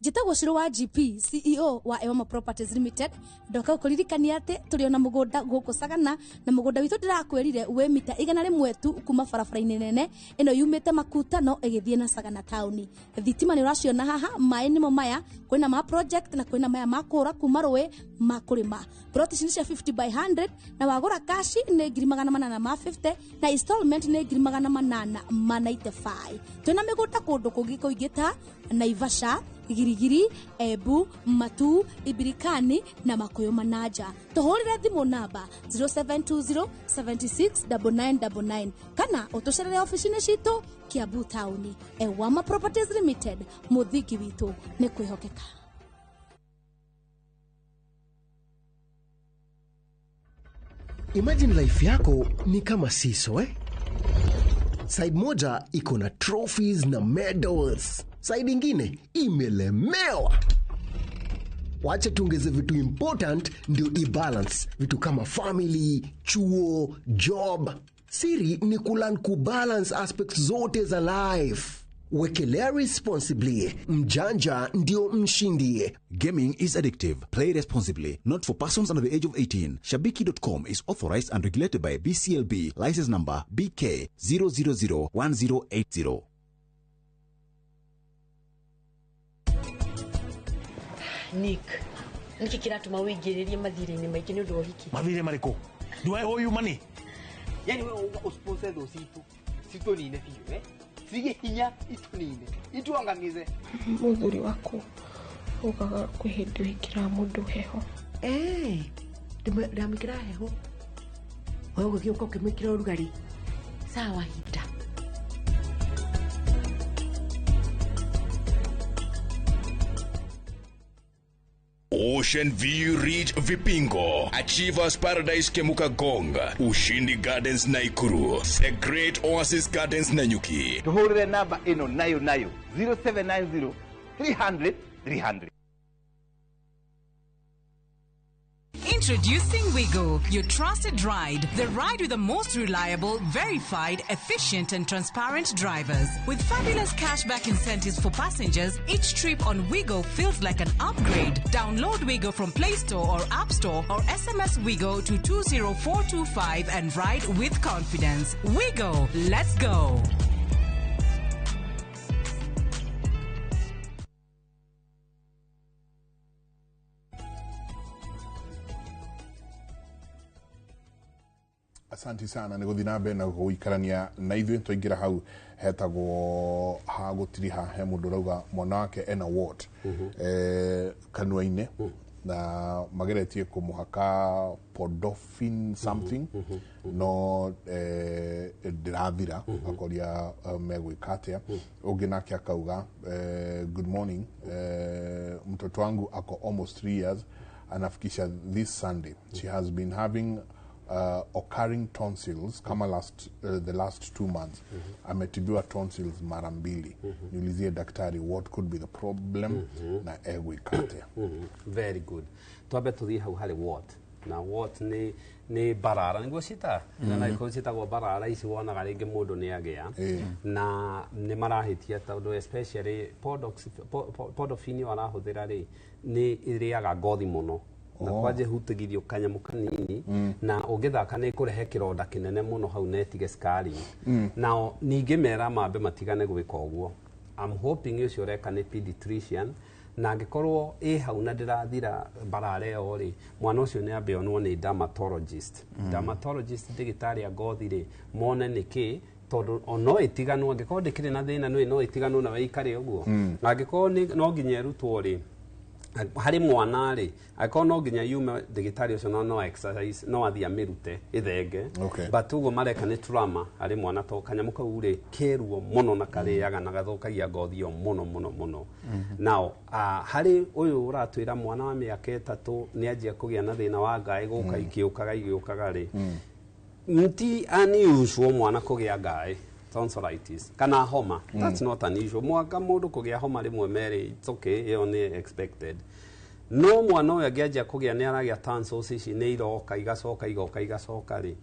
Njĩtagwo Shiro wa GP CEO wa Ewama Properties Limited. Ndoka gũkũririkania atĩ tũrĩ ona mũgũnda gũkũ Sagana, na mũgũnda witũ ndĩrakwĩrire wĩ mita 100 tu kuma barabara-inĩ nene ĩno yumĩte Makutano ĩgĩthiĩ na Sagana taũni. Thitima nĩ ũraciona haha, maĩ nĩmo maya, kwĩna ma project na kwĩna maya ma kũra kuma rũĩ ma kũrĩma. Plot ici nĩ cia 50 by 100 na wagũra kashi nĩ 850 na installment nĩ 895. Twĩna mĩgũnda kũndũ kũngĩ kũingĩ ta Naivasha, Girigiri, Embu, Matu, Ibirikani na Makuyu Manaja. Tuhurire thimu namba 0720 76 9999 kana utucerere ofici-inĩ citũ Kiambu taũni. Ewama Properties Limited, mũthingi witũ nĩ kwĩhokeka. Imagine life yako ni kama seesaw, eh? Side moja iko na trophies na medals, side ingine imelemewa. Wacha tuongeze vitu important ndio ibalance, vitu kama family, chuo, job. Siri ni kulearn kubalance aspects zote za life. Wekelea responsibly, mjanja ndio mshindi. Gaming is addictive. Play responsibly. Not for persons under the age of 18. Shabiki.com is authorized and regulated by BCLB. License number BK 0001080. Nick, niki kiratuma wĩingĩrĩrie mathirĩ-inĩ maingĩ nĩ ũndũ wa ũhiki? Mathirĩ marĩkũ? Do I owe you money? Yani wewe uga usponsor thũ citũ citũnine biũ, eh? Sige hinya itũnine ituangamize. Mũthuri waku ugaga kwĩ hĩndĩ wĩkĩraga mũndũ heho. Ndamwĩkĩra heho, we ũgĩũka ũkĩmwĩkĩra ũrugarĩ. Sawa hinda. Ocean View Ridge Vipingo, Achievers Paradise Kemuka Gong, Ushindi Gardens Naikuru, The Great Oasis Gardens Nanyuki. Tuhurire namba ĩno nayo nayo 0790 300 300. Introducing Wigo, your trusted ride. The ride with the most reliable, verified, efficient and transparent drivers. With fabulous cashback incentives for passengers, each trip on Wigo feels like an upgrade. Download Wigo from Play Store or App Store or SMS Wigo to 20425 and ride with confidence. Wigo, let's go. Asante sana nĩ gũthiĩ na mbere na gũikarania na ithuĩ. Twaingĩra hau hetagwo ha gũtiriha, he mũndũ ũrauga mwana wake ena wart kanua-inĩ na mageretie kũmũhaka podofin something no ndĩrathira, akoria megwĩka atĩa. Ũngĩ nake akauga good morning, mtoto wangu ako almost 3 years, anafikisha this Sunday. She has been having occurring tonsils kama the last 2 months. Ametibiwa tonsils mara mbili. Niulizie daktari what could be the problem na egwĩka. Very good. Twambe tũthiĩ hau harĩ wart. Na wart nĩ barara nĩguo cita na iko citagwo barara ici wonaga rĩngĩ mũndũ nĩ agĩa na nĩ marahĩtia tondũ especially podofini arahũthĩra rĩ nĩ ĩrĩaga ngothi mũno na kwanje hutagithio kanyamũ kanini na ũngĩthaka nĩ kũrehe kĩronda kĩnene mũno hau na ĩtige scarring. Nao ningĩ mera mambe matigane gwĩka ũguo. I'm hoping ũcio ũreka nĩ pediatrician, na angĩkorwo ĩ hau na ndĩrathira barara ĩyo rĩ, mwana ũcio nĩ ambe onwo nĩ dermatologist. Dermatologist ndagĩtarĩ a ngothi rĩ, mone nĩkĩ, tondũ no ĩtiganwo angĩkorwo ndĩkĩrĩ na thĩna no ĩtiganwo na wĩikare ũguo. Na angĩkorwo no nginya ĩrutwo rĩ, Harĩ mwana rĩ, angĩkorwo no nginya yume ndagĩtarĩ ũcio, no exercise no athiĩ amĩrute ĩthenge. But ũguo mareka nĩ trauma harĩ mwana, to kanyamũ kau rĩ keruo mũno na karĩaga na gathũkagia ngothi ĩyo mũno mũno mũno. Now harĩ ũyũ ũratwĩra mwana wa mĩaka 3 nĩ anjia kũgĩa na thĩna wa ngaĩ gũka ikĩũkaga igĩũkaga rĩ, ti unusual mwana kũgĩa ngaĩ, tonsillitis kana homa. That's not unusual. Mwaka mũndũ kũgĩa homa rĩmwe merĩ, it's okay, ĩyo nĩ expected. No mwana ũyũ angĩanjia kũgĩa nĩ aragĩa tonsils ici nĩ iroka igacoka igoka igacoka rĩ,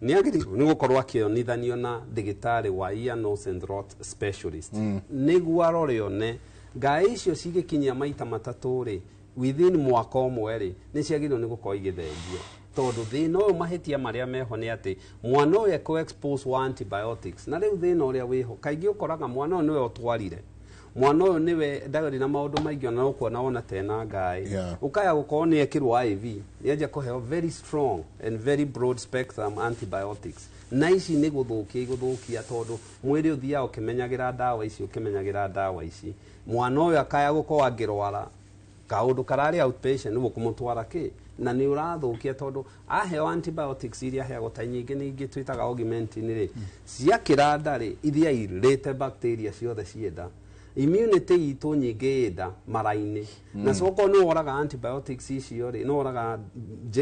nĩ agĩrĩirwo nĩ gũkorwo akĩonithanio na ndagĩtarĩ wa ear, nose and throat specialist, nĩguo arore one ngaĩ icio cigĩkinyia maita 3 rĩ within mwaka ũmwe rĩ, nĩ ciagĩrĩirwo nĩ gũkorwo igĩthengio, tondũ thĩna ũyũ mahĩtia marĩa meho nĩ atĩ mwana ũyũ ekũ expose wa antibiotics. Na rĩu thĩna ũrĩa wĩho kaingĩ ũkoraga mwana ũyũ nĩwe ũtwarire, mwana ũyũ nĩwe ndarĩ na maũndũ maingĩ ona ũkuona wona tena ngaĩ, ũkaya gũkorwo nĩ ekĩrwo IV, nĩ anjia kũheo very strong and very broad spectrum antibiotics, na ici nĩ gũthũkia igũthũkia, tondũ mwĩrĩ ũthiaga ũkĩmenyagĩra ndawa ici, ũkĩmenyagĩra ndawa ici. Mwana ũyũ akaya gũkorwo angĩrwara kaũndũ kararĩ outpatient nĩguo kũmũtwara kĩ, na nĩ ũrathũkia, tondũ aheo antibiotics iria aheagwo ta nyingĩ nĩ ingĩ twĩtaga Augmentin rĩ, ciakĩra nda rĩ, ithiaga irĩte bacteria ciothe cienda immunity itũ nyingĩ ĩnda mara-inĩ. Na so okorwo nĩ woraga antibiotics icio rĩ, nĩ woraga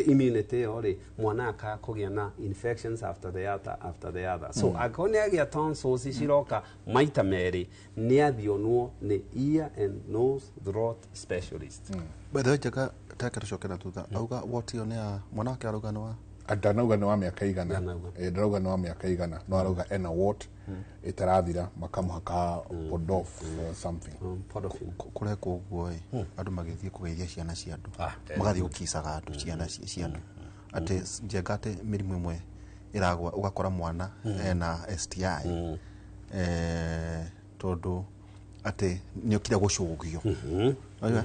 immunity ĩyo rĩ, mwana akaya kũgĩa na infections after the other, after the other. So angĩkorwo nĩ agĩa tonsils ciroka maita 2, nĩ athionwo nĩ ear and nose throat specialist. By the way, Njenga, take tũcoke na thutha, auga what ĩyo nĩ ya mwana wake, arauga nĩ wa Ndanauga nĩ wa mĩaka igana. Ndarauga nĩ wa mĩaka igana, no arauga ena wart ĩtarathira, makamũhaka Podof something. Podofin. Kũrekwo ũguo ĩ, andũ magĩthiĩ kũgeithia ciana cia andũ, magathiĩ gũkicaga andũ ciana cia andũ, atĩ Njenga, atĩ mĩrimũ ĩmwe ĩragwa, ũgakora mwana ena STI, tondũ atĩ nĩ okire gũcũgio. Wajua?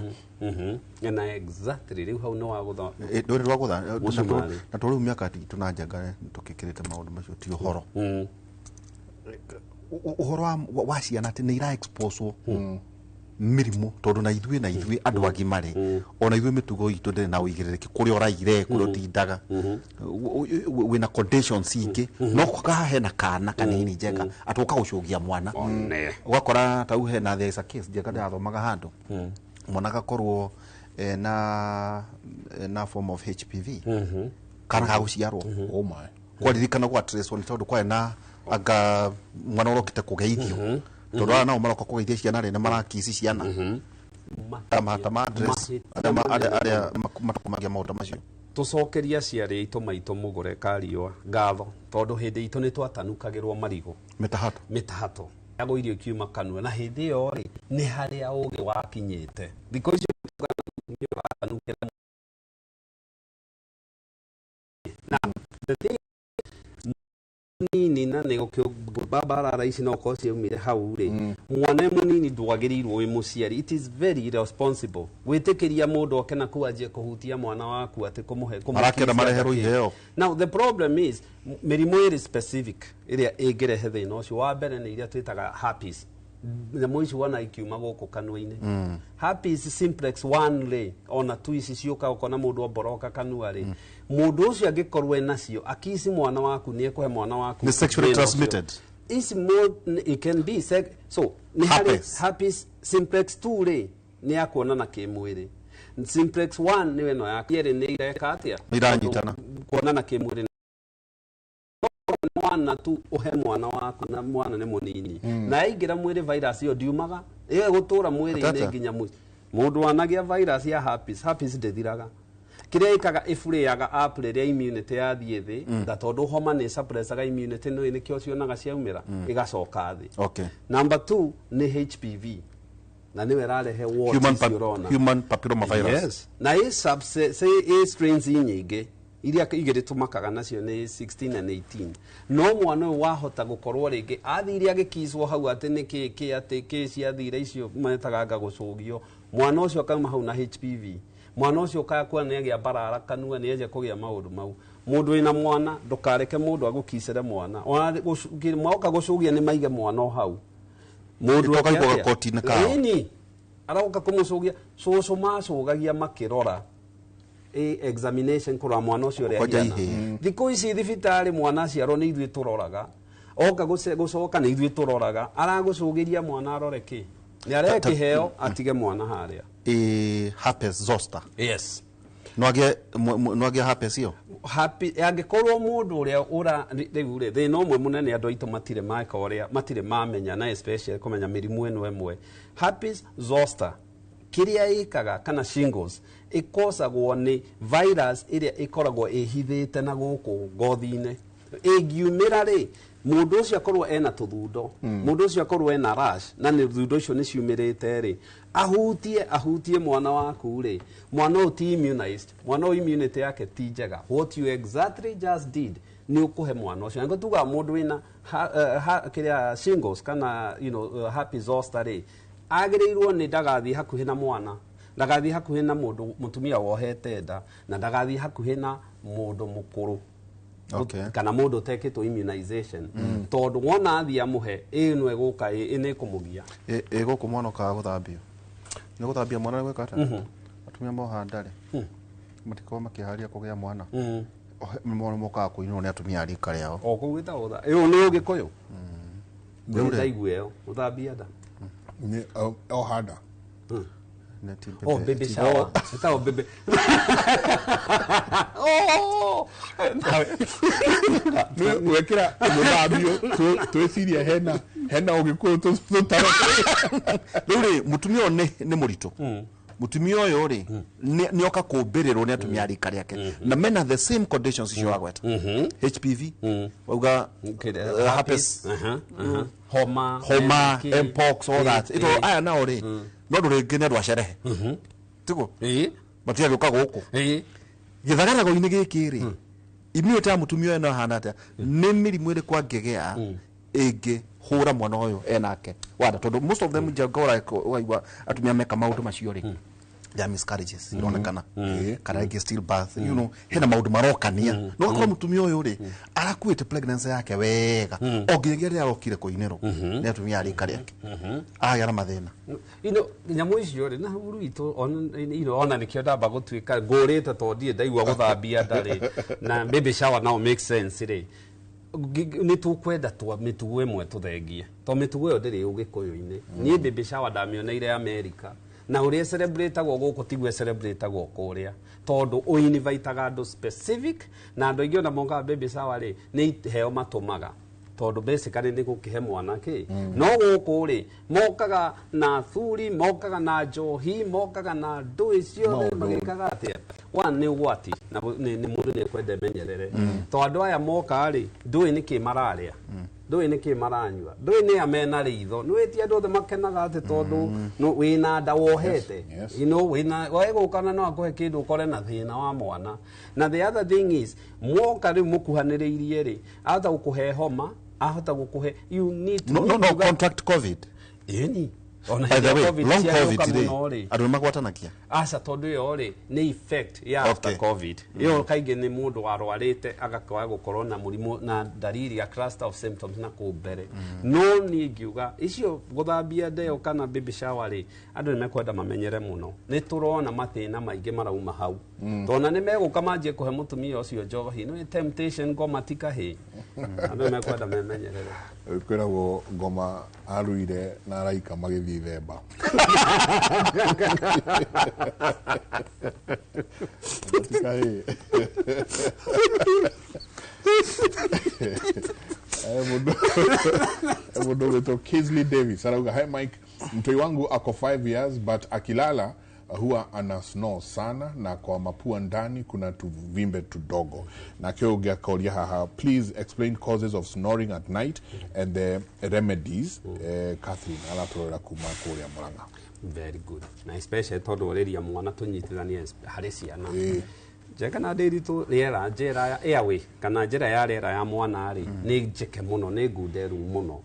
Na exactly rĩu hau nĩ wagũtha. Ndũrĩ rwagũtha. Mũcumarĩ. Na to rĩu mĩaka itũ na Njenga tũkĩkĩrĩte maũndũ macio ti ũhoro. Ũhoro wa ciana atĩ nĩ ira expose mĩrimũ, tondũ na ithuĩ andũ agima rĩ, ona ithuĩ mĩtugo itũ ndĩrĩ na ũigĩrĩrĩki, kũrĩa ũraire, kũrĩa ũtindaga, wĩna conditions ingĩ, no haha hena kana kanini, Njenga, atĩ ũka gũcũgia mwana. One. Ũgakora tau hena, there is a case, Njenga, ndĩrathomaga handũ, mwana agakorwo ena form of HPV kana gagũciarwo. Oh my. Kwaririkana gwa trace nĩ tondũ kwarĩ na anga mwana ũrokĩte kũgeithio, tondũ aya nao maroka kũgeithia ciana rĩ, nĩ marakici ciana ta ma address arĩa matũmagia maũndũ macio. Tũcokerie aciari aitũ maitũ mũgũre kariũa ngatho, tondũ hĩndĩ itũ nĩ twatanukagĩrwo marigũ. Mĩtahato. Mĩtahato yago irio ikiuma kanua, na hĩndĩ ĩyo rĩ, nĩ harĩa ũgĩ wakinyĩte. Thikũ icio watanukĩra na the thing nini na nĩ gũkĩmbarara ici no korwo ciaumire hau rĩ, mwana mũnini ndwagĩrĩirwo wĩ mũciari, it is very irresponsible gwĩtĩkĩria mũndũ oke na kuu anjie kũhutia mwana waku, atĩ kũmũhe Marakenda mareherwo iheo. Now the problem is mĩrimũ ĩrĩ specific ĩrĩa ĩngĩrehe thĩna ũcio. Wa mbere nĩ iria twĩtaga herpes, nyamũ ici wona ikiuma gũkũ kanua-inĩ, herpes simplex 1 rĩ, ona tu ici ciũka ũkona mũndũ omboroka kanua rĩ, mũndũ ũcio angĩkorwo enacio akici mwana waku, nĩ ekũhe mwana waku Nĩ sexually thĩna ũcio. transmitted? Ici mo it can be so nĩ harĩ Herpes. Herpes simplex 2 rĩ, nĩ ya kuonana kĩmwĩrĩ. Simplex 1 nĩ ĩno ya kerĩ, nĩ ireka atĩa? Nĩ iranyitana. Kuonana kĩmwĩrĩ mwana tu ũhe mwana waku, na mwana nĩ mũnini, na yaingĩra mwĩrĩ virus ĩyo ndiumaga, ĩyo ĩgũtũra mwĩrĩ-inĩ Atata. nginya mũico. Mũndũ wanagĩa virus ya herpes, herpes ndĩthiraga. Kĩrĩa ĩkaga, ĩflareaga up rĩrĩa immunity yathiĩ thĩ, na tondũ homa nĩ suppressaga immunity, nĩ nĩkĩo cionaga ciaumĩra, ĩgacoka thĩ. Number 2 nĩ HPV, na nĩwe ĩrarehe warts icio ũrona. Human papilloma virus. Yes. Na ĩ ĩ strains nyingĩ iria igĩrĩ tũmakaga nacio nĩ 16 and 18. No mwana ũyũ wahota gũkorwo rĩngĩ athire agĩkicwo hau, atĩ nĩ kĩ kĩ, atĩ kĩ ciathire icio metaga anga gũcũgio, mwana ũcio akauma hau na HPV. Mwana ũcio ũkaya kuona nĩ agĩa mbarara kanua, nĩ anjia kũgĩa maũndũ mau. Mũndũ wĩna mwana, ndũkareke mũndũ agũkicĩre mwana. Ona moka gũcũgia nĩ maige mwana o hau, mũndũ Ĩtoka eke igwa atĩa? gakoti-inĩ kao. Ĩni. Aroka kũmũcũgia cũcũ macũgagia makĩrora examination kũrora mwana ũcio ũrĩa Kwanja ahiana. ihĩĩ. Thikũ ici thibitarĩ mwana aciarwo nĩ ithuĩ tũroraga, oka gũcoka nĩ ithuĩ tũroraga, aragũcũgĩria mwana arore kĩ, nĩ arehe kĩheo atige mwana harĩa. Herpes zoster. Yes. No agĩe no agĩe herpes ĩyo. Happy angĩkorwo mũndũ ũrĩa ũra rĩu rĩ, thĩna ũmwe mũnene andũ aitũ matirĩ meka ũrĩa matirĩ mamenya, na especially kũmenya mĩrimũ ĩno ĩmwe, herpes zoster kĩrĩa ĩkaga kana shingles ĩkosagwo nĩ virus ĩrĩa ĩkoragwo ĩhithĩte na gũkũ ngothi-inĩ. Ĩngiumĩra rĩ, mũndũ ũcio akorwo ena tũthundo, mũndũ ũcio akorwo ena rash na nĩ thundo icio nĩ ciumĩrĩte rĩ, ahutie mwana waku rĩ, mwana ũyũ ti immunized, mwana ũyũ immunity yake ti njega. What you exactly just did nĩ ũkũhe mwana ũcio. Nĩguo tugaga mũndũ wĩna kĩrĩa shingles kana herpes zoster rĩ, agĩrĩirwo nĩ ndagathiĩ hakuhĩ na mwana, ndagathiĩ hakuhĩ na mũndũ mũtumia wohete nda, na ndagathiĩ hakuhĩ na mũndũ mũkũrũ. Kana mũndũ ũtekĩtwo immunization, tondũ wona athiĩ amũhe ĩno ĩgũka nĩ ĩkũmũgia. Ĩ gũkũ mwana ũkaga gũthambio, nĩ gũthambia mwana nĩ gwĩka atĩa? Atumia moha nda rĩ, matikoragwo makĩharĩria kũgĩa mwana. Mwana mokaga kũinwo nĩ atumia a rika rĩao. O kũu gwĩtagwo ĩyo nĩ ũgĩkũyũ. Rĩu rĩ. Ndaigua ĩyo gũthambia nda. Nĩ oha nda. Oh, baby shower. Ĩtagwo baby. Oh! Gwĩkĩra gũthambio twĩciria hena ũgĩkũyũ tũtaro. Rĩu rĩ, mũtumia ũyũ nĩ mũritũ, mũtumia ũyũ rĩ nĩ oka kũmbĩrĩrwo nĩ atumia a rika rĩake na mena the same conditions icio wagweta, HPV wauga, herpes, homa, homa, kĩ, mpox, all that. Ito aya nao rĩ, no andũ rĩngĩ nĩ andũ a cerehe tiguo matigagĩũka gũkũ gĩthagarago-inĩ gĩkĩ rĩ, immunity ya mũtumia ũyũ no ĩhana atĩa? Nĩ mĩrimũ ĩrĩkũ angĩgĩa ĩngĩhũra mwana ũyũ enake wanda? Tondũ most of them ngora ũkaigua atumia meka maũndũ macio rĩ, there are miscarriages ironekana kana rĩngĩ stillbirth, hena maũndũ marokania no ũgakora mũtumia ũyũ rĩ arakuĩte pregnancy yake wega o nginyagia rĩrĩa arokire kũinĩrwo nĩ atumia a rika rĩake agĩa na mathĩna. Nyamũ icio rĩ, na huru itũ ona nĩkĩo ndamba gũtuĩka ngũrĩte tondũ ndirĩ ndaigua gũthambia nda rĩ, na baby shower now makes sense rĩ. Nĩ tũkwenda twa mĩtugo ĩmwe tũthengie, tondũ mĩtugo ĩyo ndĩrĩ ũgĩkũyũ-inĩ. Niĩ baby shower ndamĩoneire America, na ũrĩa celebrate-agwo gũkũ tiguo celebrate-agwo kũrĩa, tondũ ũinvitaga andũ specific, na andũ aingĩ ona mokaga baby shower rĩ, nĩ iheo matũmaga, tondũ basically nĩ gũkĩhe mwana kĩ. No gũkũ rĩ, mokaga na athuri, mokaga na njohi, mokaga na ndũĩ ciothe. Maũndũ. Magĩkaga atĩa? One, nĩ ũgwati na nĩ mũndũ nĩ ekwenda emenyerere, tondũ andũ aya moka rĩ, ndũĩ nĩkĩ mararĩa, ndũĩ nĩkĩ maranyua, ndũĩ nĩ a mena ritho. Nĩ wĩtie andũ othe makenaga atĩ tondũ wĩna nda wohete, wĩna wegũka na no akũhe kĩndũ ũkore na thĩna wa mwana. Na the other thing is, mwoka rĩu mũkuhanĩrĩirie rĩ, ahota gũkũhe homa, ahota gũkũhe, you need to No, contract COVID. Ĩni ona By the hĩndĩ ya way, COVID long ciagĩũka COVID rĩ, mũno rĩ, andũ nĩ magwatanagia. Aca, tondũ ĩyo rĩ nĩ effect ya after COVID. Ĩyo kaingĩ nĩ mũndũ warwarĩte agakwaga gũkorwo na mũrimũ na dalili ya cluster of symptoms na kũu mbere. No niĩ ngiuga icio gũthambia ndeo kana baby shower rĩ, andũ nĩ mekwenda mamenyere mũno. Nĩ tũrona mathĩna maingĩ marauma hau, tondũ nĩ megũka manjie kũhe mũtumia ũcio njohi, nĩ temptation, ngoma ti kahĩ. Andũ nĩ mekwenda memenyerere. Kwĩragwo ngoma aruire na araika magĩthiĩ themba. Tikaĩ. Mũndũ ũgwĩtwo Kisley Davis arauga, "Hi Mike, mtoi wangu ako 5 years but akilala huwa ana snore sana na kwa mapua ndani kuna tuvimbe tudogo." Nake ũngĩ akoria haha, "Please explain causes of snoring at night and the remedies." Catherine aratũrora kuma kũrĩa Murang'a. Very good, na especially tondũ ũrĩria mwana tũnyitithanie harĩ ciana njega na ndĩritũ rĩera, njĩra ya airway kana njĩra ya rĩera ya mwana rĩ, nĩ njeke mũno, nĩ ngunderu mũno.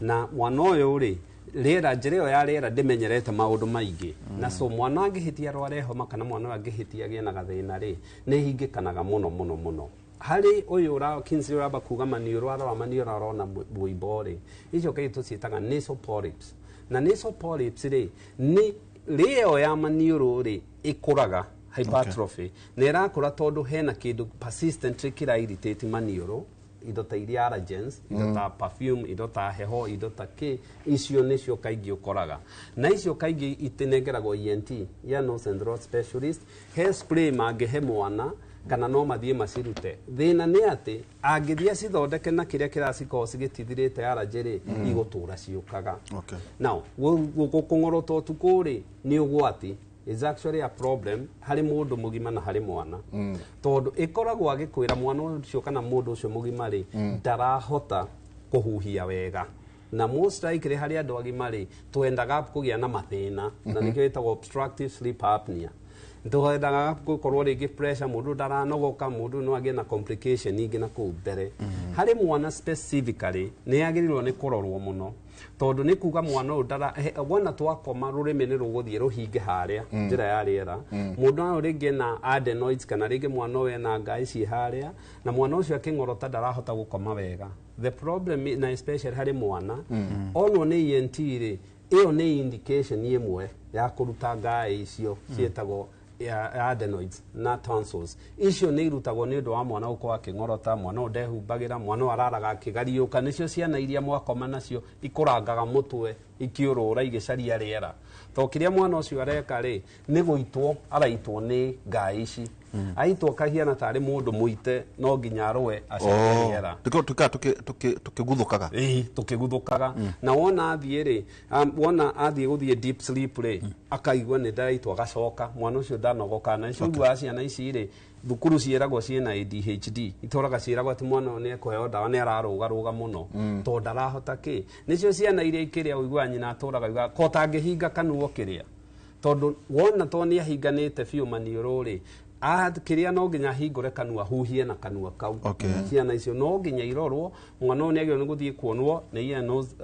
Na mwana ũyũ rĩ, rĩera, njĩra ĩyo ya rĩera ndĩmenyerete maũndũ maingĩ, na so mwana angĩhĩtia arware homa kana mwana ũyũ angĩhĩtia agĩe na gathĩna rĩ, nĩ hingĩkanaga mũno mũno mũno. Harĩ ũyũ ũra Kingsley ũramba kuga maniũrũ, arora maniũrũ arona mũimbo rĩ, icio kaingĩ tũciĩtaga nasal polyps. Na nasal polyps rĩ, nĩ Rĩo ya maniũrũ rĩ ĩkũraga hypertrophy na ĩrakũra tondũ hena kĩndũ persistently kĩra irritate maniũrũ, indo ta iria allergens, indo ta perfume, indo ta heho, indo ta kĩ, icio nĩcio kaingĩ ũkoraga. Na icio kaingĩ itinengeragwo ENT, ear nose and throat specialist, he spray mangĩhe mwana kana no mathiĩ macirute. Thĩna nĩ atĩ angĩthiĩ acithondeke na kĩrĩa kĩracikorwo cigĩtithirĩte allergy rĩ, igũtũra ciũkaga. Now kũng'orota ũtukũ rĩ nĩ ũgwati, is actually a problem harĩ mũndũ mũgima na harĩ mwana, tondũ ĩkoragwo agĩkwĩra mwana ũcio kana mũndũ ũcio mũgima rĩ, ndarahota kũhuhia wega. Na most likely harĩ andũ agima rĩ, twendaga kũgĩa na mathĩna na nĩkĩo ĩtagwo obstructive sleep apnea. Twendaga gũkorwo rĩngĩ pressure, mũndũ ndaranogoka, mũndũ no agĩe na complication ingĩ na kũu mbere. Harĩ mwana specifically nĩ agĩrĩirwo nĩ kũrorwo mũno, tondũ nĩ kuga mwana ũyũ ndara wona twakoma rũrĩmĩ nĩ rũgũthiĩ rũhinge harĩa njĩra ya rĩera. Mũndũ ũyũ rĩngĩ ena adenoids, kana rĩngĩ mwana ũyũ ena ngai ciĩ harĩa, na mwana ũcio akĩng'orota ndarahota gũkoma wega. The problem na especially harĩ mwana, onwo nĩ ENT rĩ, ĩyo nĩ indication ĩmwe ya kũruta ngai icio ciĩtagwo ya adenoids na tonsils. Icio nĩ irutagwo nĩ ũndũ wa mwana gũkorwo akĩng'orota, mwana ũyũ ndehumbagĩra, mwana ũyũ araraga akĩgariũka. Nĩcio ciana iria mwakoma nacio ikũrangaga mũtwe ikĩũrũra igĩcaria rĩera, to kĩrĩa mwana ũcio areka rĩ nĩ gũitwo araitwo nĩ ngai ici. Aitwo kahiana tarĩ mũndũ mũite, no nginya arũe acarie rĩera. Tukĩguthũkaga. Ĩĩ, tũkĩguthũkaga. Na wona athiĩ rĩ, wona athiĩ gũthiĩ deep sleep rĩ, akaigua nĩ ndaraitwo, agacoka mwana ũcio ndanogoka. Na nĩcio ũiguaga ciana ici rĩ thukuru ciĩragwo ciĩna ADHD, itũraga ciĩragwo atĩ mwana ũyũ nĩ ekũheo ndawa, nĩ ararũgarũga mũno, tondũ ndarahota kĩ. Nĩcio ciana iria ikĩrĩa ũiguaga nyina atũraga augaga ko tangĩhinga kanua ũkĩrĩa, tondũ wona to nĩ ahinganĩte biũ maniũrũ rĩ, kĩrĩa no nginya ahingũre kanua huhie na kanua kau. Ciana icio no nginya irorwo. Mwana ũyũ nĩ agĩrĩirwo nĩ gũthiĩ kuonwo nĩ ear nose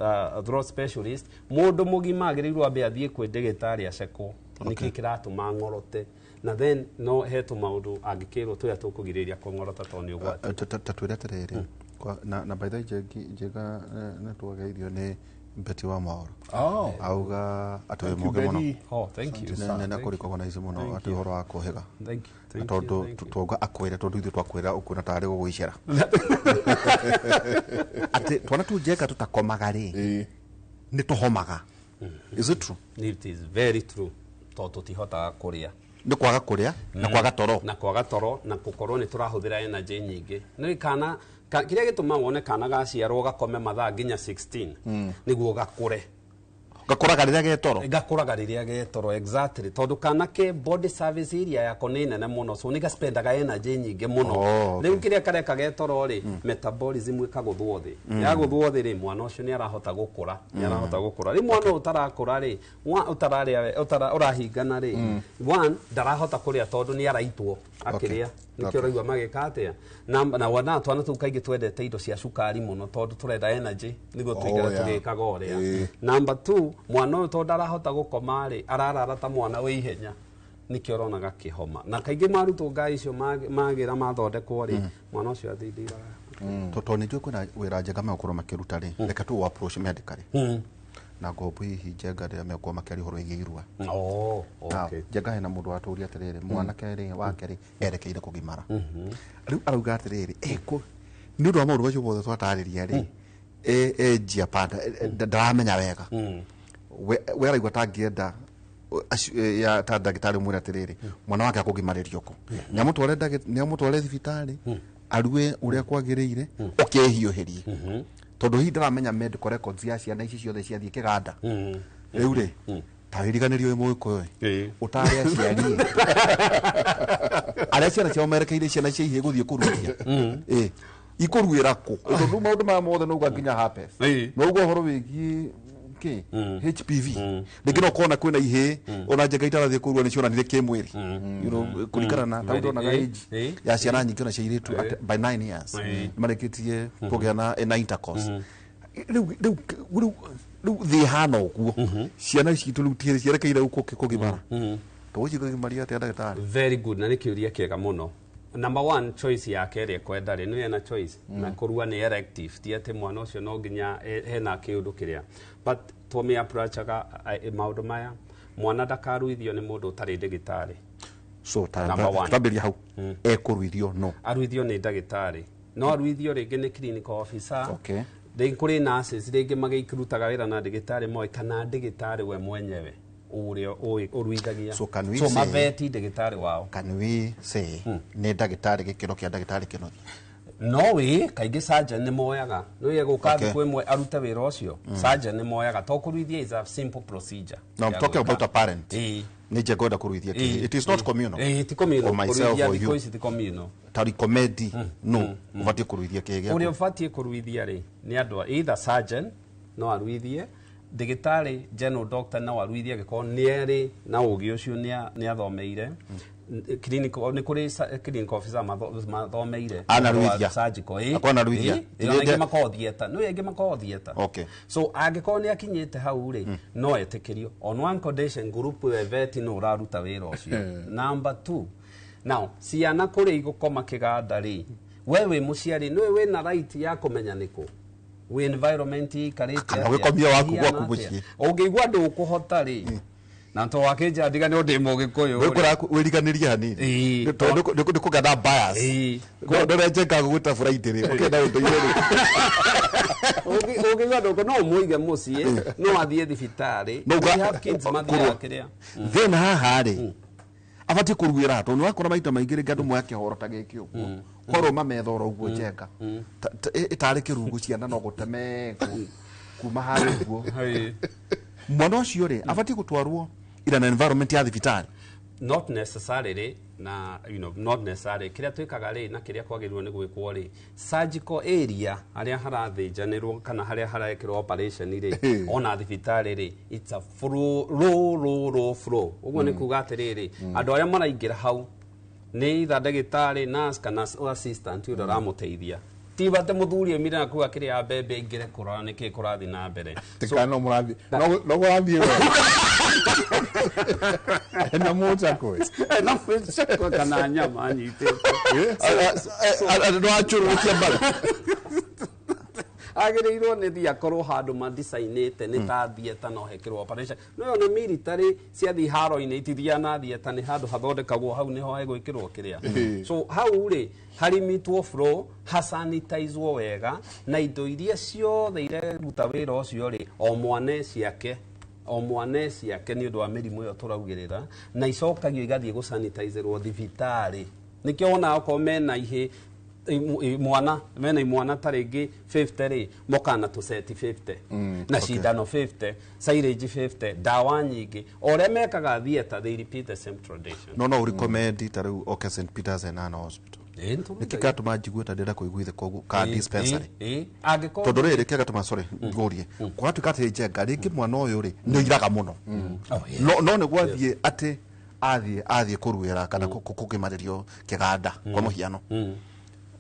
throat specialist. Mũndũ mũgima agĩrĩirwo ambe athiĩ kwĩ ndagĩtarĩ acekwo nĩkĩ kĩratũma ng'orote, na then no he tũmaũndũ angĩkĩrwo tũrĩa tũkũgirĩrĩria kũng'orota tondũ nĩ ũgwati. Ta twĩre atĩrĩrĩ, na by the way Njenga, nĩ twageithio nĩ Betty wa Maoro. Auga atĩ wĩ Thank you, mũũgĩ mũno. Betty. Oh, thank you. Nĩ na kũrĩ na ici mũno Thank atĩ you. ũhoro wa kũhĩga. Thank you. Thank you. Tondũ Thank you. twauga akwĩre, tondũ ithuĩ twakwĩra ũkuona tarĩ gũgũicera atĩ twana tu Njenga tũtakomaga rĩ nĩ tũhomaga. Is it true? It is very true, tondũ tũtihotaga kũrĩa. Nĩ kwaga kũrĩa na kwaga toro. Na kwaga toro na gũkorwo nĩ tũrahũthĩra energy nyingĩ. Nĩ kana kĩrĩa gĩtũmaga wone kana gaciarwo gakome mathaa nginya 16 nĩguo gakũre. Gakũraga rĩrĩa ge toro. Gakũraga rĩrĩa ge toro, exactly, tondũ kana ke body service area yako nĩ nene mũno, so nĩ gaspendaga energy nyingĩ mũno. Rĩu kĩrĩa kareka ge toro rĩ, metabolism ĩkagũthwo thĩ. Yagũthwo thĩ rĩ, mwana ũcio nĩ arahota gũkũra, nĩ arahota gũkũra. Rĩu mwana ũyũ ũtarakũra rĩ, ũtararĩa, ũrahingana rĩ, one ndarahota kũrĩa tondũ nĩ araitwo akĩrĩa. Nĩkĩo ũraigua magĩka atĩa. Na wona twana tũu kaingĩ twendete indo cia cukari mũno tondũ tũrenda energy nĩguo tũikare tũgĩkaga ũrĩa. Number 2, mwana ũyũ tondũ ndarahota gũkoma rĩ, ararara ta mwana wĩ ihenya, nĩkĩo ũrona gakĩhoma. Na kaingĩ marutwo ngai icio magĩra mathondekwo rĩ, mwana ũcio athindiraga. Tondũ nĩ njũĩ kwĩna wĩra Njenga megũkorwo makĩruta rĩ, reke tũ approach medically na ngombo hihi Njenga rĩrĩa megũkorwo makĩaria ũhoro wĩgiĩ irua. Now, Njenga hena mũndũ watũria atĩrĩrĩ, mwanake rĩ wake rĩ erekeire kũgimara. Rĩu arauga atĩrĩrĩ, nĩ ũndũ wa maũndũ macio mothe twatarĩria rĩ, e njia panda, ndaramenya wega. We araigua tangĩenda ya ta ndagĩtarĩ ũmwĩre atĩrĩrĩ, mwana wake akũgimarĩrio kũ, nĩamũtware thibitarĩ arue ũrĩa kwagĩrĩire, ũkehiũhĩrie, tondũ hihi ndaramenya medical records ya ciana ici ciothe ciathiĩ kĩganda. Rĩu rĩ ta wĩriganĩrio wĩ mũgĩkũyũ ĩ, ũtare aciari arĩa ciana ciao merekeire ciana cia ihĩĩ gũthiĩ kũruithia, ĩ ikũruĩra kũ, tondũ maũndũ maya mothe nauga nginya herpes, nauga ũhoro wĩgiĩ kĩ HPV, rĩngĩ no ũkona kwĩna ihĩĩ ona Njenga itarathiĩ kũrua nĩ cionanire kĩmwĩrĩ, kũringana na ta ndonaga age ya ciana nyingĩ ona cia airĩtu by 9 years nĩ marĩkĩtie kũgĩa na intercourse. Rĩu thĩ ĩhana ũguo, ciana citũ rĩu cierekeire gũkũ kũgimara, tũgũcigimaria atĩa ndagĩtarĩ? Very good, na nĩ kĩũria kĩega mũno. Number 1, choice yake ĩrĩa ekwenda rĩ, nĩ ena choice na kũrua nĩ elective, ti atĩ mwana ũcio no nginya hena kĩũndũ kĩrĩa, but tũmĩ approachaga maũndũ maya. Mwana ndakaruithio nĩ mũndũ ũtarĩ ndagĩtarĩ. So Number one. twambĩrĩria hau, ekũruithio no Aruithio nĩ ndagĩtarĩ, no aruithio rĩngĩ nĩ clinical officer. Okay. Rĩngĩ kũrĩ nurses rĩngĩ magĩrutaga wĩra na ndagĩtarĩ moĩ, kana ndagĩtarĩ we mwenyewe ũrĩa ũĩ ũruithagia. So can we so say- maveti ndagĩtarĩ wao. Can we say nĩ ndagĩtarĩ gĩkĩro kĩa ndagĩtarĩ Kĩnuthia? No wĩ kaingĩ surgeon nĩ moyaga no ye gũka Okay. thikũ ĩmwe arute wĩra ũcio. Surgeon nĩ moyaga to kũruithia is a simple procedure. No, I'm Ya talking gwĩka. about a parent. Ĩĩ. Nĩ nje ngwenda kũruithia kĩhĩ. Ĩĩ, It is not ĩĩ. communal. Ĩĩ, ti communal. Or myself Kũruithia or thikũ you. ici ti communal. Ta recommend no ũbatiĩ kũruithia kĩhĩ Ũrĩa gĩaku. ũbatiĩ kũruithia rĩ nĩ andũ either surgeon no aruithie, ndagĩtarĩ general doctor no aruithie angĩkorwo nĩ arĩ na ũgĩ ũcio, nĩ athomeire clinical, nĩ kũrĩ clinical officer mathomeire Anaruithia. surgical, ĩĩ. Akorwo anaruithia. Ĩĩ, ĩĩ, ona aingĩ makoragwo theatre, no aingĩ makoragwo theatre. So angĩkorwo nĩ akinyĩte hau rĩ, no etĩkĩrio on one condition, group ya vet no ũraruta wĩra ũcio. Number two, now ciana kũrĩa igũkoma kĩganda rĩ, we wĩ mũciari nĩwe wĩna right ya kũmenya nĩkũ wĩ environment ikarĩte Kana atĩa, ũgĩkomia waku ĩhiana gwaku atĩa. mũciĩ. Ũngĩigua ndũkũhota rĩ, na to wakĩnja ndiga nĩ ũndĩ mũgĩkũyũ rĩ. Wĩkũra wĩriganĩrie hanini. Ĩĩ. Tondũ nĩ kũgĩa na bias. Ĩĩ. Ndũrĩa njenga gũgwĩta Friday rĩ, ũkĩenda ũndũire rĩ. Ũngĩigua ndũkũ no ũmũige mũciĩ, no athiĩ thibitarĩ. No We have kids mathiaga kũrũa. kĩrĩa. Then haha rĩ, abatiĩ kũruĩra tondũ nĩwakora maita maingĩ rĩngĩ andũ moya kĩhoro ta gĩkĩ ũguo kwarũma metha oro ũguo njenga ĩtarĩ kĩrungu, ciana no gũtemengwo kuma harĩa ũguo. Mwana ũcio rĩ, abatiĩ gũtwarwo in an environment ya thibitarĩ? Not necessarily, na not necessarily. Kĩrĩa twĩkaga rĩ na kĩrĩa kwagĩrĩirwo nĩ gwĩkwo rĩ, surgical area harĩa harathĩnjanĩrwo kana harĩa harekĩrwo operation rĩ, ona thibitarĩ rĩ, it's a flow, low low low flow. Ũguo nĩ kuga atĩrĩrĩ, andũ arĩa maraingĩra hau nĩ either ndagĩtarĩ, nurse kana assistant ũrĩa ũramũteithia, ti atĩ mũthuri aumire na kuga kĩrĩa ya mbembe aingĩre kũrora nĩkĩ kũrathiĩ na mbere. Tikana no mũrathiĩ no mũrathiĩ we na mũcakwe. Na mũcakwe kana nyama anyitĩte. Nĩwacũrũrũkia mbara. Agĩrĩirwo nĩ thiĩ akorwo handũ madicainĩte nĩ ta theatre no hekĩrwo operation. No ona military ciathiĩ haro-inĩ itithiaga na theatre, nĩ handũ hathondekagwo hau nĩho hegwĩkĩrwo kĩrĩa. So hau rĩ harimitwo floor, hasanitizwo wega, na indo iria ciothe ireruta wĩra ũcio rĩ, o mwana ciake, o mwana ciake, nĩ ũndũ wa mĩrimũ ĩyo tũraugĩrĩra, na icokagio igathiĩ gũsanitizerwo thibitarĩ. Nĩkĩo wonaga okorwo mena ihĩ mwana mena imwana ta rĩngĩ 50 rĩ, mokaga na tũceti 50 na cindano 50, syringe 50, ndawa nyingĩ, o ũrĩa mekaga theatre, they repeat the same tradition. No ũrecommend ta rĩu oke St Peters and Anna Hospital? Ĩĩ, nĩ Nĩkĩ kĩratũma njigue ta ndĩrenda kũigua koguo ka dispensary? Ĩĩ, angĩkorwo Tondũ rĩrĩ kĩgatũma, sorry, ngũrie, kũratuĩka atĩ njenga rĩngĩ mwana ũyũ rĩ nĩ oiraga mũno, no nĩguo athiĩ atĩ athiĩ kũruĩra kana kũgĩmarĩrio kĩganda kwa mũhiano,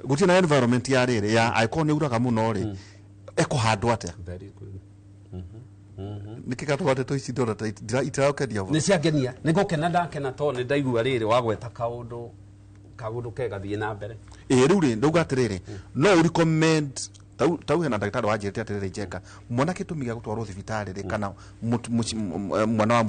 gũtirĩ na environment ya rĩrĩ ya angĩkorwo nĩ uraga mũno rĩ, ekũhandwo atĩa? Very good. Nĩkĩ gatũma ndeto ici ndona ta itirakenia? Nĩ ciangenia, nĩ gũkena ndakena tondũ nĩ ndaigua rĩrĩ wagweta kaũndũ kega, thiĩ na mbere. Ĩ rĩu rĩ, ndauga atĩrĩrĩ, no ũrecommend tau hena ndagĩtarĩ wanjĩrĩte atĩrĩrĩ, njenga mwana gĩtũmi gĩa gũtwarwo thibitarĩ rĩ, kana mwana wa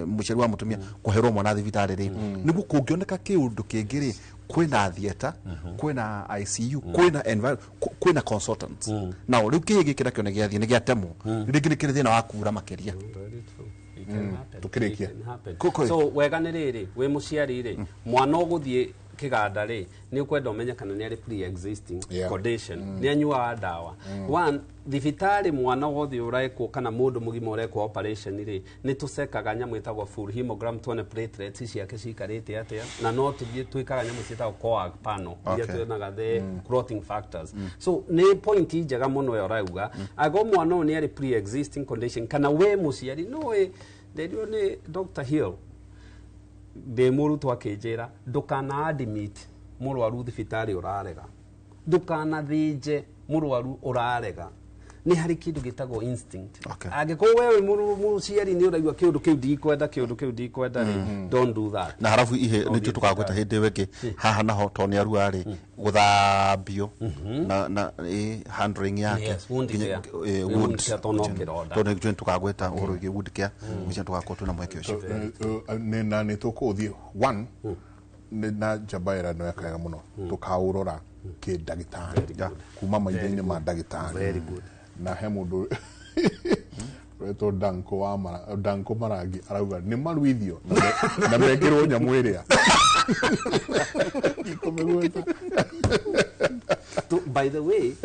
mũciari wa mũtumia kũherwo mwana thibitarĩ rĩ, nĩguo kũngĩoneka kĩũndũ kĩngĩ rĩ, kwĩna theatre, kwĩna ICU, kwĩna kwĩna consultants. Now rĩu kĩhĩ gĩkĩ nakĩo nĩ gĩathiĩ nĩ gĩatemwo rĩngĩ, nĩ kĩrĩ thĩna wa kura makĩria. It can happen. Tukĩrĩkia. It can happen. Kũkũ- So wega nĩ rĩrĩ, wĩ mũciari rĩ, mwana ũgũthiĩ kĩganda rĩ, nĩ ũkwenda ũmenye kana nĩ arĩ pre-existing condition, nĩ anyuaga ndawa. One, thibitarĩ mwana wothe ũrekwo kana mũndũ mũgima ũrekwo operation rĩ, nĩ tũcekaga nyamũ ĩtagwo full hemogram, tuone platelets ciake cikarĩte atĩa, na no tũthiĩ twĩkaga nyamũ ciĩtagwo coag panel iria tuonaga the clotting factors. So nĩ point njega mũno ĩyo ũrauga, angĩkorwo mwana ũyũ nĩ arĩ pre-existing condition kana we mũciari no ĩ nderirwo nĩ Dr. Hill ndĩ mũrutwo akĩnjĩra, ndũkana admit mũrwaru thibitarĩ ũrarega, ndũkanathĩnje mũrwaru ũrarega. Nĩ harĩ kĩndũ gĩtagwo instinct. Angĩkorwo wewe mũciari nĩ ũraigua kĩũndũ kĩu ndikwenda, kĩũndũ kĩu ndikwenda rĩ, don't do that. Na harabu ihe nĩkĩo tũkagweta hĩndĩ ĩyo ĩngĩ haha naho tondũ nĩ arua rĩ gũthambio na handling yake. Yes, wound Nginya- care. Wound Wound care tondũ no kĩronda. Tondũ nĩkĩo tũkagweta ũhoro wĩgiĩ wound care, ũcio tũgakorwo twĩna mweke ũcio. Na nä tå kå thiä one nĩ na njamba ĩra no yakaga mũno tũkaũrora kä ndagĩtarĩ kuma maitho-inĩ ma ndagĩtarĩ. Very good. Na he mũndũ wetwo Danko wa Mara, Danko Marangi arauga nĩ maruithio na mekĩrwo nyamũ ĩrĩa. Ndikũmĩgweta. By the way,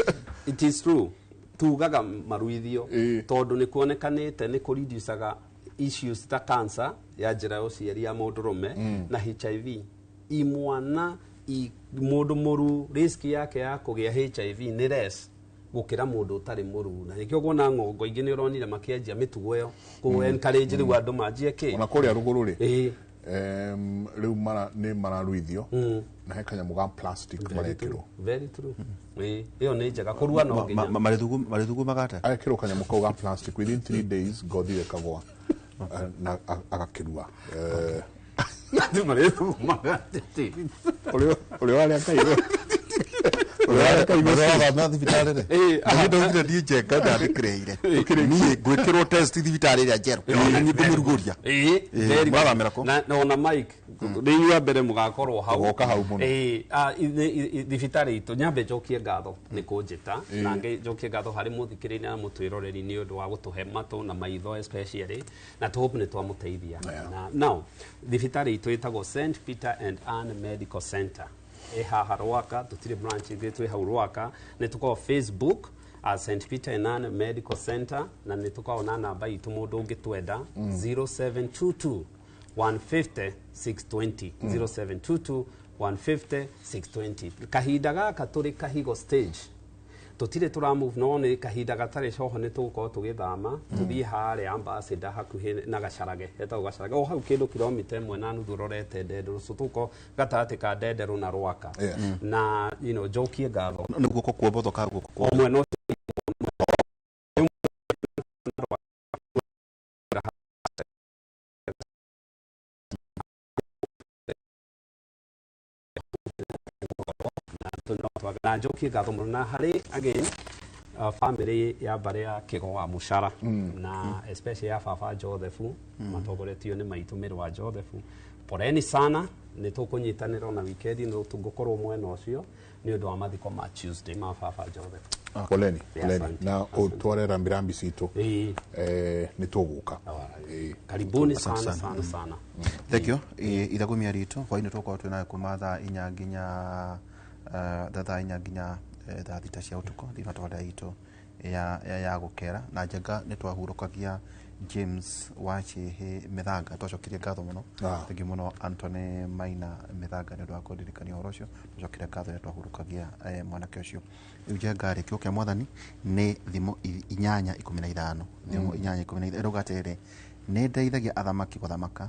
it is true tugaga maruithio tondũ nĩ kuonekanĩte nĩ kũreducaga issues ta cancer ya njĩra ya ũciari ya mũndũrũme na HIV. Imwana mũndũ mũru risk yake ya kũgĩa HIV nĩ less gũkĩra mũndũ ũtarĩ mũru, na nĩkĩo kuona ng'ongo ingĩ nĩ ũronire makĩanjia mĩtugo ĩyo kũ encourage rĩu andũ manjie kĩ. Ona kũrĩa rũgũrũ rĩ, rĩu mara nĩ mararuithio na he kanyamũ ga plastic marekĩrwo. Very true. Ĩĩ, ĩyo nĩ njega kũrua no nginya. Marĩthugumaga atĩa? Arekĩrwo kanyamũ kau ga plastic, within 3 days ngothi ĩyo ĩkagwa na agakĩrua. Marĩthugumaga atĩa? Ũrĩa warĩa kairũ. Ũrĩa warĩa kairũ. Ũrathama thibitarĩ rĩ, niĩ ndaugire niĩ njenga ndandĩkĩrĩire niĩ ngwĩkĩrwo test thibitarĩ ĩrĩa njerũ niĩ ngũmĩrugũria. Ĩĩ, very good. Mũrathamĩra kũ? Na ona Mike nĩ inyuĩ a mbere mũgakorwo hau. Tũgoka hau mũno. Ĩĩ, thibitarĩ itũ nyambe njokie ngatho nĩ kũnjĩta, na njokie ngatho harĩ mũthikĩrĩria na mũtwĩroreri nĩ ũndũ wa gũtũhe matũ na maitho especially, na tũ hope nĩ twamũteithia. Na now thibitarĩ itũ ĩtagwo St Peter and Ann Medical Center, ĩ haha Rwaka, tũtirĩ branch ĩngĩ, twĩ hau Rwaka. Nĩ tũkoragwo Facebook as St Peter and Ann Medical Center, na nĩ tũkoragwo na namba itũ mũndũ ũngĩtwenda, 0722 150 620, 0722 150 620. Kahinda gaka tũrĩ Kahigo stage, tũtirĩ tũra move, no nĩ kahinda gatarĩ coho nĩ tũgũkorwo tũgĩthama tũthiĩ harĩa Ambassador hakuhĩ na Gacarage, hetagwo Gacarage o hau kĩndũ kilomita 1.5 ũrorete Ndenderũ, so tũgũkorwo gatagatĩ ka Ndenderũ na Rwaka. Na njokie ngatho. Nĩ guoko kwa ũmotho ka guoko kwa O mwena ũcio. Na njokie ngatho mũno na harĩ again family ya mbarĩ ya Kĩgo wa Mũcara, na especially ya baba Joseph, matongoretio nĩ maitũ mĩrũ wa Joseph, poleni sana. Nĩ tũkũnyitanĩra ona weekend nĩ tũgũkorwo mwena ũcio nĩ ũndũ wa mathiko ma Tuesday ma baba Joseph. Poleni. Yeah, Poleni. asante. Na ũtware rambirambi citũ. Nĩ tũgũka. Karibuni. Asante. Sana. Sana. Sana sana. Thank you. Ithagumia ritũ hwainĩ tũgũkorwo twĩ nayo kuma thaa 4 nginya thaa 4 nginya thaa 6 cia ũtukũ thĩinĩ wa tabarĩra itũ ya gũkera na njenga. Nĩ twahurũkagia James Wachihi Mĩthanga, twacokirie ngatho mũno. Thank you mũno Anthony Maina Mĩthanga nĩ ũndũ wa kũndirikania ũhoro ũcio. Twacokirie ngatho rĩrĩa twahurũkagia mwanake ũcio. Rĩu njenga rĩ, kĩo kĩa mwathani nĩ Thimo 8:15, Thimo 8:15 ĩrauga atĩrĩrĩ, nĩ ndeithagia athamaki gũthamaka,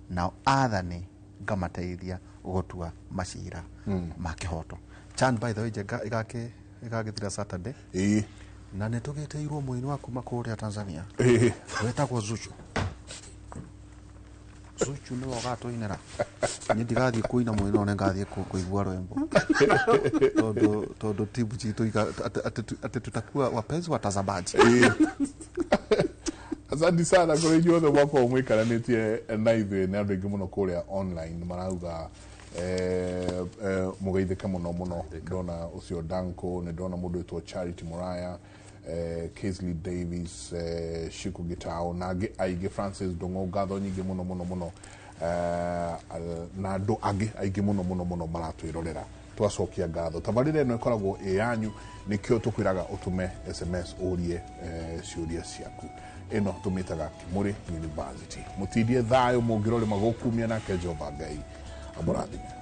nao athani ngamateithia gũtua macira ma kĩhoto. Chan, by the way, njenga ĩgagĩthira Saturday, na nĩ tũgĩtĩirwo mũini wa kuma kũrĩa Tanzania wĩtagwo Zuchu. Zuchu nĩwe ũgatũinĩra. Niĩ ndigathiĩ kũina mũini, no nĩngathiĩ kũigua rwĩmbo tondũ timu citũ atĩ tutakuwa wapenzi watazamaji. Asante sana kũrĩ inyuothe mwakorwo mũikaranĩtie na ithuĩ, nĩ andũ aingĩ mũno kũrĩa online marauga mũgeithĩke mũno mũno. Ndona ũcio Danko, nĩ ndona mũndũ wĩtwo Charity Muraya, Kaisley Davis, Shiku Gitao na angĩ aingĩ, Francis Ndung'u, ngatho nyingĩ mũno mũno mũno, na andũ angĩ aingĩ mũno mũno mũno maratwĩrorera, twacokia ngatho. Tabarĩra ĩno ĩkoragwo ĩ yanyu, nĩkĩo tũkwĩraga ũtũme SMS ũrie ciũria ciaku. Ĩno tũmĩtaga Kimũrĩ University. Mũtindie thayũ mũngĩrorĩma gũkumia nake Jehova Ngai amũrathime.